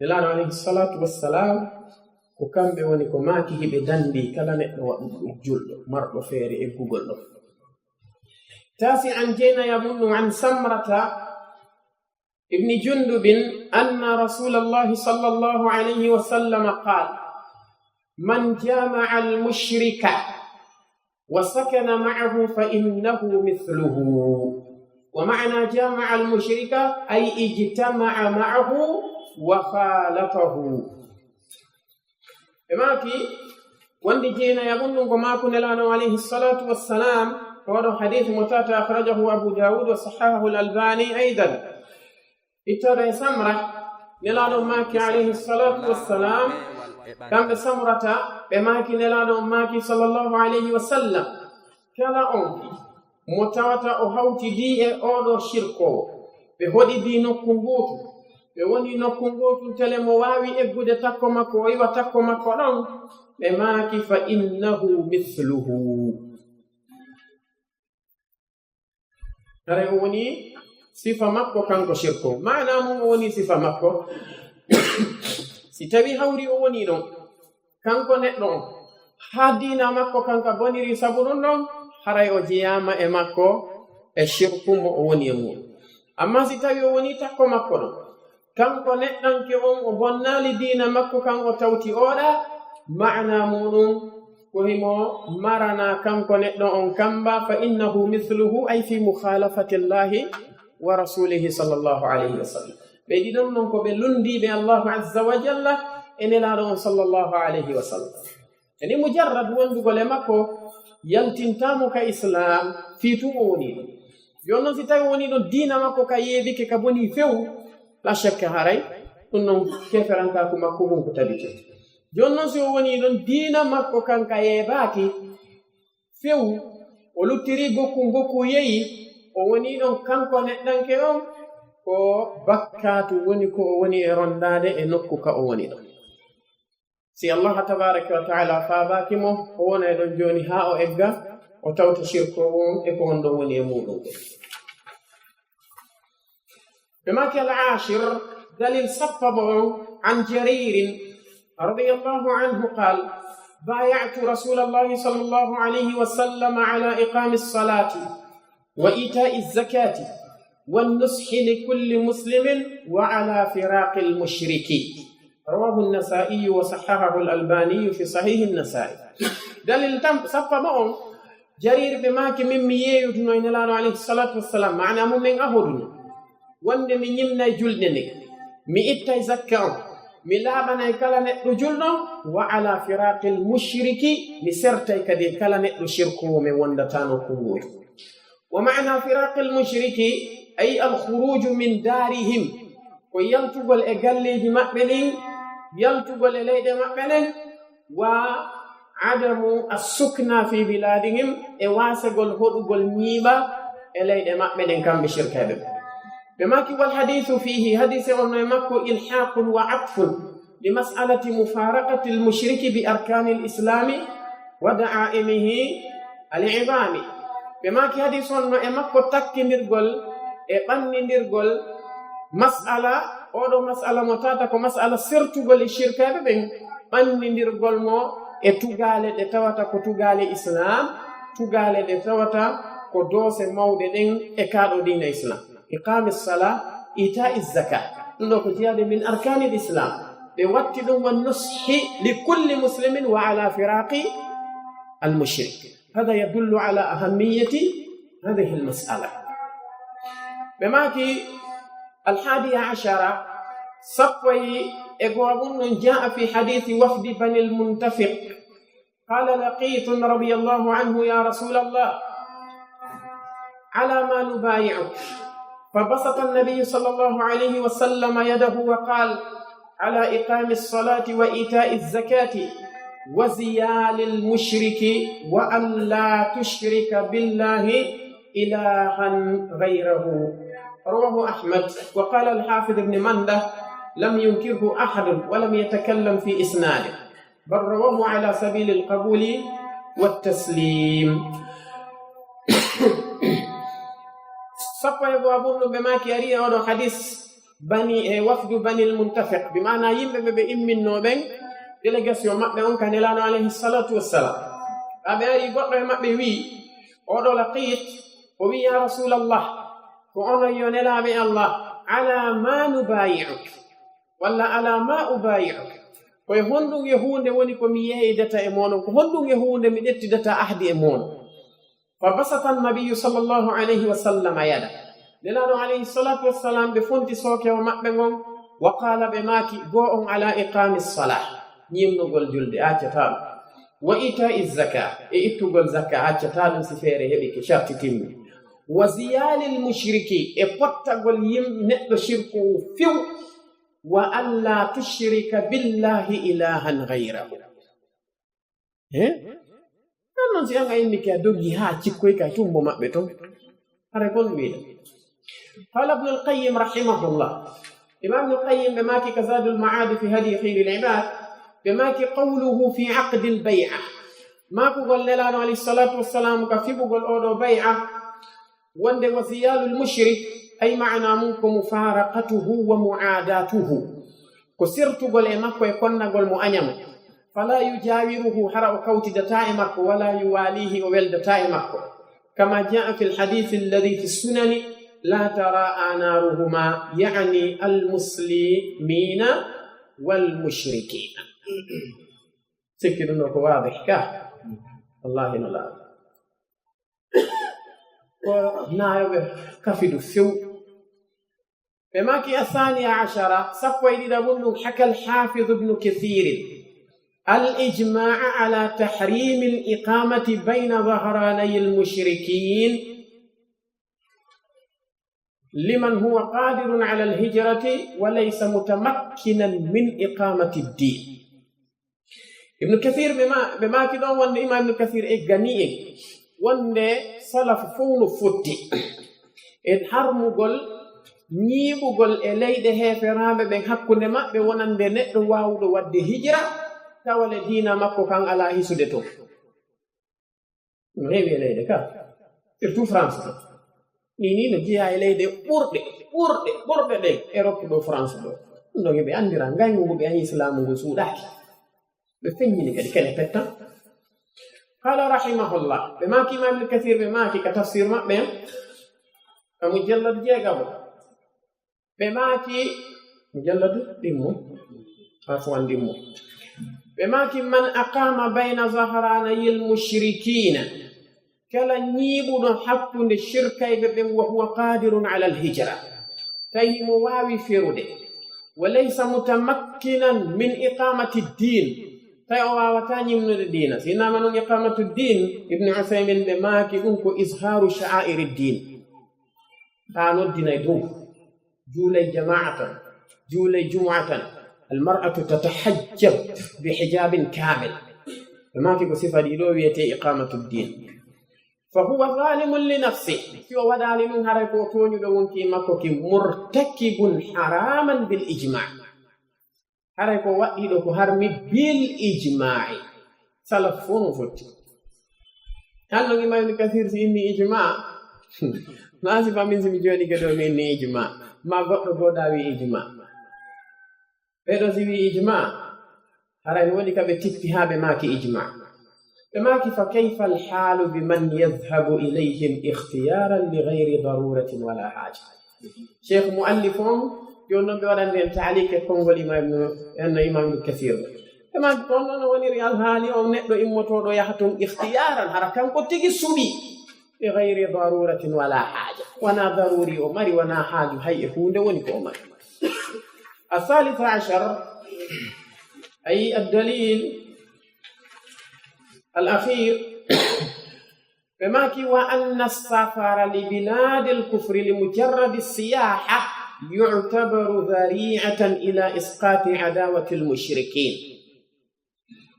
Nelaaɗo alayhi salatu wassalam, ko kamɓe woni ko maaki hiɓe dandi kala neɗɗo waɗuɗo ɗum julɗo, marɗo feere eggugol ɗum. Tasi'an, jeenaya mun ɗum, an Samrata, ابن جندب أن رسول الله صلى الله عليه وسلم قال: من جامع المشرك وسكن معه فإنه مثله. ومعنى جامع المشرك أي اجتمع معه وخالفه. Ɓe maaki, wonde jeenayaɓun ɗum ko maaku Nelaaɗo alayhi salatu wassalam, oɗo hadith mo tata, akhrajahu Abu Dawud wa sahahahu al-Albani aydan. Ittaɗo e Samra, Nelaaɗo maaki alayhi salatu wassalam, kamɓe Samrata, ɓe maaki Nelaaɗo maaki sallallahu alayhi wa sallam, kala on mo tawata o hawtidii e oɗo shirkoowo, ɓe hoɗidii nokku ngootu, ɓe woni nokku ngootu, tele mo waawi eggude takko makko, o iwa takko makko ɗon, ɓe maaki, fa innahu mithluhu. Haray o woni sifa makko kanko shirkoowo. Maana mum o woni sifa makko. Si tawi hawri o woni ɗon, kanko neɗɗo on, haa diina makko kanka boniri sabu ɗum ɗon, haray o jeyaama e makko e shirku mo o woni e muɗum. Amma si tawi o woni takko makko ɗon, kanko neɗɗanke on o bonnaali diina makko kan o tawti oɗa, maana muɗum ko himo marana kanko neɗɗo on kamba, fa innahu mithluhu, ay fi mukhalafati Allahi wa rasulihi sallallahu alayhi wa sallam. Ɓe ɗiɗon non ko ɓe lundiiɓe Allahu azza wa jalla e Nelaaɗo on sallallahu alayhi wa sallam. Eni mujarrad wondugol e makko yaltintaamo ka Islam, fii tun o woni ɗon. Jooni non si tawi woni ɗon diina makko ka yeebike ka boni few, la shakka haray ɗum non keferankaaku makko ngun ko tabiti. Jooni non si o woni ɗon diina makko kan ka yeebaaki few, o luttiri gokku, gokku yeyi, o woni ɗon kanko neɗɗanke on, ko bakkaatu woni ko o woni e rondaade e nokku ka o woni ɗon. Si Allah tabaraka wa taala faabaaki mo, o wona e ɗon jooni haa o egga, o tawta shirkoowo on e ko on ɗon woni e muɗum. Ɓe maaki al-ashir, dalil sappo mo on, an Jaririn radiyallahu anhu qaal, بايعت رسول الله صلى الله عليه وسلم على إقام الصلاة وإيتاء الزكاة والنصح لكل مسلم وعلى فراق المشرك. رواه النسائي وصححه الألباني في صحيح النسائي. Dalil tam-, sappo mo on, Jarir ɓe maaki, min mi yeeyuduno e Nelaaɗo alayhi salatu wassalam, maana mum min ahoduno wonde mi ñimnay julde nde, mi ittay zakka on, mi laaɓanay kala neɗɗo julɗo, wa ala firaqil mushriki, mi sertay kadi e kala neɗɗo shirkoowo, mi wondatano kongooto. Wa maana firaqil mushriki ay al khuruju min daarihim, ko yaltugol e galleeji maɓɓe ɗin, yaltugol e leyɗe maɓɓe ɗen, wa adamu as-sukna fi biladihim, e waasegol hoɗugol ñiiɓa e leyɗe maɓɓe ɗen, kamɓe shirkayɓe ɓe. Ɓe maaki, wal hadithu fihi, hadise on no e makko ilhaqun wa atfun li mas'alati mufaraqati al mushriki bi arkani al islami wa da'aimihi al idami. Ɓe maaki hadis on no e makko takkindirgol e ɓannindirgol mas'ala, oɗo mas'ala mo tata ko mas'ala sertugol e shirkaaɓe ɓen, ɓannindirgol mo e tugaale ɗe tawata ko tugaale Islam, tugaale ɗe tawata ko doose mawɗe ɗen e kaaɗo diina Islam. Iqami sala, ita'i zaka. Ɗum ɗo ko jeyaade min arkani l islam. Ɓe watti ɗum wa nushi li kulli muslimin wa ala firaqi al mushrik. Hada yadullu ala ahammiyati hadihi al mas'ala. Ɓe maaki al hadiya ashara, sappo e goo ɗum ɗon jaa fi hadithi wafdi bani al muntafiq. قال لقيط رضي الله عنه: يا رسول الله، على ما نبايعك؟ فبسط النبي صلى الله عليه وسلم يده وقال: على إقام الصلاة وإيتاء الزكاة وزيال المشرك وأن لا تشرك بالله إلها غيره. رواه أحمد، وقال الحافظ ابن مندة: لم ينكره أحد ولم يتكلم في إسناده. Bal rawahu ala sabilil qabuli wat taslim. Sappo e goo ɓurɗum ɓe maaki ari e oɗo hadis bani, e wafdu banil muntafiq, bi maana yimɓe ɓe ɓe imminno ɓen, délégation maɓɓe on ka Nelaaɗo alayhi salatu wassalam. Ɓa ɓe ari, goɗɗo e maɓɓe wi'i, oɗo Laqit, o wi'i, ya Rasulallah, ko onon yo nelaaɓe Allah, "Ala ma nubayi'uk," walla "Ala ma ubayi'uk." Ko e honɗum e huunde woni ko mi yeeydata e mooɗon? Ko honɗum e huunde mi ƴettidata ahdi e mooɗon? Fa basata annabiyu sallallahu alayhi wa sallam yada. Nelaaɗo alayhi salatu wassalam, ɓe fonti sookewo maɓɓe ngon, wa qala, ɓe maaki, goo on, "Ala iqami salah," ñiimnugol julde, a accataa ɗum. "Wa ita'i zaka," e ittugol zakka, a accataa ɗum si feere heɓike, sharti timmi. "Wa ziyalil mushriki," e pottagol yim-, neɗɗo shirku few. "Wa alla tushrika billahi ilahan ghayrahu." Eh? Non, non, si an a innike a dogi haa cikkoy ka tumbo maɓɓe ton. Hare kon wiida. Qala Ibnul Qayyim rahimahullah. Imam Ibnul Qayyim ɓe maaki ka Zadul Ma'ad fi Hadi Khairil Ibad. Ɓe maaki qawluhu fi aqdil bay'a. Maakugol Nelaaɗo alayhi salatu wassalam ka fiɓugol oɗo bay'a. Wonde wa ziyalul mushrik, ay maana mum ko mufaraqatuhu wa mu'adatuhu. Ko sertugol e makko e konnagol mo añamo. Fala yujawiruhu, hara o kawtidataa e makko, wala yuwalihi, o weldataa e makko. Kama jaa fil hadithi alladhi fi sunani, la taraa'a naruhuma, ya'ni al muslimina wal mushrikina. Sikki ɗum ɗo ko waadih ka? Wallahi no laaɓi. Ko naayoɓe kafidu few. Ɓe maaki athaniya ashara, sappo e ɗiɗaɓun ɗum, haka al-Hafiz Ibn Kathir al-ijma'a ala tahrim al-iqamati bayna dhahranay al-mushrikin liman huwa qadirun ala al-hijrati wa laysa mutamakkinan min iqamati ad-din. Ibnu Kathir ɓe ma-, ɓe maaki ɗon wonde, Imam Ibnu Kathir egganii en wonde salafu fow no fotti e harmugol ñiiɓugol e leyɗe heeferaaɓe ɓen hakkunde maɓɓe, wonande neɗɗo waawuɗo waɗde hijra, tawa le diina makko kan alaa hisude ton. No heewi e leyɗe ka, surtout France ɗo. Ni, ni no jeyaa e leyɗe ɓurɗe, ɓurɗe, ɓurɗe ɗen Europe ɗo, France ɗo. Ɗum ɗon eɓe anndira ngayngu ngu ɓe añi Islaamu ngu suuɗaaki. Ɓe feññini kadi kene pettan. Qala rahimahullah, ɓe maaki Imam Ibn Kathir, ɓe maaki ka tafsir maɓɓe, ka mujallad jeegaɓo. Ɓe maaki, mujalladu ɗimmo, afwan, ɗimmo. Ɓe maaki, "Man aqama bayna zahranayil mushrikina," kala ñiiɓuɗo hakkunde shirkayɓe ɓen, "wa huwa qadirun ala al-hijra," tawi himo waawi ferude, "wa laysa mutamakkinan min iqamati din," tawi o waawataa ñimnude diina. Si innama non iqamatu din, Ibnu Uthaymin ɓe maaki ɗum ko izharu sha'airi din. Taa noddinay dow. Juulay jama'a tan, juulay jumu'a tan, al mar'atu tatahajjab bi hijabin kamil. Ɓe maaki ko sifa ɗiɗo wiyetee iqamatu din. Fa huwa zalimun li nafsi. Si o waɗaali ɗum, haray ko o tooñuɗo wonki makko ki, murtakibun haraman bil ijma. Haray ko waɗɗiiɗo ko harmi bil ijma'i. Salaf fof no fotti. Hannde Imam Ibn Kathir si inni ijma, ma si famin si mi jooni ke ɗo mi inni ijma, ma goɗɗo goɗɗa wi ijma. Ɓeɗo si wi ijma, haray no woni ka ɓe tippi haa ɓe maaki ijma. Ɓe maaki, "Fa kayfa al-halu bi man yadhhabu ilayhim ikhtiyaran li ghayri daruratin wala haja?" Cheikh muallif on, jooni non ɓe waɗande en taaliq e konngol Imam Ibn, en no Imam Ibn Kathir. Ɓe maaki, "Ko on non woniri alhaali on neɗɗo immotooɗo yaha ton ikhtiyaran, hara kanko tigi suɓi, li ghayri daruratin wala haja. Wona daruri o mari, wona haaju hay e huunde woni ko o mari." Al-thalith ashar, ay ad-dalil al-akhir, ɓe maaki, "Wa anna as-safara li bilad al-kufri li mujarrad as-siyaha yu'tabaru dhari'atan ila isqati adawati al-mushrikin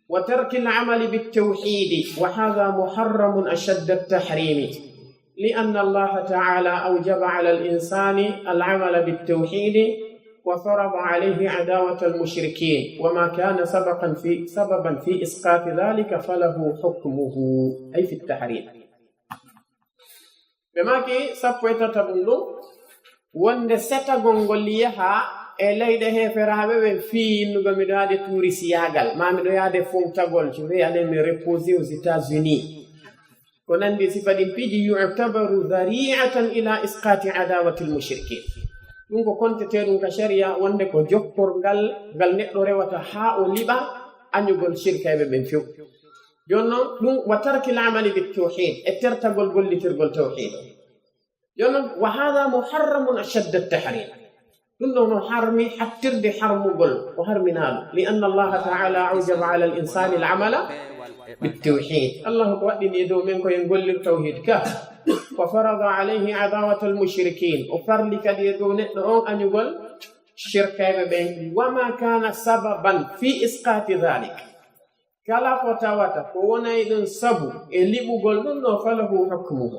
wa tarki al-amali bit-tawhid, wa hadha muharramun ashadd at-tahrim, li anna Allah ta'ala awjaba ala al-insani al-amala bit-tawhid wa farada alayhi adawata al-mushrikin, wa ma kana sabaqan fi, sababan fi isqati dhalika falahu hukmuhu," ay fi at-tahrim. Ɓe maaki sappo e tataɓum ɗum, wonde setagol ngol yaha e leyɗe heeferaaɓe ɓen fii innugol miɗo yaade tuurisiyaagal, maa miɗo yaade fowtagol, je vais aller me reposer aux États-Unis. Ko nanndi sifa ɗin piiji, yu'tabaru dhari'atan ila isqati adawati al-mushrikin. Ɗum ko kontetee ɗum ka sharia wonde ko jokkorgal ngal neɗɗo rewata haa o liɓa añugol shirkayɓe ɓen few. Jooni non, ɗum wa tarkil amali bit tawhid, e tertagol gollitirgol tawhid. Jooni non, wa hada muharramun ashadda tahrim. Ɗum ɗo no harmi hattirde harmugol, o harminaaɗo. Li anna Allaha ta'ala awjaba ala al insani al amala bit tawhid. Allahu ko waɗɗini e dow men ko en gollir tawhid ka. Wa farada alayhi adawata al mushrikin. O farli kadi e dow neɗɗo on añugol shirkayɓe ɓen. Wa ma kana sababan fi isqati dhalik. Kala ko tawata ko wonay ɗum sabu e liɓugol ɗum ɗo, falahu hukmuhu.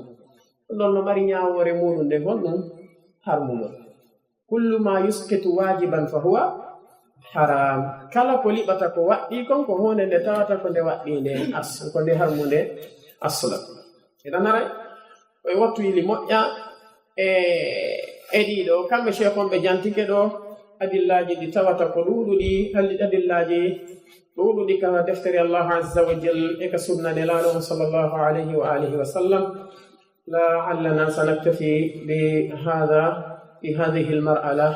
Ɗum ɗon no mari ñaawoore muɗum nde honɗum harmugol. Kullu ma yusqitu wajiban fa huwa haram. Kala ko liɓata ko waɗɗi kon, ko huunde nde tawata ko nde waɗɗi nde as-, ko nde harmunde asla. Eɗen nana, ko e wattu yili moƴƴa e, e ɗiɗo, kamɓe sheikh on ɓe jantike ɗo adillaaji ɗi tawata ko ɗuuɗuɗi, adillaaji ɗuuɗuɗi ka deftere Allah azza wa jal e ka sunna Nelaaɗo on sallallahu alayhi wa alihi wa sallam. لعلنا سنكتفي بهذا في هذه المرحلة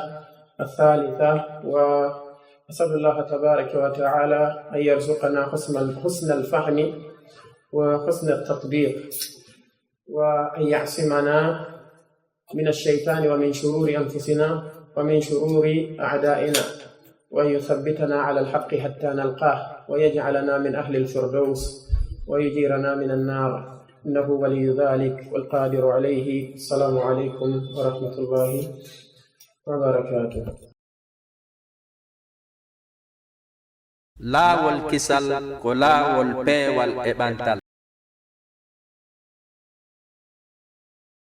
الثالثة، وأسأل الله تبارك وتعالى أن يرزقنا حسن، حسن الفهم وحسن التطبيق، وأن يعصمنا من الشيطان ومن شرور أنفسنا ومن شرور أعدائنا، وأن يثبتنا على الحق حتى نلقاه، ويجعلنا من أهل الفردوس، ويجيرنا من النار، إنه ولي ذلك والقادر عليه. السلام عليكم ورحمة الله وبركاته. Laawol kisal ko laawol peewal e ɓantal.